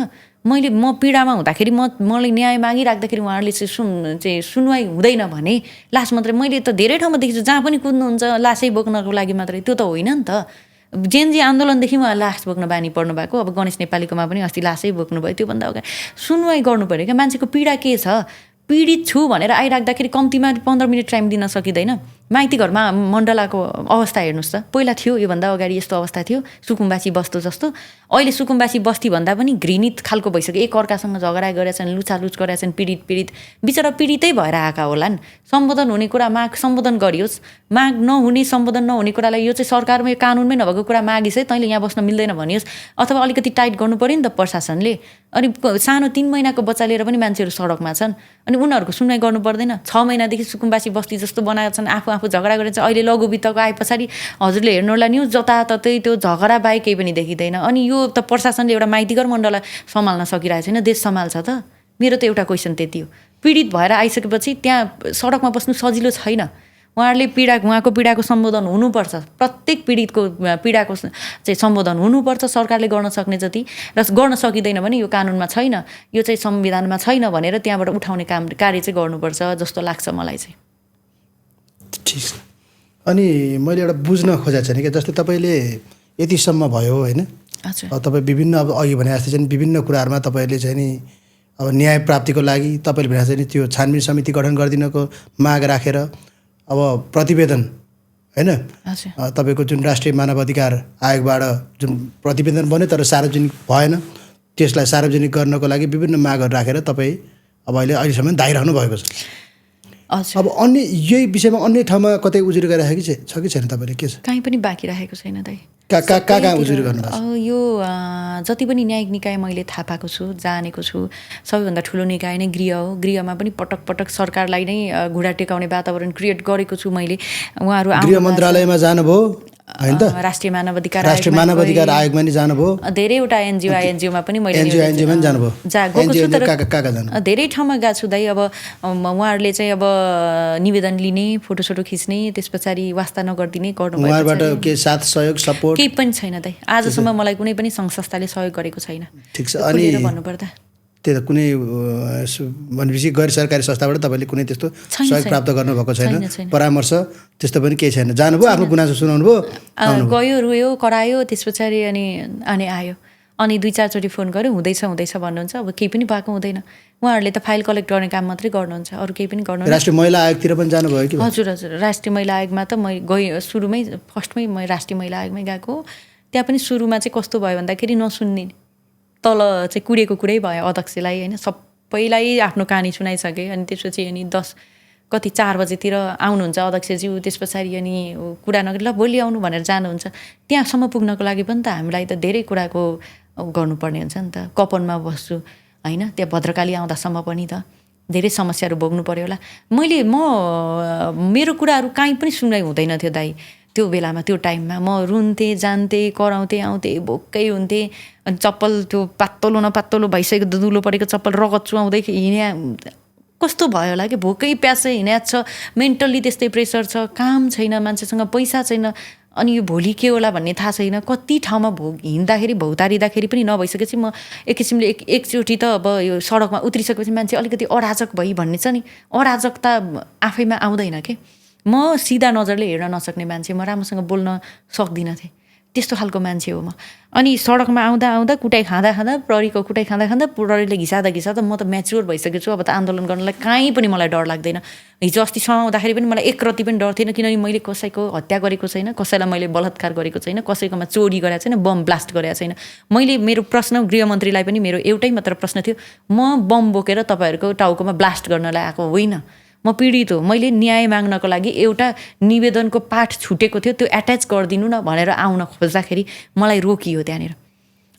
म पीडामा हुँदाखेरि मलाई न्याय मागिराख्दाखेरि उहाँहरूले चाहिँ सुनवाई हुँदैन भने लास मात्रै, मैले त धेरै ठाउँमा देखेछु जहाँ पनि कुद्नुहुन्छ लासै बोक्नको लागि मात्रै। त्यो त होइन नि त। जेनजी आन्दोलनदेखि उहाँ लास बोक्न बानी पर्नु भएको। अब गणेश नेपालीकोमा पनि अस्ति लासै बोक्नुभयो। त्योभन्दा अगाडि सुनवाई गर्नु पऱ्यो क्या। मान्छेको पीडा के छ? पीडित छु भनेर आइराख्दाखेरि कम्तीमा 15 मिनट टाइम दिन सकिँदैन? माइती घरमा मण्डलाको अवस्था हेर्नुहोस् त। पहिला थियो, योभन्दा अगाडि यस्तो अवस्था थियो सुकुम्बासी बस्तो जस्तो। अहिले सुकुम्बासी बस्ती भन्दा पनि घृणित खालको भइसक्यो। एक अर्कासँग झगडा गरेछन्, लुचालुच गरेछन्, पीडित बिचरा पीडितै भएर आएका होलान्। सम्बोधन हुने कुरा माग सम्बोधन गरियोस्, माग नहुने सम्बोधन नहुने कुरालाई यो चाहिँ सरकारमा कानुनमै नभएको कुरा मागिस् है, तैँले यहाँ बस्न मिल्दैन भनियोस्। अथवा अलिकति टाइट गर्नु पऱ्यो नि त प्रशासनले। अनि सानो 3 महिनाको बच्चा लिएर पनि मान्छेहरू सडकमा छन्, अनि उनीहरूको सुनवाई गर्नु पर्दैन? 6 महिनादेखि सुकुम्बासी बस्ती जस्तो बनाएका छन्, आफू झगडा गरेर चाहिँ अहिले लघु वित्तको आए पछाडि हजुरले हेर्नु होला न्युज, जताततै त्यो झगडा बाहेक केही पनि देखिँदैन। अनि यो त प्रशासनले एउटा माइतीघर मण्डललाई सम्हाल्न सकिरहेको छैन, देश सम्हाल्छ त? मेरो त एउटा क्वेसन त्यति हो। पीडित भएर आइसकेपछि त्यहाँ सडकमा बस्नु सजिलो छैन। उहाँको पीडाको सम्बोधन हुनुपर्छ। प्रत्येक पीडितको पीडाको चाहिँ सम्बोधन हुनुपर्छ सरकारले गर्न सक्ने जति। र गर्न सकिँदैन भने यो कानुनमा छैन, यो चाहिँ संविधानमा छैन भनेर त्यहाँबाट उठाउने कार्य चाहिँ गर्नुपर्छ जस्तो लाग्छ मलाई चाहिँ। ठिक छ। अनि मैले एउटा बुझ्न खोजेको छैन कि जस्तै तपाईँले यतिसम्म भयो, होइन, तपाईँ विभिन्न अब अघि भने जस्तै चाहिँ विभिन्न कुराहरूमा तपाईँले चाहिँ नि अब न्याय प्राप्तिको लागि तपाईँले भने जस्तै त्यो छानबिन समिति गठन गरिदिनको माग राखेर अब प्रतिवेदन, होइन, तपाईँको जुन राष्ट्रिय मानवाधिकार आयोगबाट जुन प्रतिवेदन बन्यो तर सार्वजनिक भएन, त्यसलाई सार्वजनिक गर्नको लागि विभिन्न मागहरू राखेर तपाईँ अब अहिलेसम्म धाइरहनु भएको छ। अब अन्य यही विषयमा अन्य ठाउँमा कतै उजुरी गरिराखेको छ कि छैन तपाईँले? के छ? कहीँ पनि बाँकी राखेको छैन दाइ। कहाँ उजुरी गर्नुभएको छ? यो जति पनि न्यायिक निकाय मैले थाहा पाएको छु, जानेको छु, सबैभन्दा ठुलो निकाय नै गृह हो। गृहमा पनि पटक पटक सरकारलाई नै घुँडा टेकाउने वातावरण क्रिएट गरेको छु मैले। उहाँहरू गृह मन्त्रालयमा जानुभयो? होइन त राष्ट्रिय मानवाधिकार राष्ट्रिय मानवाधिकार आयोगमा नि जानुभयो धेरैवटा एनजिओमा पनि मैले एनजिओमा नि जानुभयो गएको छु तर कहाँ जानु धेरै ठाउँमा गएको छु दाइ। अब उहाँहरूले चाहिँ अब निवेदन लिने फोटोसोटो खिच्ने त्यस पछाडि वास्ता नगरिदिने गर्नु उहाँबाट के साथ सहयोग सपोर्ट केही पनि छैन दाइ। आजसम्म मलाई कुनै पनि सङ्घ संस्थाले सहयोग गरेको छैन। ठिक छ। अनि भन्नुपर्दा त्यही त कुनै भनेपछि गैर सरकारी संस्थाबाट तपाईँले कुनै त्यस्तो सहयोग प्राप्त गर्नुभएको छैन, परामर्श त्यस्तो पनि केही छैन। जानुभयो आफ्नो गुनासो सुनाउनु भयो, गयो रोयो करायो त्यस पछाडि अनि आयो। अनि 2-4 चोटि फोन गऱ्यो हुँदैछ भन्नुहुन्छ। अब केही पनि भएको हुँदैन। उहाँहरूले त फाइल कलेक्ट गर्ने काम मात्रै गर्नुहुन्छ, अरू केही पनि गर्नु। राष्ट्रिय महिला आयोगतिर पनि जानुभयो कि? हजुर राष्ट्रिय महिला आयोगमा त म गएँ फर्स्टमै म राष्ट्रिय महिला आयोगमै गएको। त्यहाँ पनि सुरुमा चाहिँ कस्तो भयो भन्दाखेरि नसुन्ने, तल चाहिँ कुरेको कुरै भयो अध्यक्षलाई होइन, सबैलाई आफ्नो कहानी सुनाइसकेँ। अनि त्यसपछि अनि 4 बजेतिर आउनुहुन्छ अध्यक्षज्यू। त्यस पछाडि अनि कुरा नगरी ल भोलि आउनु भनेर जानुहुन्छ। त्यहाँसम्म पुग्नको लागि पनि त हामीलाई त धेरै कुराको गर्नुपर्ने हुन्छ नि त। कपनमा बस्छु होइन, त्यहाँ भद्रकाली आउँदासम्म पनि त धेरै समस्याहरू भोग्नु पऱ्यो होला। मेरो कुराहरू काहीँ पनि सुनाइ हुँदैन थियो दाइ। त्यो बेलामा त्यो टाइममा म रुन्थेँ जान्थेँ कराउँथेँ आउँथेँ भोकै हुन्थेँ। अनि चप्पल त्यो पातलो नपातलो भइसकेको दुलो परेको चप्पल रगत चुहाउँदै हिँड्या कस्तो भयो होला कि भोकै प्यासै हिँड्या छ। मेन्टल्ली त्यस्तै प्रेसर छ, काम छैन, मान्छेसँग पैसा छैन। अनि यो भोलि के होला भन्ने थाहा छैन। कति ठाउँमा हिँड्दाखेरि भौतारिँदाखेरि पनि नभइसकेपछि म एक किसिमले एकचोटि त अब यो सडकमा उत्रिसकेपछि मान्छे अलिकति अराजक भई भन्ने छ नि, अराजकता आफैमा आउँदैन के। म सिधा नजरले हेर्न नसक्ने मान्छे, म राम्रोसँग बोल्न सक्दिनँ थिएँ, त्यस्तो खालको मान्छे हो म। अनि सडकमा आउँदा कुटाइ खाँदा प्रहरीको कुटाइ खाँदा प्रहरीले घिसादा म त म्याच्योर भइसकेको छु। अब त आन्दोलन गर्नलाई काहीँ पनि मलाई डर लाग्दैन। हिजो अस्तिसम्म आउँदाखेरि पनि मलाई एक रति पनि डर थिएन, किनभने मैले कसैको हत्या गरेको छैन, कसैलाई मैले बलात्कार गरेको छैन, कसैकोमा चोरी गरेको छैन, बम ब्लास्ट गरेको छैन। मेरो प्रश्न गृहमन्त्रीलाई पनि मेरो एउटै मात्र प्रश्न थियो, म बम बोकेर तपाईँहरूको टाउकोमा ब्लास्ट गर्नलाई आएको होइन, म पीडित हो। मैले न्याय माग्नको लागि एउटा निवेदनको पाठ छुटेको थियो, त्यो एट्याच गरिदिनु न भनेर आउन खोज्दाखेरि मलाई रोकियो त्यहाँनिर।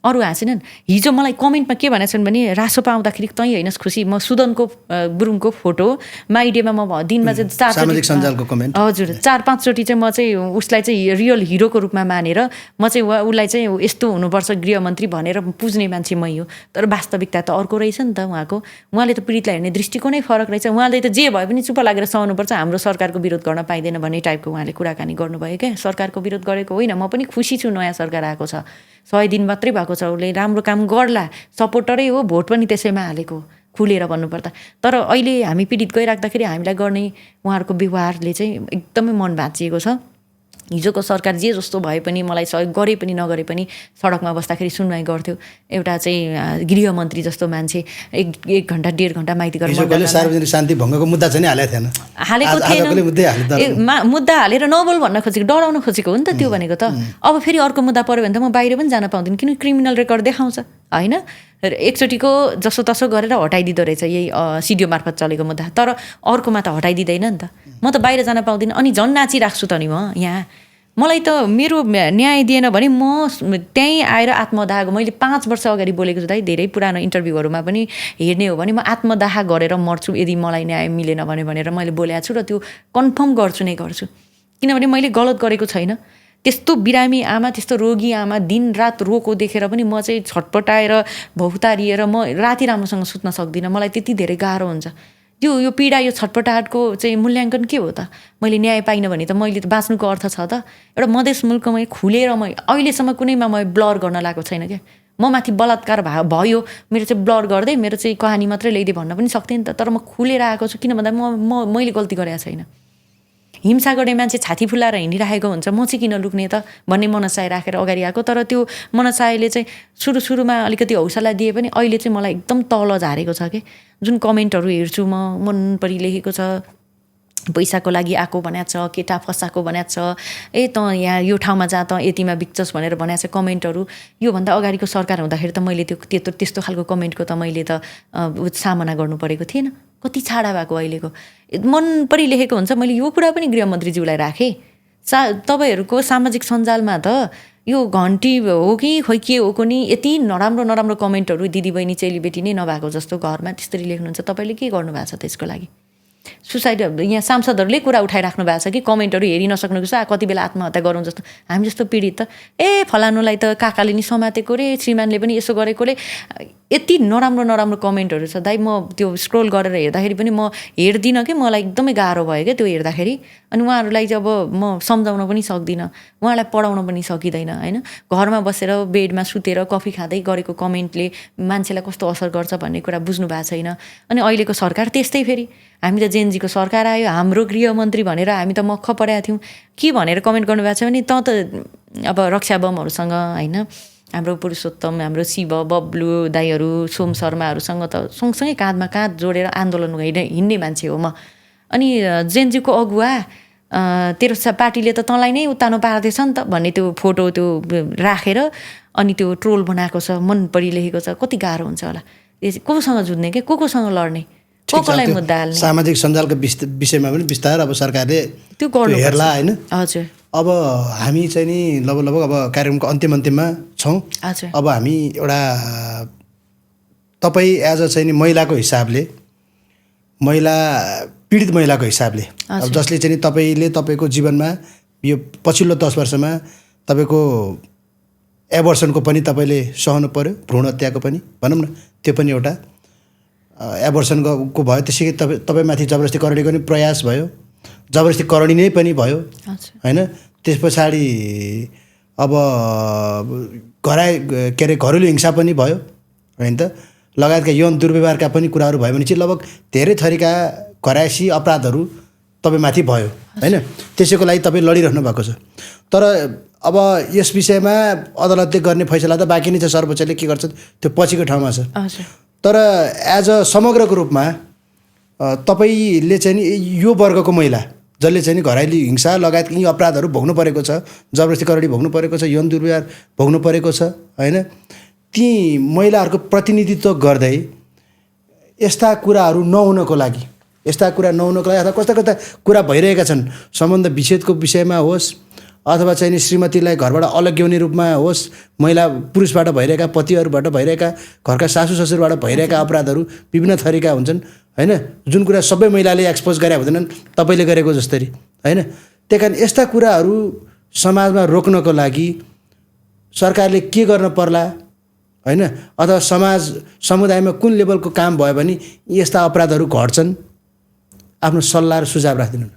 अरू हाँसेनन्। हिजो मलाई कमेन्टमा के भनेको छन् भने रासोपा आउँदाखेरि तैँ होइनस् खुसी, म सुदनको गुरुङको फोटो माइडेमा म दिनमा चाहिँ 4 सामाजिक सञ्जालको कमेन्ट, हजुर 4-5 चोटि चाहिँ म चाहिँ उसलाई चाहिँ रियल हिरोको रूपमा मानेर म चाहिँ उसलाई चाहिँ यस्तो हुनुपर्छ गृहमन्त्री भनेर पुज्ने मान्छे मै हो। तर वास्तविकता त अर्को रहेछ नि त उहाँको। उहाँले त पीडितलाई हेर्ने दृष्टिकोणै फरक रहेछ। उहाँले त जे भए पनि चुप लागेर सहनुपर्छ, हाम्रो सरकारको विरोध गर्न पाइँदैन भन्ने टाइपको उहाँले कुराकानी गर्नुभयो क्या। सरकारको विरोध गरेको होइन, म पनि खुसी छु नयाँ सरकार आएको छ, 100 दिन मात्रै भएको छ, उसले राम्रो काम गर्ला, सपोर्टरै हो, भोट पनि त्यसैमा हालेको खुलेर भन्नुपर्दा। तर अहिले हामी पीडित गइराख्दाखेरि हामीलाई गर्ने उहाँहरूको व्यवहारले चाहिँ एकदमै मन भाँचिएको छ। हिजोको सरकार जे जस्तो भए पनि मलाई सहयोग गरे पनि नगरे पनि सडकमा बस्दाखेरि सुनवाई गर्थ्यो। एउटा चाहिँ गृहमन्त्री जस्तो मान्छे 1 घन्टा 1.5 घन्टा माइती घर सार्वजनिक शान्ति भङ्गको मुद्दा चाहिँ हालेको थिएन। मुद्दा हालेर नबोल भन्न खोजेको, डराउन खोजेको हो नि त त्यो भनेको त। अब फेरि अर्को मुद्दा पऱ्यो भने त म बाहिर पनि जान पाउँदिनँ, किनकि क्रिमिनल रेकर्ड देखाउँछ होइन। एकचोटिको जसो तसो गरेर हटाइदिँदो रहेछ यही सिडिओ मार्फत चलेको मुद्दा, तर अर्कोमा त हटाइदिँदैन नि त। म त बाहिर जान पाउँदिनँ। अनि झन् नाचिराख्छु त नि म यहाँ। मलाई त मेरो न्याय दिएन भने म त्यहीँ आएर आत्मदाह, मैले 5 वर्ष अगाडि बोलेको छु दाइ, धेरै पुरानो इन्टरभ्यूहरूमा पनि हेर्ने हो भने म आत्मदाह गरेर मर्छु यदि मलाई न्याय मिलेन भनेर मैले बोलेको छु र त्यो कन्फर्म गर्छु नै गर्छु। किनभने मैले गलत गरेको छैन। त्यस्तो बिरामी आमा, त्यस्तो रोगी आमा दिनरात रोको देखेर पनि म चाहिँ छटपटाएर भौतारिएर म राति राम्रोसँग सुत्न सक्दिनँ। मलाई त्यति धेरै गाह्रो हुन्छ। यो पीडा, यो छटपटाहटको चाहिँ मूल्याङ्कन के हो त? मैले न्याय पाइनँ भने त मैले त बाँच्नुको अर्थ छ त? एउटा मधेस मुल्कमा खुलेर म अहिलेसम्म कुनैमा म ब्लर गर्न लागेको छैन क्या। म माथि बलात्कार भयो, मेरो चाहिँ ब्लर गर्दै मेरो चाहिँ कहानी मात्रै ल्याइदिए भन्न पनि सक्थेँ नि त। तर म खुलेर आएको छु, किन भन्दा मैले गल्ती गरेको छैन। हिंसा गर्ने मान्छे छाती फुलाएर हिँडिरहेको हुन्छ, म चाहिँ किन लुक्ने त भन्ने मनसाय राखेर अगाडि आएको। तर त्यो मनसायले चाहिँ सुरुमा अलिकति हौसला दिए पनि अहिले चाहिँ मलाई एकदम तल झारेको छ कि। जुन कमेन्टहरू हेर्छु म, मन परि लेखेको छ, पैसाको लागि आएको भनेको छ, केटा फसाएको भनेको छ, त यहाँ यो ठाउँमा जा त यतिमा बिक्छस् भनेर भनेको छ कमेन्टहरू। योभन्दा अगाडिको सरकार हुँदाखेरि त मैले त्यस्तो खालको कमेन्टको त मैले त सामना गर्नु परेको थिएन। कति छाडा भएको अहिलेको मन परि लेखेको हुन्छ। मैले यो कुरा पनि गृहमन्त्रीज्यूलाई राखेँ। तपाईँहरूको सामाजिक सञ्जालमा त यो घन्टी हो कि खोइ के हो कुनै यति नराम्रो कमेन्टहरू दिदीबहिनी चेलीबेटी नै नभएको जस्तो घरमा त्यसरी लेख्नुहुन्छ। तपाईँले के गर्नुभएको छ त्यसको लागि? सुसाइड यहाँ सांसदहरूले कुरा उठाइराख्नु भएको छ कि कमेन्टहरू हेरि नसक्नुको छ कति बेला आत्महत्या गरौँ जस्तो हामी जस्तो पीडित त फलानुलाई त काकाले नि समातेको रे श्रीमानले पनि यसो गरेकोले यति नराम्रो नराम्रो कमेन्टहरू छ दाइ म त्यो स्क्रोल गरेर हेर्दाखेरि पनि म हेर्दिनँ कि मलाई एकदमै गाह्रो भयो क्या त्यो हेर्दाखेरि अनि उहाँहरूलाई चाहिँ अब म सम्झाउन पनि सक्दिनँ उहाँलाई पढाउन पनि सकिँदैन होइन घरमा बसेर बेडमा सुतेर कफी खाँदै गरेको कमेन्टले मान्छेलाई कस्तो असर गर्छ भन्ने कुरा बुझ्नु भएको छैन अनि अहिलेको सरकार त्यस्तै फेरि हामी त जेनजीको सरकार आयो हाम्रो गृहमन्त्री भनेर हामी त मक्ख परेका थियौँ के भनेर कमेन्ट गर्नुभएको छ भने त अब रक्षा बमहरूसँग होइन हाम्रो पुरुषोत्तम हाम्रो शिव बब्लु दाईहरू सोम शर्माहरूसँग त सँगसँगै काँधमा काँध जोडेर आन्दोलन हिँड्ने मान्छे हो म अनि जेनजीको अगुवा तेरो पार्टीले त तँलाई नै उत्तानो पार्दैछ नि त भन्ने त्यो फोटो त्यो राखेर अनि त्यो ट्रोल बनाएको छ मन परिलेखेको छ कति गाह्रो हुन्छ होला कोसँग जुझ्ने के कोसँग लड्ने कसलाई मुद्दा हाल्ने सामाजिक सञ्जालको विषयमा पनि बिस्तार अब सरकारले त्यो गर्नु हेर्ला होइन हजुर अब हामी चाहिँ नि लगभग अब कार्यक्रमको अन्तिममा छौँ अब हामी एउटा तपाईँ एज अ चाहिँ नि महिलाको हिसाबले पीडित महिलाको हिसाबले अब जसले चाहिँ नि तपाईँले तपाईँको जीवनमा यो पछिल्लो 10 वर्षमा तपाईँको एबर्सनको पनि तपाईँले सहनु पर्यो भ्रूण हत्याको पनि भनौँ न त्यो पनि एउटा एबर्सनको भयो त्यसै तपाईँमाथि जबरजस्ती करणी गर्ने प्रयास भयो जबरजस्ती करणी नै पनि भयो होइन त्यस पछाडि अब के अरे घरेलु हिंसा पनि भयो होइन त लगायतका यौन दुर्व्यवहारका पनि कुराहरू भयो भने चाहिँ लगभग धेरै थरीका घरायसी अपराधहरू तपाईँमाथि भयो होइन त्यसैको लागि तपाईँ लडिरहनु भएको छ तर अब यस विषयमा अदालतले गर्ने फैसला त बाँकी नै छ सर्वोच्चले के गर्छ त्यो पछिको ठाउँमा छ तर एज अ समग्रको रूपमा तपाईँले चाहिँ नि यो वर्गको महिला जसले चाहिँ नि घरेलु हिंसा लगायत यी अपराधहरू भोग्नु परेको छ जबरजस्ती करणी भोग्नु परेको छ यौन दुर्व्यवहार भोग्नु परेको छ होइन ती महिलाहरूको प्रतिनिधित्व गर्दै यस्ता कुराहरू नहुनको लागि अथवा कस्ता कस्ता कुरा भइरहेका छन् सम्बन्ध विच्छेदको विषयमा होस् अथवा चाहिँ नि श्रीमतीलाई घरबाट अलग्याउने रूपमा होस् महिला पुरुषबाट भइरहेका पतिहरूबाट भइरहेका घरका सासू ससुरबाट भइरहेका अपराधहरू विभिन्न थरीका हुन्छन् होइन जुन कुरा सबै महिलाले एक्सपोज गरे हुँदैनन् तपाईँले गरेको जस्तरी होइन त्यही कारण यस्ता कुराहरू समाजमा रोक्नको लागि सरकारले के गर्न पर्ला होइन अथवा समुदायमा कुन लेभलको काम भयो भने यस्ता अपराधहरू घट्छन् आफ्नो सल्लाह र सुझाव राखिदिनु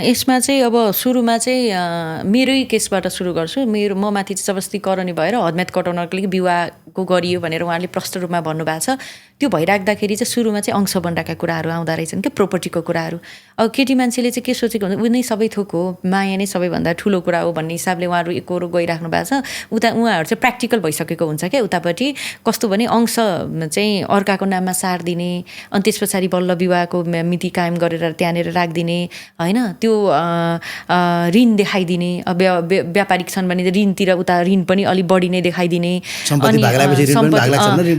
यसमा चाहिँ अब सुरुमा चाहिँ मेरै केसबाट सुरु गर्छु म माथि जबरजस्ती करणी भएर हदम्याद कटाउनको लागि विवाहको गरियो भनेर उहाँले प्रष्ट रूपमा भन्नुभएको छ त्यो भइराख्दाखेरि चाहिँ सुरुमा चाहिँ अंश बन्डाका कुराहरू आउँदा रहेछन् क्या प्रोपर्टीको कुराहरू अब केटी मान्छेले चाहिँ के सोचेको हुन्छ ऊ नै सबै थोक हो माया नै सबैभन्दा ठुलो कुरा हो भन्ने हिसाबले उहाँहरू एकरो गइराख्नु भएको छ उहाँहरू चाहिँ प्र्याक्टिकल भइसकेको हुन्छ क्या उतापट्टि कस्तो भने अंश चाहिँ अर्काको नाममा सारिदिने अनि त्यस पछाडि बल्ल विवाहको मिति कायम गरेर त्यहाँनिर राखिदिने होइन त्यो ऋण देखाइदिने व्यापारिक छन् भने ऋणतिर उता ऋण पनि अलिक बढी नै देखाइदिने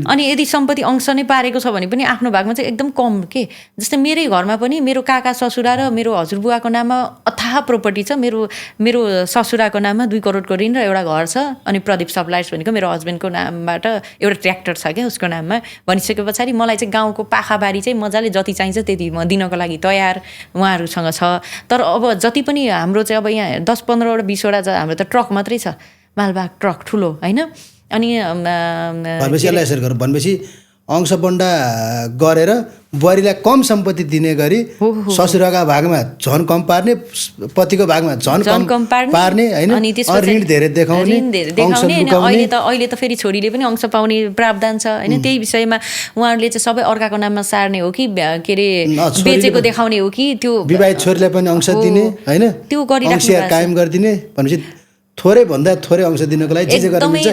अनि यदि सम्पत्ति अंश नै पारेको छ भने पनि आफ्नो भागमा चाहिँ एकदम कम के जस्तै मेरै घरमा पनि मेरो काका ससुरा र मेरो हजुरबुवाको नाममा अथाह प्रोपर्टी छ मेरो ससुराको नाममा 2 करोडको ऋण र एउटा घर छ अनि प्रदीप सप्लायर्स भनेको मेरो हस्बेन्डको नामबाट एउटा ट्र्याक्टर छ क्या उसको नाममा भनिसके पछाडि मलाई चाहिँ गाउँको पाखाबारी चाहिँ मजाले जति चाहिन्छ त्यति म दिनको लागि तयार उहाँहरूसँग छ तर अब जति पनि हाम्रो चाहिँ अब यहाँ 10-15वटा 20वटा हाम्रो त ट्रक मात्रै छ मालवाहक ट्रक ठुलो होइन अनि भनेपछि अंश बन्डा गरेर बुहारीलाई कम सम्पत्ति दिने गरी ससुराका भागमा झन कम पार्ने पतिको भागमा झन कम पार्ने होइन ऋण धेरै देखाउने अहिले त फेरि छोरीले पनि अंश पाउने प्रावधान छ होइन त्यही विषयमा उहाँहरूले चाहिँ सबै अर्काको नाममा सार्ने हो कि के अरे बेचेको देखाउने हो कि त्यो विवाहित छोरीलाई पनि अंश दिने होइन त्यो गरिराख्नु कायम गरिदिने भनेपछि थोरै भन्दा थोरै अंश दिनको लागि जे गर्ने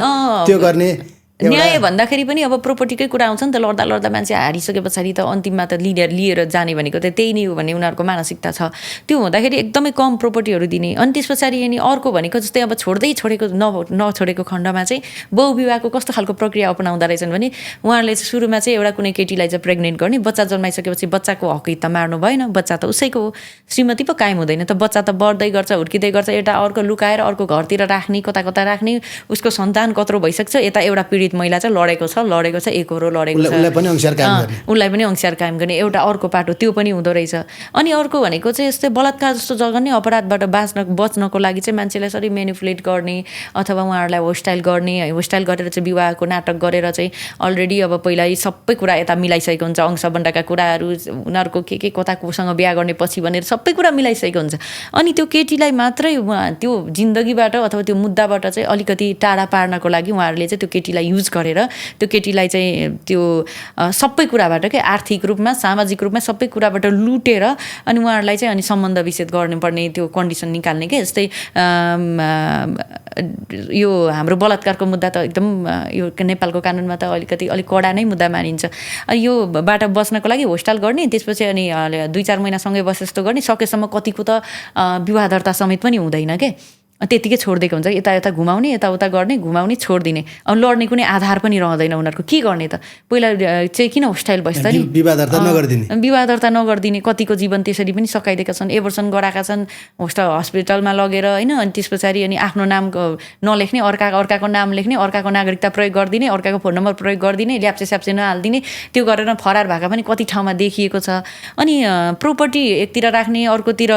त्यो गर्ने न्याय भन्दाखेरि पनि अब प्रोपर्टीकै कुरा आउँछ नि त लड्दा मान्छे हारिसके पछाडि त अन्तिममा त लिएर जाने भनेको त त्यही नै हो भन्ने उनीहरूको मानसिकता छ त्यो हुँदाखेरि एकदमै कम प्रोपर्टीहरू दिने अनि त्यस पछाडि अनि अर्को भनेको जस्तै अब छोडेको नछोडेको खण्डमा चाहिँ बहुविवाहको कस्तो खालको प्रक्रिया अपनाउँदा रहेछन् भने उहाँहरूले चाहिँ सुरुमा चाहिँ एउटा कुनै केटीलाई चाहिँ प्रेग्नेन्ट गर्ने बच्चा जन्माइसकेपछि बच्चाको हक त मार्नु भएन बच्चा त उसैको हो श्रीमती पो कायम हुँदैन त बच्चा त बढ्दै गर्छ हुर्किँदै गर्छ एउटा अर्को लुकाएर अर्को घरतिर राख्ने कता राख्ने उसको सन्तान कत्रो भइसक्छ यता एउटा पीडित महिला चाहिँ लडेको छ एकहोरो लडेको छ, उसलाई पनि अंशार कायम गर्ने, उसलाई पनि अंशार कायम गर्ने एउटा अर्को पाटो त्यो पनि हुँदो रहेछ। अनि अर्को भनेको चाहिँ यस्तै बलात्कार जस्तो जघन्य अपराधबाट बच्नको लागि चाहिँ मान्छेलाई यसरी मेनिपुलेट गर्ने अथवा उहाँहरूलाई होस्टाइल गरेर चाहिँ विवाहको नाटक गरेर चाहिँ अलरेडी अब पहिला सबै कुरा यता मिलाइसकेको हुन्छ, अंशबन्डका कुराहरू, उनीहरूको के कता कोसँग बिहा गर्ने पछि भनेर सबै कुरा मिलाइसकेको हुन्छ। अनि त्यो केटीलाई मात्रै त्यो जिन्दगीबाट अथवा त्यो मुद्दाबाट चाहिँ अलिकति टाढा पार्नको लागि उहाँहरूले चाहिँ त्यो केटीलाई युज गरेर त्यो केटीलाई चाहिँ त्यो सबै कुराबाट के आर्थिक रूपमा सामाजिक रूपमा सबै कुराबाट लुटेर अनि उहाँहरूलाई चाहिँ अनि सम्बन्ध विच्छेद गर्नुपर्ने त्यो कन्डिसन निकाल्ने के। जस्तै यो हाम्रो बलात्कारको मुद्दा त एकदम यो नेपालको कानुनमा त अलिक कडा नै मुद्दा मानिन्छ। यो बाट बस्नको लागि होस्टाइल गर्ने, त्यसपछि अनि 2-4 महिनासँगै बसे जस्तो गर्ने, सकेसम्म कतिको त विवाह दर्ता समेत पनि हुँदैन के, त्यतिकै छोडिदिएको हुन्छ। यता घुमाउने यताउता गर्ने घुमाउने छोडिदिने, अब लड्ने कुनै आधार पनि रहँदैन उनीहरूको। के गर्ने त पहिला चाहिँ किन होस्टाइल बस्छ नि, विवाह दर्ता नगरिदिने। कतिको जीवन त्यसरी पनि सकाइदिएका छन्, एबर्सन गराएका छन् हस्पिटलमा लगेर होइन। अनि त्यस पछाडि अनि आफ्नो नाम नलेख्ने, अर्काको नाम लेख्ने, अर्काको नागरिकता प्रयोग गरिदिने, अर्काको फोन नम्बर प्रयोग गरिदिने, ल्याप्चे नहालिदिने, त्यो गरेर फरार भएका पनि कति ठाउँमा देखिएको छ। अनि प्रोपर्टी एकतिर राख्ने, अर्कोतिर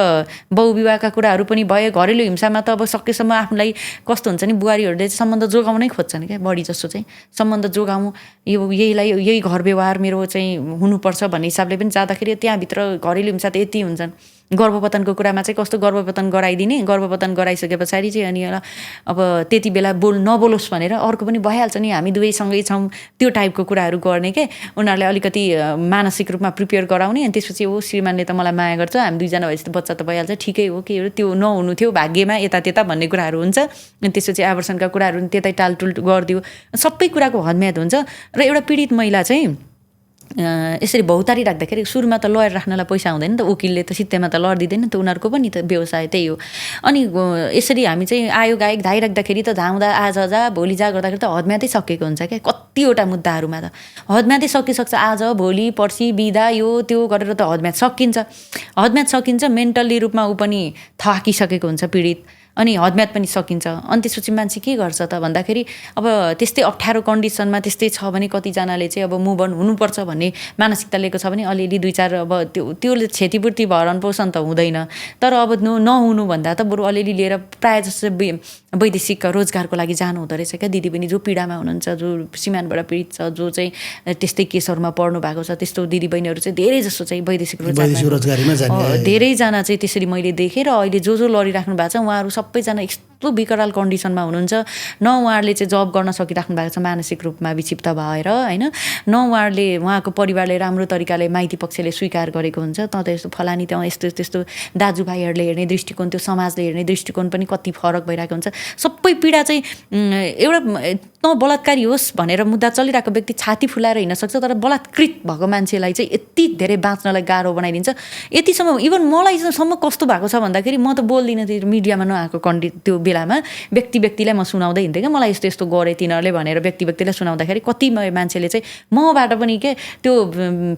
बहुविवाहका कुराहरू पनि भए। घरेलु हिंसामा त अब सकेसम्म आफूलाई कस्तो हुन्छ नि, बुहारीहरूले चाहिँ सम्बन्ध जोगाउनै खोज्छन् क्या, बढी जस्तो चाहिँ सम्बन्ध जोगाउँ, यही घर व्यवहार मेरो चाहिँ हुनुपर्छ भन्ने हिसाबले पनि जाँदाखेरि त्यहाँभित्र घरेलु हिंसा त यति हुन्छन्। गर्भपतनको कुरामा चाहिँ कस्तो गर्भपतन गराइदिने, गर्भपतन गराइसके पछाडि चाहिँ अनि अब त्यति बेला नबोलोस् भनेर अर्को पनि भइहाल्छ नि, हामी दुवैसँगै छौँ, त्यो टाइपको कुराहरू गर्ने के। उनीहरूले अलिकति मानसिक रूपमा प्रिपेयर गराउने। अनि त्यसपछि ओ श्रीमानले त मलाई माया गर्छ, हामी दुईजना भएपछि त बच्चा त भइहाल्छ, ठिकै हो, के हो, त्यो नहुनु थियो भाग्यमा, यता त्यता भन्ने कुराहरू हुन्छ। अनि त्यसपछि आवर्षणका कुराहरू त्यतै टालटुल गरिदियो, सबै कुराको हदम्याद हुन्छ। र एउटा पीडित महिला चाहिँ यसरी भौतारी राख्दाखेरि सुरुमा त लयर राख्नलाई पैसा हुँदैन त, वकिलले त सित्तैमा त लडिदिँदैन त, उनीहरूको पनि त व्यवसाय त्यही हो। अनि यसरी हामी चाहिँ आयोग धाइराख्दाखेरि त धाउँदा आज जा भोलि जा गर्दाखेरि त हदम्यादै सकिएको हुन्छ क्या। कतिवटा मुद्दाहरूमा त हदम्यादै सकिसक्छ, आज भोलि पर्सि बिदा यो त्यो गरेर त हदम्याद सकिन्छ। मेन्टल्ली रूपमा ऊ पनि थाकिसकेको हुन्छ पीडित, अनि हदम्याद पनि सकिन्छ। अनि त्यसपछि मान्छे के गर्छ त भन्दाखेरि अब त्यस्तै अप्ठ्यारो कन्डिसनमा त्यस्तै छ भने कतिजनाले चाहिँ अब मुभ अन हुनुपर्छ भन्ने मानसिकता लिएको छ भने अलिअलि 2-4 अब त्यो क्षतिपूर्ति भरण पोषण त हुँदैन, तर अब नहुनु भन्दा त बरु अलिअलि लिएर प्रायः जस्तो वैदेशिक रोजगारको लागि जानु हुँदो रहेछ क्या दिदीबहिनी, जो पीडामा हुनुहुन्छ, जो सीमानबाट पीडित छ, जो चाहिँ त्यस्तै केसहरूमा पर्नु भएको छ, त्यस्तो दिदीबहिनीहरू चाहिँ धेरै जस्तो चाहिँ वैदेशिक रोजगारमा धेरैजना चाहिँ त्यसरी मैले देखेँ। र अहिले जो लडिराख्नु भएको छ उहाँहरू सबैजना यस्तो विकराल कन्डिसनमा हुनुहुन्छ, न उहाँहरूले चाहिँ जब गर्न सकिराख्नु भएको छ मानसिक रूपमा विक्षिप्त भएर होइन, न उहाँको परिवारले राम्रो तरिकाले माइती पक्षले स्वीकार गरेको हुन्छ। त यस्तो फलानी त्यहाँ यस्तो दाजुभाइहरूले हेर्ने दृष्टिकोण, त्यो समाजले हेर्ने दृष्टिकोण पनि कति फरक भइरहेको हुन्छ। सबै पीडा चाहिँ एउटा बलात्कारी होस् भनेर मुद्दा चलिरहेको व्यक्ति छाती फुलाएर हिँड्न सक्छ, तर बलात्कृत भएको मान्छेलाई चाहिँ यति धेरै बाँच्नलाई गाह्रो बनाइदिन्छ। यतिसम्म इभन मलाईसम्म कस्तो भएको छ भन्दाखेरि म त बोल्दिनँ, त्यो मिडियामा नआएको त्यो बेलामा व्यक्तिलाई म सुनाउँदै हिँड्थेँ क्या, मलाई यस्तो गरेँ तिनीहरूले भनेर व्यक्तिलाई सुनाउँदाखेरि कति मान्छेले चाहिँ मबाट पनि के त्यो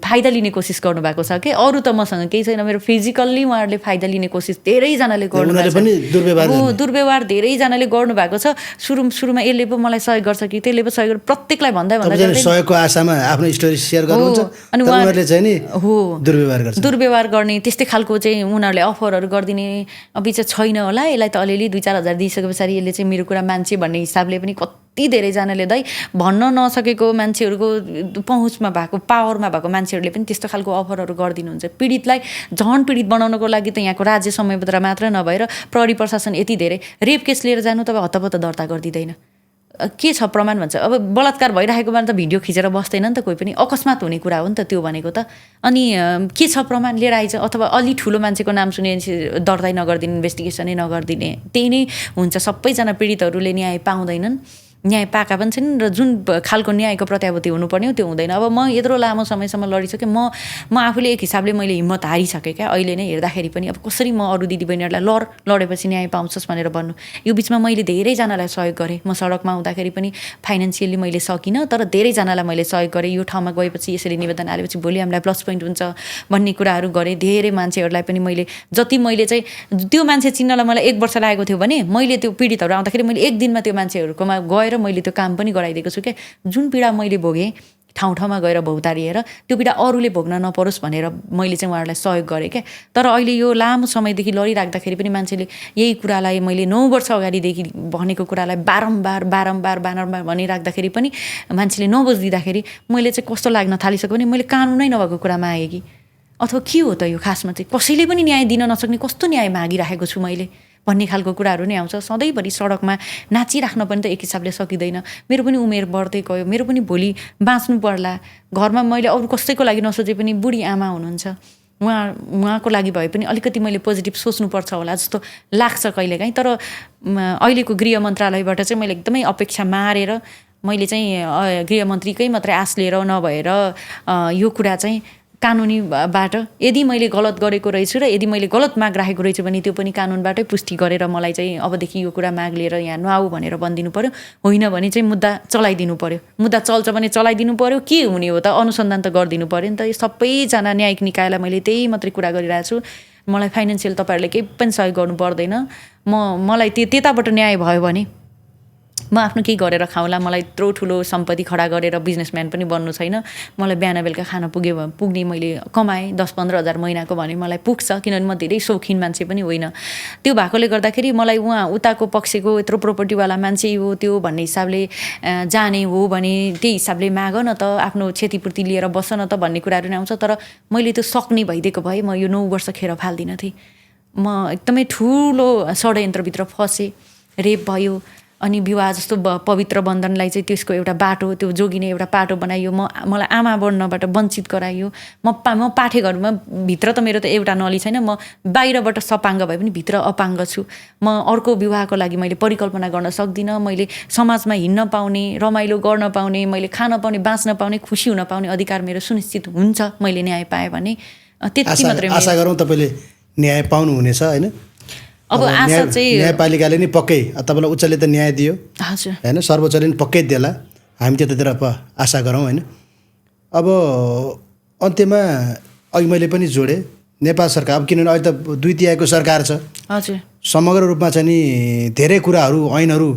फाइदा लिने कोसिस गर्नुभएको छ कि, अरू त मसँग केही छैन, मेरो फिजिकल्ली उहाँहरूले फाइदा लिने कोसिस धेरैजनाले गर्नुभएको, दुर्व्यवहार धेरैजनाले गर्नुभएको छ। सुरुमा यसले पो मलाई सहयोग गर्छ कि त्यसले पो सहयोग, प्रत्येकलाई भन्दा सहयोगको आशामा आफ्नो स्टोरी सेयर गर्नुहुन्छ, अनि उहाँहरूले चाहिँ नि दुर्व्यवहार गर्ने त्यस्तै खालको चाहिँ उनीहरूले अफरहरू गरिदिने। बिच छैन होला, यसलाई त अलिअलि 2-4 हजार दिइसके पछाडि यसले चाहिँ मेरो कुरा मान्छे भन्ने हिसाबले पनि कति धेरैजनाले भन्न नसकेको मान्छेहरूको पहुँचमा भएको पावरमा भएको मान्छेहरूले पनि त्यस्तो खालको अफरहरू गरिदिनुहुन्छ। पीडितलाई झन् पीडित बनाउनको लागि त यहाँको राज्य संयन्त्र मात्र नभएर प्रहरी प्रशासन यति धेरै रेप केस लिएर जानु तपाईँ हतपत दर्ता गरिदिँदैन। के छ प्रमाण भन्छ, अब बलात्कार भइरहेकोमा त भिडियो खिचेर बस्दैन नि त कोही पनि, अकस्मात हुने कुरा हो नि त त्यो भनेको त। अनि के छ प्रमाण लिएर आइज, अथवा अलि ठुलो मान्छेको नाम सुने दर्ता नगरिदिने, इन्भेस्टिगेसनै नगरिदिने, त्यही नै हुन्छ। सबैजना पीडितहरूले न्याय पाउँदैनन्, न्याय पाएका पनि छैनन्, र जुन खालको न्यायको प्रत्याभूति हुनुपर्ने हो त्यो हुँदैन। अब म यत्रो लामो समयसम्म लडिसकेँ, म आफूले एक हिसाबले मैले हिम्मत हारिसकेँ क्या। अहिले नै हेर्दाखेरि पनि अब कसरी म अरू दिदीबहिनीहरूलाई लडेपछि न्याय पाउँछस् भनेर भन्नु, यो बिचमा मैले धेरैजनालाई सहयोग गरेँ। म सडकमा हुँदाखेरि पनि फाइनेन्सियली मैले सकिनँ, तर धेरैजनालाई मैले सहयोग गरेँ। यो ठाउँमा गएपछि यसरी निवेदन हालेपछि भोलि हामीलाई प्लस पोइन्ट हुन्छ भन्ने कुराहरू गरेँ। धेरै मान्छेहरूलाई पनि मैले जति मैले चाहिँ त्यो मान्छे चिन्नलाई मलाई 1 वर्ष लागेको थियो भने मैले त्यो पीडितहरू आउँदाखेरि मैले 1 दिनमा त्यो मान्छेहरूकोमा गएर गएर मैले त्यो काम पनि गराइदिएको छु क्या। जुन पीडा मैले भोगेँ ठाउँ ठाउँमा गएर भौतारिएर त्यो पीडा अरूले भोग्न नपरोस् भनेर मैले चाहिँ उहाँहरूलाई सहयोग गरेँ क्या। तर अहिले यो लामो समयदेखि लडिराख्दाखेरि पनि मान्छेले यही कुरालाई मैले 9 वर्ष अगाडिदेखि भनेको कुरालाई बारम्बार भनिराख्दाखेरि पनि मान्छेले नबुझिदिँदाखेरि मैले चाहिँ कस्तो लाग्न थालिसक्यो भने मैले कानुनै नभएको कुरा मागेँ कि अथवा के हो त यो खासमा चाहिँ कसैले पनि न्याय दिन नसक्ने कस्तो न्याय मागिराखेको छु मैले भन्ने खालको कुराहरू नै आउँछ। सधैँभरि सडकमा नाचिराख्न पनि त एक हिसाबले सकिँदैन। मेरो पनि उमेर बढ्दै गयो, मेरो पनि भोलि बाँच्नु पर्ला। घरमा मैले अरू कसैको लागि नसोचे पनि बुढी आमा हुनुहुन्छ, उहाँको लागि भए पनि अलिकति मैले पोजिटिभ सोच्नुपर्छ होला जस्तो लाग्छ कहिलेकाहीँ। तर अहिलेको गृह मन्त्रालयबाट चाहिँ मैले एकदमै अपेक्षा मारेर मैले चाहिँ गृहमन्त्रीकै मात्रै आश लिएर नभएर यो कुरा चाहिँ कानुनीबाट यदि मैले गलत गरेको रहेछु र यदि मैले गलत माग राखेको रहेछु भने त्यो पनि कानुनबाटै पुष्टि गरेर मलाई चाहिँ अबदेखि यो कुरा माग लिएर यहाँ नआऊ भनेर भनिदिनु पर्यो। होइन भने चाहिँ मुद्दा चलाइदिनु पर्यो। मुद्दा चल्छ भने चलाइदिनु पर्यो। के हुने हो त अनुसन्धान त गरिदिनु पर्यो नि त। यो सबैजना न्यायिक निकायलाई मैले त्यही मात्रै कुरा गरिरहेको छु। मलाई फाइनेन्सियल तपाईँहरूले केही पनि सहयोग गर्नु पर्दैन। मलाई त्यताबाट न्याय भयो भने म आफ्नो केही गरेर खाउँला। मलाई यत्रो ठुलो सम्पत्ति खडा गरेर बिजनेसम्यान पनि बन्नु छैन। मलाई बिहान बेलुका खान पुग्ने मैले कमाएँ 10-15 हज़ार महिनाको भने मलाई पुग्छ, किनभने म धेरै शौखिन मान्छे पनि होइन। त्यो भएकोले गर्दाखेरि मलाई उहाँ उताको पक्षको यत्रो प्रोपर्टीवाला मान्छे हो त्यो भन्ने हिसाबले जाने हो भने त्यही हिसाबले माग न त, आफ्नो क्षतिपूर्ति लिएर बस न त भन्ने कुराहरू नै आउँछ। तर मैले त्यो सक्ने भइदिएको भए म यो 9 वर्ष खेर फाल्दिनँ थिएँ। म एकदमै ठुलो षड्यन्त्रभित्र फसेँ, रेप भयो, अनि विवाह जस्तो पवित्र बन्धनलाई चाहिँ त्यसको एउटा बाटो, त्यो जोगिने एउटा बाटो बनाइयो। मलाई आमा बन्नबाट वञ्चित गराइयो। म पाठेघरमा भित्र त मेरो त एउटा नली छैन। म बाहिरबाट सपाङ्ग भए पनि भित्र अपाङ्ग छु। म अर्को विवाहको लागि मैले परिकल्पना गर्न सक्दिनँ। मैले समाजमा हिँड्न पाउने, रमाइलो गर्न पाउने, मैले खान पाउने, बाँच्न पाउने, खुसी हुन पाउने अधिकार मेरो सुनिश्चित हुन्छ मैले न्याय पाएँ भने। त्यति मात्रै आशा गरौँ तपाईँले न्याय पाउनुहुनेछ होइन। अब आशा चाहिँ न्यायपालिकाले नि पक्कै तपाईँलाई उच्चले त न्याय दियो हजुर होइन, सर्वोच्चले नि पक्कै देला, हामी त्यतातिर आशा गरौँ होइन। अब अन्त्यमा अघि मैले पनि जोडेँ नेपाल सरकार, अब किनभने अहिले त 2 तिहाईको सरकार छ हजुर, समग्र रूपमा चाहिँ नि धेरै कुराहरू ऐनहरू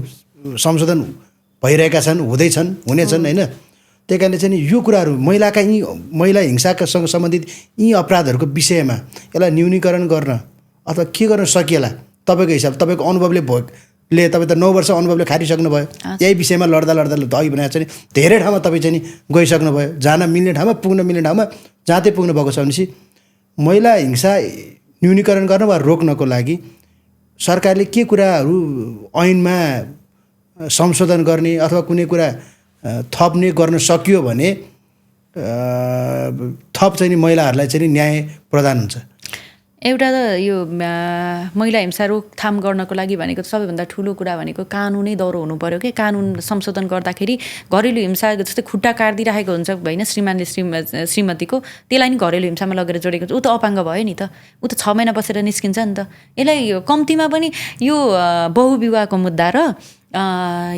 संशोधन भइरहेका छन्, हुँदैछन्, हुनेछन् होइन। त्यही कारणले चाहिँ यो कुराहरू महिला हिंसासँग सम्बन्धित यी अपराधहरूको विषयमा यसलाई न्यूनीकरण गर्न अथवा के गर्न सकिएला तपाईँको हिसाब, तपाईँको अनुभवले तपाईँ त 9 वर्ष अनुभवले खारिसक्नु भयो। यही विषयमा लड्दा अघि भनेको छ नि धेरै ठाउँमा तपाईँ चाहिँ नि गइसक्नु भयो, जान मिल्ने ठाउँमा, पुग्न मिल्ने ठाउँमा जहाँ चाहिँ पुग्नु भएको छ भनेपछि महिला हिंसा न्यूनीकरण गर्न वा रोक्नको लागि सरकारले के कुराहरू ऐनमा संशोधन गर्ने अथवा कुनै कुरा थप्ने गर्न सकियो भने थप चाहिँ नि महिलाहरूलाई चाहिँ नि न्याय प्रदान हुन्छ। एउटा त यो महिला हिंसा रोकथाम गर्नको लागि भनेको सबैभन्दा ठुलो कुरा भनेको कानुनै दह्रो हुनु पऱ्यो कि। कानुन संशोधन गर्दाखेरि घरेलु हिंसा जस्तै खुट्टा काटिदिरहेको हुन्छ होइन श्रीमानले श्रीमतीको, त्यसलाई नि घरेलु हिंसामा लगेर जोडेको ऊ त अपाङ्ग भयो नि त, ऊ त 6 महिना बसेर निस्किन्छ नि त। यसलाई कम्तीमा पनि यो बहुविवाहको मुद्दा र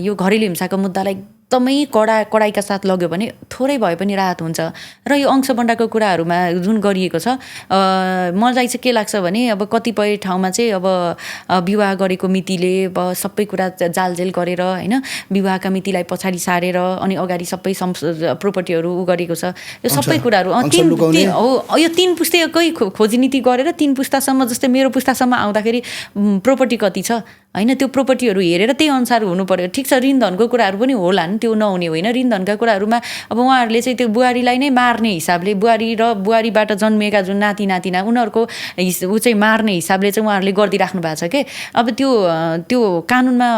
यो घरेलु हिंसाको मुद्दालाई एकदमै कडाइका साथ लग्यो भने थोरै भए पनि राहत हुन्छ। र यो अंशबन्डाको कुराहरूमा जुन गरिएको छ मलाई चाहिँ के लाग्छ भने अब कतिपय ठाउँमा चाहिँ अब विवाह गरेको मितिले अब सबै कुरा जालजेल गरेर होइन विवाहका मितिलाई पछाडि सारेर अनि अगाडि सबै प्रोपर्टीहरू गरेको छ। यो सबै कुराहरू यो 3 पुस्तेकै खोजी नीति गरेर 3 पुस्तासम्म जस्तै मेरो पुस्तासम्म आउँदाखेरि प्रोपर्टी कति छ होइन त्यो प्रोपर्टीहरू हेरेर त्यही अनुसार हुनु पर्यो। ठिक छ ऋणधनको कुराहरू पनि होला नि, त्यो नहुने होइन। ऋणधनका कुराहरूमा अब उहाँहरूले चाहिँ त्यो बुहारीलाई नै मार्ने हिसाबले, बुहारी र बुहारीबाट जन्मिएका जुन नाति नातिना उनीहरूको ऊ चाहिँ मार्ने हिसाबले चाहिँ उहाँहरूले गरिदिइराख्नु भएको छ कि। अब त्यो कानुनमा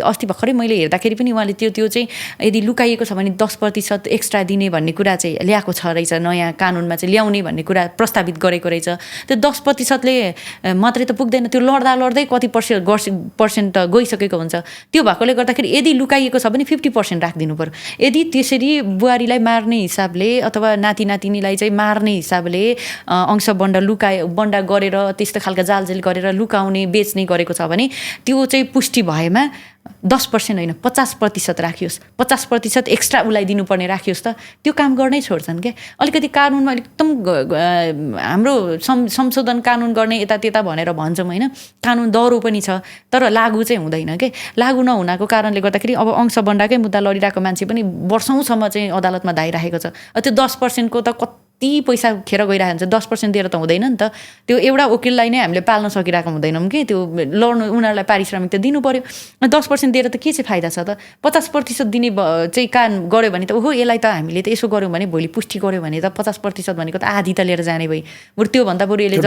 अस्ति भर्खरै मैले हेर्दाखेरि पनि उहाँले त्यो चाहिँ यदि लुकाइएको छ भने 10% एक्स्ट्रा दिने भन्ने कुरा चाहिँ ल्याएको छ रहेछ, नयाँ कानुनमा चाहिँ ल्याउने भन्ने कुरा प्रस्तावित गरेको रहेछ। त्यो 10%ले मात्रै त पुग्दैन, त्यो लड्दै कति पर्सेन्ट त गइसकेको हुन्छ। त्यो भएकोले गर्दाखेरि यदि लुकाइएको छ भने 50% राखिदिनु पर्यो। यदि त्यसरी बुहारीलाई मार्ने हिसाबले अथवा नाति नातिनीलाई चाहिँ मार्ने हिसाबले बन्डा गरेर त्यस्तो खालका जालजेल गरेर लुकाउने बेच्ने गरेको छ भने त्यो चाहिँ पुष्टि भएमा 10% होइन 50% राखियोस्, 50% एक्स्ट्रा उसलाई दिनुपर्ने राखियोस् त त्यो काम गर्नै छोड्छन् क्या। अलिकति कानुनमा एकदम हाम्रो संशोधन कानुन गर्ने यता त्यता भनेर भन्छौँ होइन, कानुन दह्रो पनि छ तर लागु चाहिँ हुँदैन के। लागु नहुनाको कारणले गर्दाखेरि अब अंशबन्डाकै मुद्दा लडिरहेको मान्छे पनि वर्षौँसम्म चाहिँ अदालतमा धाइराखेको छ। त्यो 10%को त कति पैसा खेर गइरहेको हुन्छ, 10% दिएर त हुँदैन नि त। त्यो एउटा वकिललाई नै हामीले पाल्न सकिरहेको हुँदैनौँ कि, त्यो लड्नु उनीहरूलाई पारिश्रमिक त दिनु पऱ्यो। 10% दिएर त के चाहिँ फाइदा छ त। 50% दिने चाहिँ काम गऱ्यो भने त ओहो यसलाई त हामीले त यसो गऱ्यौँ भने भोलि पुष्टि गऱ्यो भने त 50% भनेको त आधी त लिएर जाने भई, बरु त्योभन्दा बरु यसले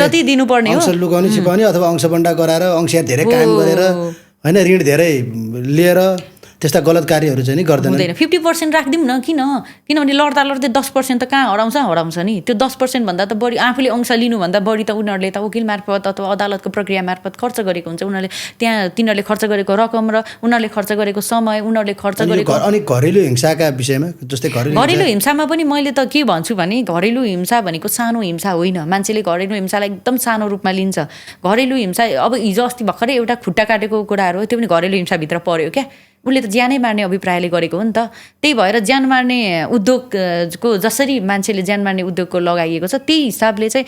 जति दिनुपर्ने हो लुकाउने छिपाउने अथवा अंशबन्डा गराएर अंशिया धेरै कायम गरेर होइन, ऋण धेरै लिएर त्यस्ता गलत कार्यहरू चाहिँ नि गर्दैन। हुँदैन। 50% राखिदिउँ न, किनभने लड्दा लड्दै 10% त कहाँ हराउँछ नि। त्यो 10% भन्दा त बढी आफूले अंश लिनुभन्दा बढी त उनीहरूले त वकिल मार्फत अथवा अदालतको प्रक्रिया मार्फत खर्च गरेको हुन्छ। उनीहरूले त्यहाँ तिनीहरूले खर्च गरेको रकम र उनीहरूले खर्च गरेको समय, उनीहरूले खर्च गरेको। अनि घरेलु हिंसाका विषयमा जस्तै घरेलु हिंसामा पनि मैले त के भन्छु भने घरेलु हिंसा भनेको सानो हिंसा होइन। मान्छेले घरेलु हिंसालाई एकदम सानो रूपमा लिन्छ। घरेलु हिंसा अब हिजो अस्ति भर्खरै एउटा खुट्टा काटेको कुराहरू हो, त्यो पनि घरेलु हिंसाभित्र पर्यो क्या। उसले त ज्यानै मार्ने अभिप्रायले गरेको हो नि त। त्यही भएर ज्यान मार्ने उद्योगको जसरी मान्छेले ज्यान मार्ने उद्योगको लगाइएको छ त्यही हिसाबले चाहिँ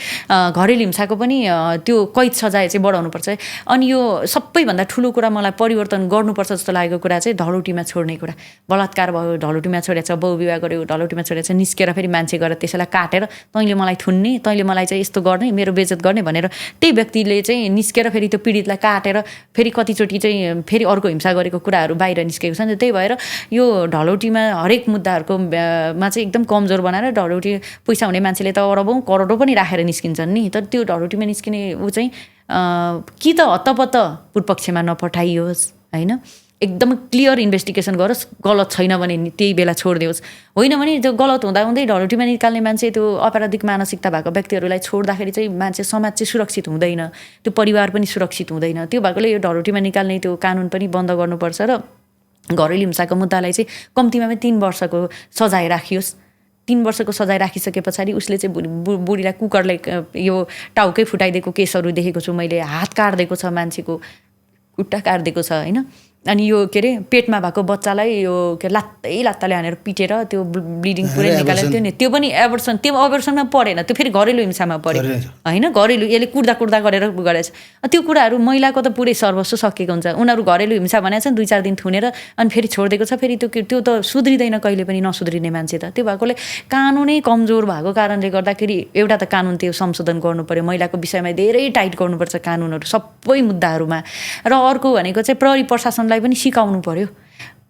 घरेलु हिंसाको पनि त्यो कैद सजाय चाहिँ बढाउनुपर्छ। अनि यो सबैभन्दा ठुलो कुरा मलाई परिवर्तन गर्नुपर्छ जस्तो लागेको कुरा चाहिँ ढलौटीमा छोड्ने कुरा। बलात्कार भयो, ढलौटीमा छोडेको छ, बहुविवाह गर्यो, ढलौटीमा छोडेको छ, निस्केर फेरि मान्छे गएर त्यसैलाई काटेर तैँले मलाई थुन्ने, तैँले मलाई चाहिँ यस्तो गर्ने, मेरो बेइज्जत गर्ने भनेर त्यही व्यक्तिले चाहिँ निस्केर फेरि त्यो पीडितलाई काटेर फेरि कतिचोटि चाहिँ फेरि अर्को हिंसा गरेको कुराहरू बाहिर निस्केको छ नि। त्यही भएर यो ढलौटीमा हरेक मुद्दाहरूको मा चाहिँ एकदम कमजोर बनाएर ढलौटी पैसा हुने मान्छेले त अरबौँ करोडौँ पनि राखेर निस्किन्छन् नि। तर त्यो ढलौटीमा निस्किने ऊ चाहिँ कि त हत्तपत्त पूर्वपक्षमा नपठाइयोस् होइन, एकदम क्लियर इन्भेस्टिगेसन गरोस्, गलत छैन भने त्यही बेला छोडिदियोस्। होइन भने त्यो गलत हुँदै ढलौटीमा निकाल्ने मान्छे, त्यो अपराधिक मानसिकता भएको व्यक्तिहरूलाई छोड्दाखेरि चाहिँ मान्छे समाज चाहिँ सुरक्षित हुँदैन, त्यो परिवार पनि सुरक्षित हुँदैन। त्यो भएकोले यो ढलौटीमा निकाल्ने त्यो कानुन पनि बन्द गर्नुपर्छ र घरेलु हिंसाको मुद्दालाई चाहिँ कम्तीमा पनि 3 वर्षको सजाय राखियोस्। 3 वर्षको सजाय राखिसके पछाडि उसले चाहिँ बुढीलाई कुकरले यो टाउकै फुटाइदिएको केसहरू देखेको छु मैले। हात काटिदिएको छ, मान्छेको खुट्टा काटिदिएको छ होइन। अनि यो के अरे पेटमा भएको बच्चालाई यो के लात्ताले हानेर पिटेर त्यो ब्लिडिङ पुरै निकालेर त्यो पनि एबर्सनमा परेन, त्यो फेरि घरेलु हिंसामा पऱ्यो होइन। घरेलु यसले कुर्दा गरेर गरेछ। त्यो कुराहरू महिलाको त पुरै सर्वस्व सकिएको हुन्छ। उनीहरू घरेलु हिंसा भनेको छ 2-4 दिन थुनेर अनि फेरि छोडिदिएको छ, फेरि त्यो त सुध्रिँदैन कहिले पनि, नसुध्रिने मान्छे त। त्यो भएकोले कानुनै कमजोर भएको कारणले गर्दाखेरि एउटा त कानुन त्यो संशोधन गर्नु पर्यो, महिलाको विषयमा धेरै टाइट गर्नुपर्छ कानुनहरू सबै मुद्दाहरूमा। र अर्को भनेको चाहिँ प्रहरी प्रशासन पनि सिकाउनु पर्यो।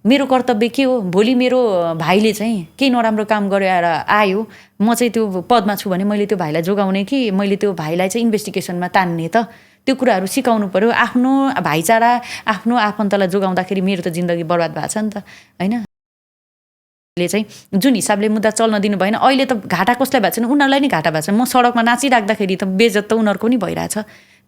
मेरो कर्तव्य के हो, भोलि मेरो भाइले चाहिँ केही नराम्रो काम गरेर आयो, म चाहिँ त्यो पदमा छु भने मैले त्यो भाइलाई जोगाउने कि मैले त्यो भाइलाई चाहिँ इन्भेस्टिगेसनमा तान्ने त, त्यो कुराहरू सिकाउनु पर्यो। आफ्नो भाइचारा आफ्नो आफन्तलाई जोगाउँदाखेरि मेरो त जिन्दगी बर्बाद भएको छ नि त होइन। चाहिँ जुन हिसाबले मुद्दा चल्न दिनु भएन, अहिले त घाटा कसलाई भएको छैन, उनीहरूलाई नै घाटा भएको छ। म सडकमा नाचिराख्दाखेरि त बेइज्जत त उनीहरूको पनि भइरहेछ।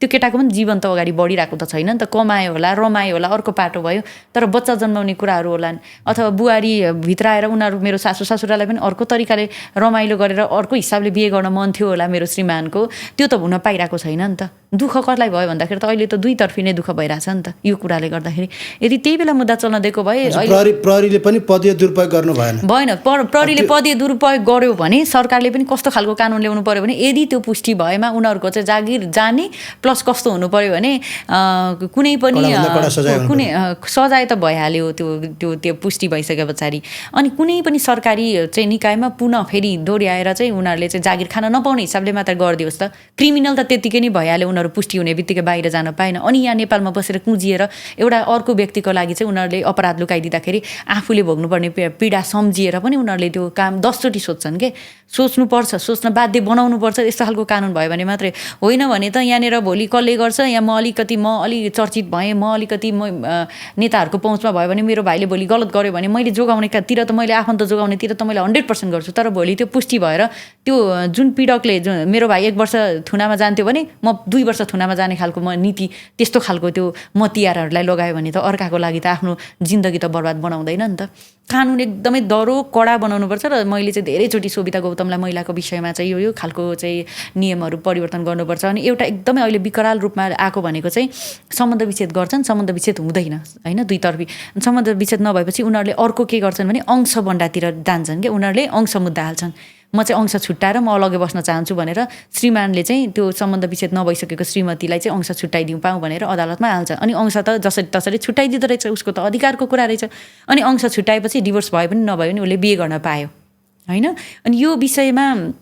त्यो केटाको पनि जीवन त अगाडि बढिरहेको त छैन नि त। कमायो होला, रमायो होला, अर्को पाटो भयो, तर बच्चा जन्माउने कुराहरू होला अथवा बुहारी भित्र आएर उनीहरू मेरो सासू ससुरालाई पनि अर्को तरिकाले रमाइलो गरेर अर्को हिसाबले बिहे गर्न मन थियो होला मेरो श्रीमानको, त्यो त हुन पाइरहेको छैन नि त। दुःख कसलाई भयो भन्दाखेरि त अहिले त दुईतर्फी नै दुःख भइरहेछ नि त यो कुराले गर्दाखेरि। यदि त्यही बेला मुद्दा चल्न दिएको भए प्रहरीले पनि पदीय दुरुपयोग गर्नु भएन। प्रहरीले पदीय दुरुपयोग गर्यो भने सरकारले पनि कस्तो खालको कानुन ल्याउनु पर्यो भने यदि त्यो पुष्टि भएमा उनीहरूको चाहिँ जागिर जाने, प्लस कस्तो हुनु पर्यो भने कुनै पनि सजाय त भइहाल्यो त्यो पुष्टि भइसके पछाडि। अनि कुनै पनि सरकारी चाहिँ निकायमा पुनः फेरि दोहोऱ्याएर चाहिँ उनीहरूले चाहिँ जागिर खान नपाउने हिसाबले मात्र गरिदियोस् त। क्रिमिनल त त्यतिकै नै भइहाल्यो, उनीहरू पुष्टि हुने बित्तिकै बाहिर जान पाएन। अनि यहाँ नेपालमा बसेर कुँजिएर एउटा अर्को व्यक्तिको लागि चाहिँ उनीहरूले अपराध लुकाइदिँदाखेरि आफूले भोग्नुपर्ने पीडा सम्झिएर पनि उनीहरूले त्यो काम 10 चोटि सोध्छन् के। सोच्नुपर्छ, सोच्न बाध्य बनाउनुपर्छ। यस्तो खालको कानुन भयो भने मात्रै, होइन भने त यहाँनिर भोलि कसले गर्छ, यहाँ म अलि चर्चित भएँ, म अलिकति नेताहरूको पहुँचमा भयो भने मेरो भाइले भोलि गलत गर्यो भने मैले जोगाउनेतिर त मैले आफन्त जोगाउनेतिर त मैले 100% गर्छु। तर भोलि त्यो पुष्टि भएर त्यो जुन पीडकले मेरो भाइ 1 वर्ष थुनामा जान्थ्यो भने म 2 वर्ष थुनामा जाने खालको म नीति त्यस्तो खालको त्यो मतियारहरूलाई लगायो भने त अर्काको लागि त आफ्नो जिन्दगी त बर्बाद बनाउँदैन नि त। कानुन एकदमै दरो कडा बनाउनुपर्छ र मैले चाहिँ धेरैचोटि सोभिता गौतमलाई महिलाको विषयमा चाहिँ यो खालको चाहिँ नियमहरू परिवर्तन गर्नुपर्छ। अनि एउटा एकदमै अहिले विकराल रूपमा आएको भनेको चाहिँ सम्बन्ध विच्छेद गर्छन्, सम्बन्ध विच्छेद हुँदैन होइन, दुईतर्फी सम्बन्ध विच्छेद नभएपछि उनीहरूले अर्को के गर्छन् भने अंश बन्डातिर जान्छन् क्या, उनीहरूले अंश मुद्दा हाल्छन्। म चाहिँ अंश छुट्याएर म अलग्गै बस्न चाहन्छु भनेर श्रीमानले चाहिँ त्यो सम्बन्ध विच्छेद नभइसकेको श्रीमतीलाई चाहिँ अंश छुट्याइदिउँ पाऊँ भनेर अदालतमा हाल्छ। अनि अंश त जसरी तसरी छुट्याइदिँदो रहेछ, उसको त अधिकारको कुरा रहेछ। अनि अंश छुट्याएपछि डिभोर्स भए पनि नभए पनि उसले बिहे गर्न पायो होइन। अनि यो विषयमा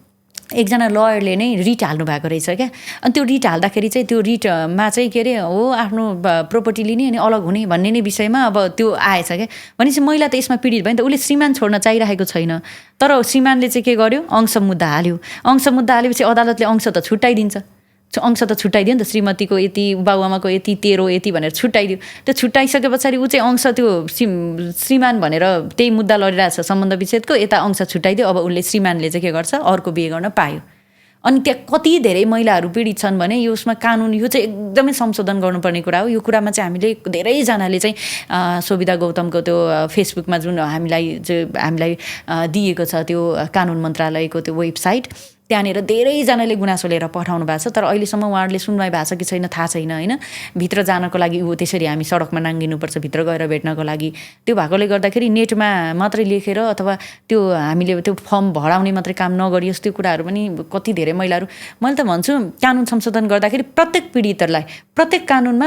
एकजना लयरले नै रिट हाल्नु भएको रहेछ क्या। अनि त्यो रिट हाल्दाखेरि चाहिँ त्यो रिटमा चाहिँ के अरे हो आफ्नो प्रोपर्टी लिने अनि अलग हुने भन्ने नै विषयमा अब त्यो आएछ क्या। भनेपछि महिला त यसमा पीडित भयो नि त, उसले श्रीमान छोड्न चाहिरहेको छैन, तर श्रीमानले चाहिँ के गर्यो, अंश मुद्दा हाल्यो। अंश मुद्दा हालेपछि अदालतले अंश त छुट्याइदिन्छ, अंश त छुट्याइदियो नि त, श्रीमतीको यति, बाबुआमाको यति, तेरो यति भनेर छुट्याइदियो। त्यो छुट्याइसके पछाडि ऊ चाहिँ अंश त्यो श्रीमान भनेर त्यही मुद्दा लडिरहेछ सम्बन्ध विच्छेदको, यता अंश छुट्याइदियो। अब उसले श्रीमानले चाहिँ के गर्छ, अर्को बिहे गर्न पायो। अनि त्यहाँ कति धेरै महिलाहरू पीडित छन् भने यसमा कानुन यो चाहिँ एकदमै संशोधन गर्नुपर्ने कुरा हो। यो कुरामा चाहिँ हामीले धेरैजनाले चाहिँ सोभिता गौतमको त्यो फेसबुकमा जुन हामीलाई दिएको छ त्यो कानुन मन्त्रालयको त्यो वेबसाइट, त्यहाँनिर धेरैजनाले गुनासो लिएर पठाउनु भएको छ। तर अहिलेसम्म उहाँहरूले सुनवाई भएको छ कि छैन थाहा छैन होइन। भित्र जानको लागि त्यसरी हामी सडकमा नाङ्गिनुपर्छ भित्र गएर भेट्नको लागि। त्यो भएकोले गर्दाखेरि नेटमा मात्रै लेखेर अथवा त्यो हामीले त्यो फर्म भराउने मात्रै काम नगरियोस्, त्यो कुराहरू पनि कति धेरै महिलाहरू। मैले त भन्छु कानुन संशोधन गर्दाखेरि प्रत्येक पीडितहरूलाई प्रत्येक कानुनमा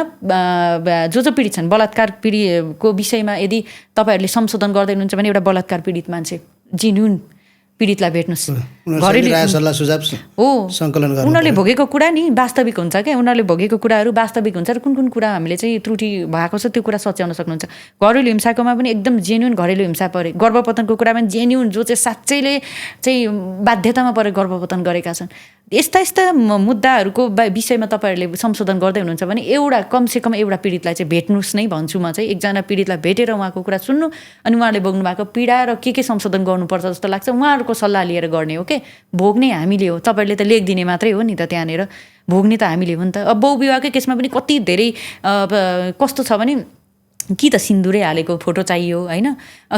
जो पीडित छन्, बलात्कार पीडितको विषयमा यदि तपाईँहरूले संशोधन गर्दै हुनुहुन्छ भने एउटा बलात्कार पीडित मान्छे जेन्युन पीडितलाई भेट्नुहोस्, उनीहरूले भोगेको कुरा नि वास्तविक हुन्छ क्या। उनीहरूले भोगेको कुराहरू वास्तविक हुन्छ र कुन कुन कुरा हामीले चाहिँ त्रुटि भएको छ त्यो कुरा सच्याउन सक्नुहुन्छ। घरेलु हिंसाकोमा पनि एकदम जेन्युन घरेलु हिंसा परे, गर्भपतनको कुरामा पनि जेन्युन जो चाहिँ साँच्चैले चाहिँ बाध्यतामा परे गर्भपतन गरेका छन्। यस्ता यस्ता मुद्दाहरूको विषयमा तपाईँहरूले संशोधन गर्दै हुनुहुन्छ भने एउटा कमसेकम एउटा पीडितलाई चाहिँ भेट्नुहोस् नै भन्छु म चाहिँ। एकजना पीडितलाई भेटेर उहाँको कुरा सुन्नु अनि उहाँले भोग्नु भएको पीडा र के संशोधन गर्नुपर्छ जस्तो लाग्छ उहाँहरूको सल्लाह लिएर गर्ने हो के। भोग्ने हामीले हो, तपाईँहरूले त लेखिदिने मात्रै हो नि त, त्यहाँनिर भोग्ने त हामीले हो नि त। अब बहुविवाहकै केसमा पनि कति धेरै कस्तो छ भने कि त सिन्दुरै हालेको फोटो चाहियो होइन,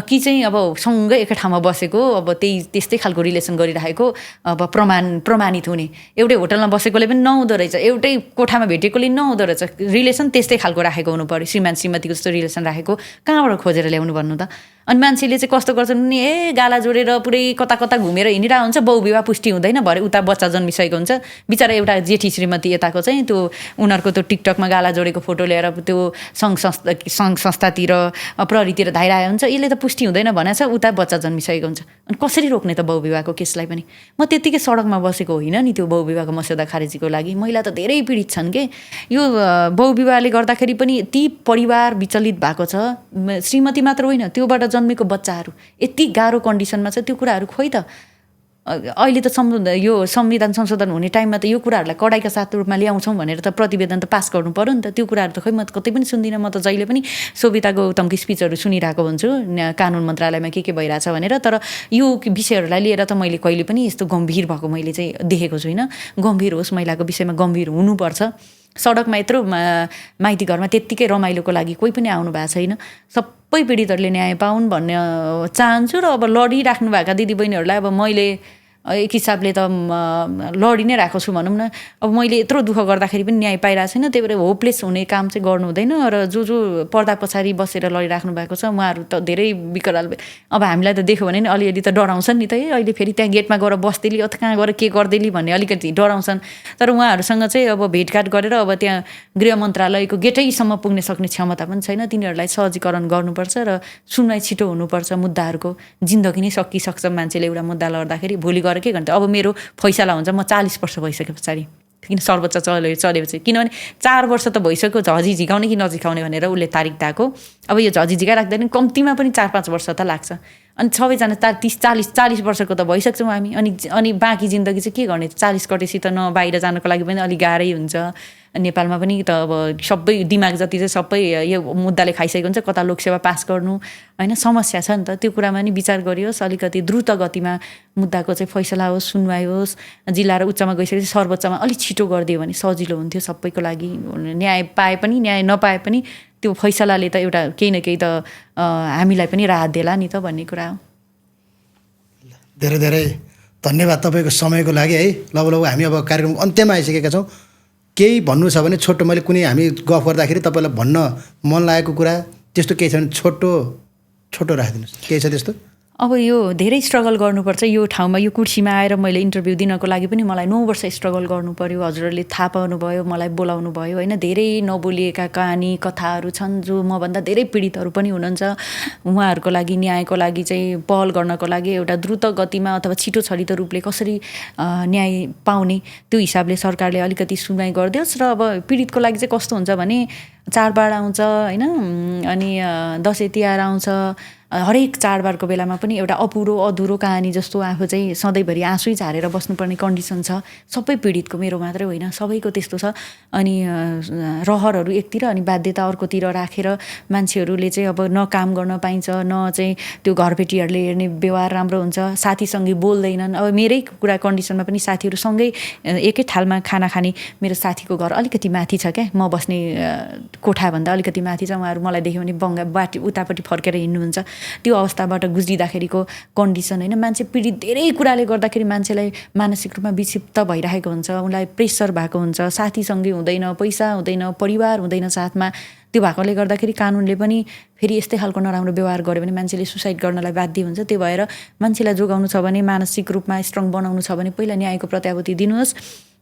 कि चाहिँ अब सँगै एकै ठाउँमा बसेको अब त्यस्तै खालको रिलेसन गरिरहेको अब प्रमाणित हुने। एउटै होटलमा बसेकोले पनि नहुँदो रहेछ, एउटै कोठामा भेटेकोले नहुँदो रहेछ, रिलेसन त्यस्तै खालको राखेको हुनु पऱ्यो। श्रीमान श्रीमतीको जस्तो रिलेसन राखेको कहाँबाट खोजेर ल्याउनु भन्नु त। अनि मान्छेले चाहिँ कस्तो गर्छन् भने गाला जोडेर पुरै कता कता घुमेर हिँडिरहेको हुन्छ, बहुविवाह पुष्टि हुँदैन, भरे उता बच्चा जन्मिसकेको हुन्छ। बिचरा एउटा जेठी श्रीमती यताको चाहिँ त्यो उनीहरूको त्यो टिकटकमा गाला जोडेको फोटो ल्याएर त्यो सङ्घ संस्थातिर प्रहरीतिर धाइरहेको हुन्छ, यसले त पुष्टि हुँदैन भनेछ, उता बच्चा जन्मिसकेको हुन्छ। अनि कसरी रोक्ने त बहुविवाहको केसलाई पनि। म त्यत्तिकै सडकमा बसेको होइन नि त्यो बहुविवाहको मस्यौदा खारेजीको लागि। महिला त धेरै पीडित छन् के। यो बहुविवाहले गर्दाखेरि पनि यति परिवार विचलित भएको छ, श्रीमती मात्र होइन त्योबाट जन्मेको बच्चाहरू यति गाह्रो कन्डिसनमा छ। त्यो कुराहरू खोइ त अहिले त यो संविधान संशोधन हुने टाइममा त यो कुराहरूलाई कडाइका साथ रूपमा ल्याउँछौँ भनेर त प्रतिवेदन त पास गर्नु पऱ्यो नि त। त्यो कुराहरू त खोइ म कतै पनि सुन्दिनँ। म त जहिले पनि सोभिता गौतमको स्पिचहरू सुनिरहेको हुन्छु कानुन मन्त्रालयमा के भइरहेछ भनेर। तर यो विषयहरूलाई लिएर त मैले कहिले पनि यस्तो गम्भीर भएको मैले चाहिँ देखेको छुइनँ। गम्भीर होस्, महिलाको विषयमा गम्भीर हुनुपर्छ। सडकमा यत्रो माइती घरमा त्यत्तिकै रमाइलोको लागि कोही पनि आउनु भएको छैन। सबै पीडितहरूले न्याय पाउन् भन्ने चाहन्छु। र अब लडिराख्नु भएका दिदीबहिनीहरूलाई अब मैले एक हिसाबले त लडी नै रहेको छु भनौँ न। अब मैले यत्रो दुःख गर्दाखेरि पनि न्याय पाइरहेको छैन, त्यही भएर होपलेस हुने काम चाहिँ गर्नु हुँदैन। र जो पर्दा पछाडि बसेर लडिराख्नु भएको छ उहाँहरू त धेरै विकराल। अब हामीलाई त देख्यो भने नि अलिअलि त डराउँछन् नि त, अहिले फेरि त्यहाँ गेटमा गएर बस्देली अथवा कहाँ गएर के गर्देली भन्ने अलिकति डराउँछन्। तर उहाँहरूसँग चाहिँ अब भेटघाट गरेर अब त्यहाँ गृह मन्त्रालयको गेटैसम्म पुग्ने सक्ने क्षमता पनि छैन। तिनीहरूलाई सहजीकरण गर्नुपर्छ र सुनवाई छिटो हुनुपर्छ मुद्दाहरूको। जिन्दगी नै सकिसक्छ मान्छेले एउटा मुद्दा लड्दाखेरि, भोलि के गर्नु। अब मेरो फैसला हुन्छ म 40 वर्ष भइसके पछाडि, किन सर्वोच्च चलेपछि, किनभने 4 वर्ष त भइसक्यो झझी झिकाउने कि नझिकाउने भनेर उसले तारिक दिएको। अब यो झझी झिका राख्दैन कम्तीमा पनि 4-5 वर्ष त लाग्छ। अनि सबैजना 30-40 वर्षको त भइसक्छौँ हामी। अनि बाँकी जिन्दगी चाहिँ के गर्ने, 40 कटेपछि त न बाहिर जानको लागि पनि अलिक गाह्रै हुन्छ, नेपालमा पनि त अब सबै दिमाग जति चाहिँ सबै यो मुद्दाले खाइसकेको हुन्छ, कता लोकसेवा पास गर्नु होइन, समस्या छ नि त। त्यो कुरामा नि विचार गरियोस्, अलिकति द्रुत गतिमा मुद्दाको चाहिँ फैसला होस्, सुनवाई होस्, जिल्ला र उच्चमा गइसकेपछि सर्वोच्चमा अलिक छिटो गरिदियो भने सजिलो हुन्थ्यो सबैको लागि। न्याय पाए पनि न्याय नपाए पनि त्यो फैसलाले त एउटा केही न केही त हामीलाई पनि राहत देला नि त भन्ने कुरा हो। धेरै धेरै धन्यवाद तपाईँको समयको लागि है। लब हामी अब कार्यक्रमको अन्त्यमा आइसकेका छौँ। केही भन्नु छ भने छोटो, मैले कुनै हामी गफ गर्दाखेरि तपाईँलाई भन्न मन लागेको कुरा त्यस्तो केही छ भने छोटो राखिदिनुहोस्, केही छ त्यस्तो? अब यो धेरै स्ट्रगल गर्नुपर्छ यो ठाउँमा, यो कुर्सीमा आएर मैले इन्टरभ्यू दिनको लागि पनि मलाई 9 वर्ष स्ट्रगल गर्नु पर्यो। हजुरहरूले थाहा पाउनुभयो, मलाई बोलाउनु भयो होइन। धेरै नबोलिएका कहानी कथाहरू छन् जो मभन्दा धेरै पीडितहरू पनि हुनुहुन्छ। उहाँहरूको लागि न्यायको लागि चाहिँ पहल गर्नको लागि एउटा द्रुत गतिमा अथवा छिटो छरितो रूपले कसरी न्याय पाउने त्यो हिसाबले सरकारले अलिकति सुनवाई गरिदियोस्। र अब पीडितको लागि चाहिँ कस्तो हुन्छ भने चाडबाड आउँछ होइन, अनि दसैँ तिहार आउँछ, हरेक चाडबाडको बेलामा पनि एउटा अधुरो कहानी जस्तो आफू चाहिँ सधैँभरि आँसु झारेर बस्नुपर्ने कन्डिसन छ। सबै पीडितको, मेरो मात्रै होइन सबैको त्यस्तो छ। अनि रहरहरू एकतिर अनि बाध्यता अर्कोतिर राखेर मान्छेहरूले चाहिँ अब न काम गर्न पाइन्छ, न चाहिँ त्यो घरबेटीहरूले हेर्ने व्यवहार राम्रो हुन्छ, साथीसँगै बोल्दैनन्। अब मेरै कुरा कन्डिसनमा पनि साथीहरू सँगै एकै थालमा खाना खाने, मेरो साथीको घर अलिकति माथि छ क्या, म बस्ने कोठाभन्दा अलिकति माथि छ। उहाँहरू मलाई देख्यो भने बाटी उतापट्टि फर्केर हिँड्नुहुन्छ। त्यो अवस्थाबाट गुज्रिँदाखेरिको कन्डिसन होइन। मान्छे पीडित धेरै कुराले गर्दाखेरि मान्छेलाई मानसिक रूपमा विक्षिप्त भइरहेको हुन्छ, उनलाई प्रेसर भएको हुन्छ, साथीसँगै हुँदैन, पैसा हुँदैन, परिवार हुँदैन साथमा। त्यो भएकोले गर्दाखेरि कानुनले पनि फेरि यस्तै खालको नराम्रो व्यवहार गर्यो भने मान्छेले सुसाइड गर्नलाई बाध्य हुन्छ। त्यो भएर मान्छेलाई जोगाउनु छ भने, मानसिक रूपमा स्ट्रङ बनाउनु छ भने पहिला न्यायको प्रत्याभूति दिनुहोस्।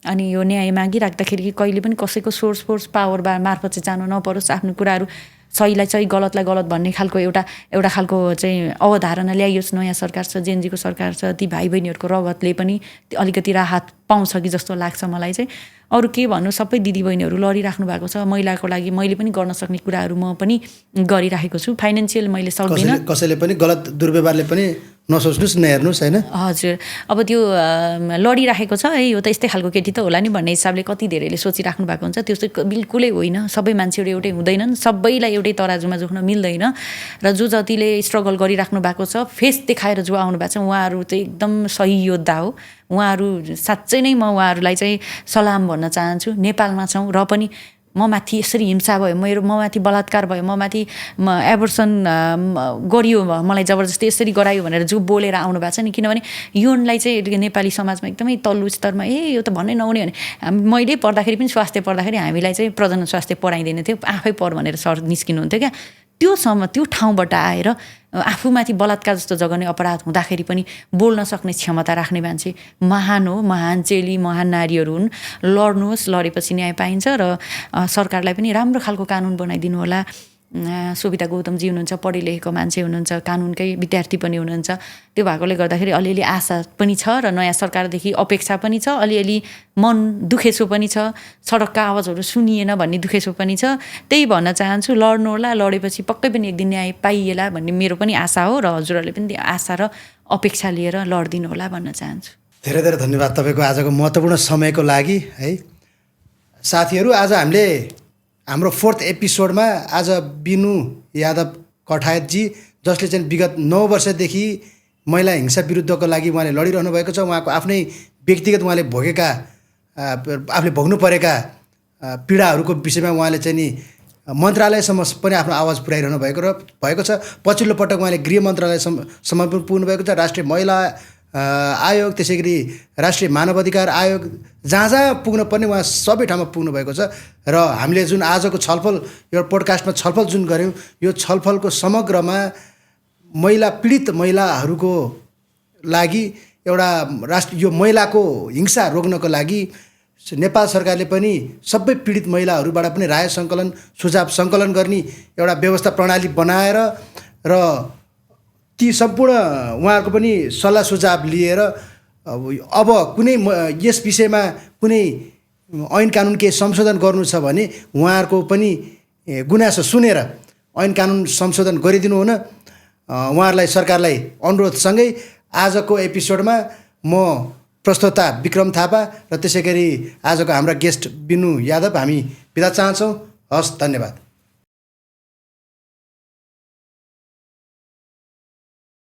अनि यो न्याय मागिराख्दाखेरि कहिले पनि कसैको सोर्स फोर्स पावर मार्फत चाहिँ जानु नपरोस्। आफ्नो कुराहरू सहीलाई सही, गलतलाई गलत भन्ने खालको एउटा खालको चाहिँ अवधारणा ल्याइयोस्। नयाँ सरकार छ, जेएनजीको सरकार छ, ती भाइ बहिनीहरूको रगतले पनि अलिकति राहत पाउँछ कि जस्तो लाग्छ मलाई चाहिँ। अरू के भन्नु, सबै दिदीबहिनीहरू लडिराख्नु भएको छ महिलाको लागि। मैले पनि गर्न सक्ने कुराहरू म पनि गरिराखेको छु। फाइनेन्सियल मैले सक्दिनँ, कसैले पनि गलत दुर्व्यवहारले पनि नसोच्नुहोस्, नहेर्नुहोस् होइन। हजुर, अब त्यो लडिराखेको छ है, यो त यस्तै खालको केटी त होला नि भन्ने हिसाबले कति धेरैले सोचिराख्नु भएको हुन्छ। त्यो चाहिँ बिल्कुलै होइन। सबै मान्छेहरू एउटै हुँदैनन्, सबैलाई एउटै तराजुमा जोख्न मिल्दैन। र जो जतिले स्ट्रगल गरिराख्नु भएको छ, फेस देखाएर जो आउनु भएको छ, उहाँहरू चाहिँ एकदम सही योद्धा हो। उहाँहरू साँच्चै नै म उहाँहरूलाई चाहिँ सलाम भन्न चाहन्छु। नेपालमा छौँ र पनि म माथि यसरी हिंसा भयो, म माथि बलात्कार भयो, म माथि एबर्सन गरियो, मलाई जबरजस्ती यसरी गरायो भनेर जो बोलेर आउनु भएको छ नि। किनभने यौनलाई चाहिँ नेपाली समाजमा एकदमै तल्लो स्तरमा यो त भन्नै नहुने भने, मैले पढ्दाखेरि पनि स्वास्थ्य पढ्दाखेरि हामीलाई चाहिँ प्रजनन स्वास्थ्य पढाइँदैन थियो, आफै पढ भनेर सर निस्किनुहुन्थ्यो क्या। त्यो ठाउँबाट आएर आफूमाथि बलात्कार जस्तो जघन्य अपराध हुँदाखेरि पनि बोल्न सक्ने क्षमता राख्ने मान्छे महान हो। महान चेली, महान नारीहरू हुन्। लड्नुहोस्, लडेपछि न्याय पाइन्छ। र सरकारलाई पनि राम्रो खालको कानुन बनाइदिनु होला। सुविता गौतमजी हुनुहुन्छ, पढे लेखेको मान्छे हुनुहुन्छ, कानुनकै विद्यार्थी पनि हुनुहुन्छ। त्यो भएकोले गर्दाखेरि अलिअलि आशा पनि छ र नयाँ सरकारदेखि अपेक्षा पनि छ। अलिअलि मन दुखेसो पनि छ, सडकका आवाजहरू सुनिएन भन्ने दुखेसो पनि छ। त्यही भन्न चाहन्छु, लड्नु होला, लडेपछि पक्कै पनि एक दिन न्याय पाइएला भन्ने मेरो पनि आशा हो। र हजुरहरूले पनि आशा र अपेक्षा लिएर लडिदिनु होला भन्न चाहन्छु। धेरै धेरै धन्यवाद तपाईँको आजको महत्त्वपूर्ण समयको लागि है। साथीहरू, आज हामीले हाम्रो 4th एपिसोडमा आज बिनु यादव कठायतजी, जसले चाहिँ विगत 9 वर्षदेखि महिला हिंसा विरुद्धको लागि उहाँले लडिरहनु भएको छ। उहाँको आफ्नै व्यक्तिगत उहाँले आफूले भोग्नु परेका पीडाहरूको विषयमा उहाँले चाहिँ नि मन्त्रालयसम्म पनि आफ्नो आवाज पुर्याइरहनु भएको छ। पछिल्लो पटक उहाँले गृह मन्त्रालयसम्म पनि पुग्नुभएको छ, राष्ट्रिय महिला आयोग, त्यसै गरी राष्ट्रिय मानवाधिकार आयोग, जहाँ जहाँ पुग्न पर्ने उहाँ सबै ठाउँमा पुग्नुभएको छ। र हामीले जुन आजको छलफल, यो पोडकास्टमा छलफल जुन गऱ्यौँ, यो छलफलको समग्रमा पीडित महिलाहरूको लागि एउटा यो महिलाको हिंसा रोक्नको लागि नेपाल सरकारले पनि सबै पीडित महिलाहरूबाट पनि राय सङ्कलन, सुझाव सङ्कलन गर्ने एउटा व्यवस्था प्रणाली बनाएर र ती सम्पूर्ण उहाँहरूको पनि सल्लाह सुझाव लिएर अब कुनै यस विषयमा कुनै ऐन कानुन केही संशोधन गर्नु छ भने उहाँहरूको पनि गुनासो सुनेर ऐन कानुन संशोधन गरिदिनु हुन उहाँहरूलाई, सरकारलाई अनुरोधसँगै आजको एपिसोडमा म प्रस्तोता विक्रम थापा र त्यसै गरी आजको हाम्रा गेस्ट बिनु यादव हामी बिदा चाहन्छौँ। हस्, धन्यवाद।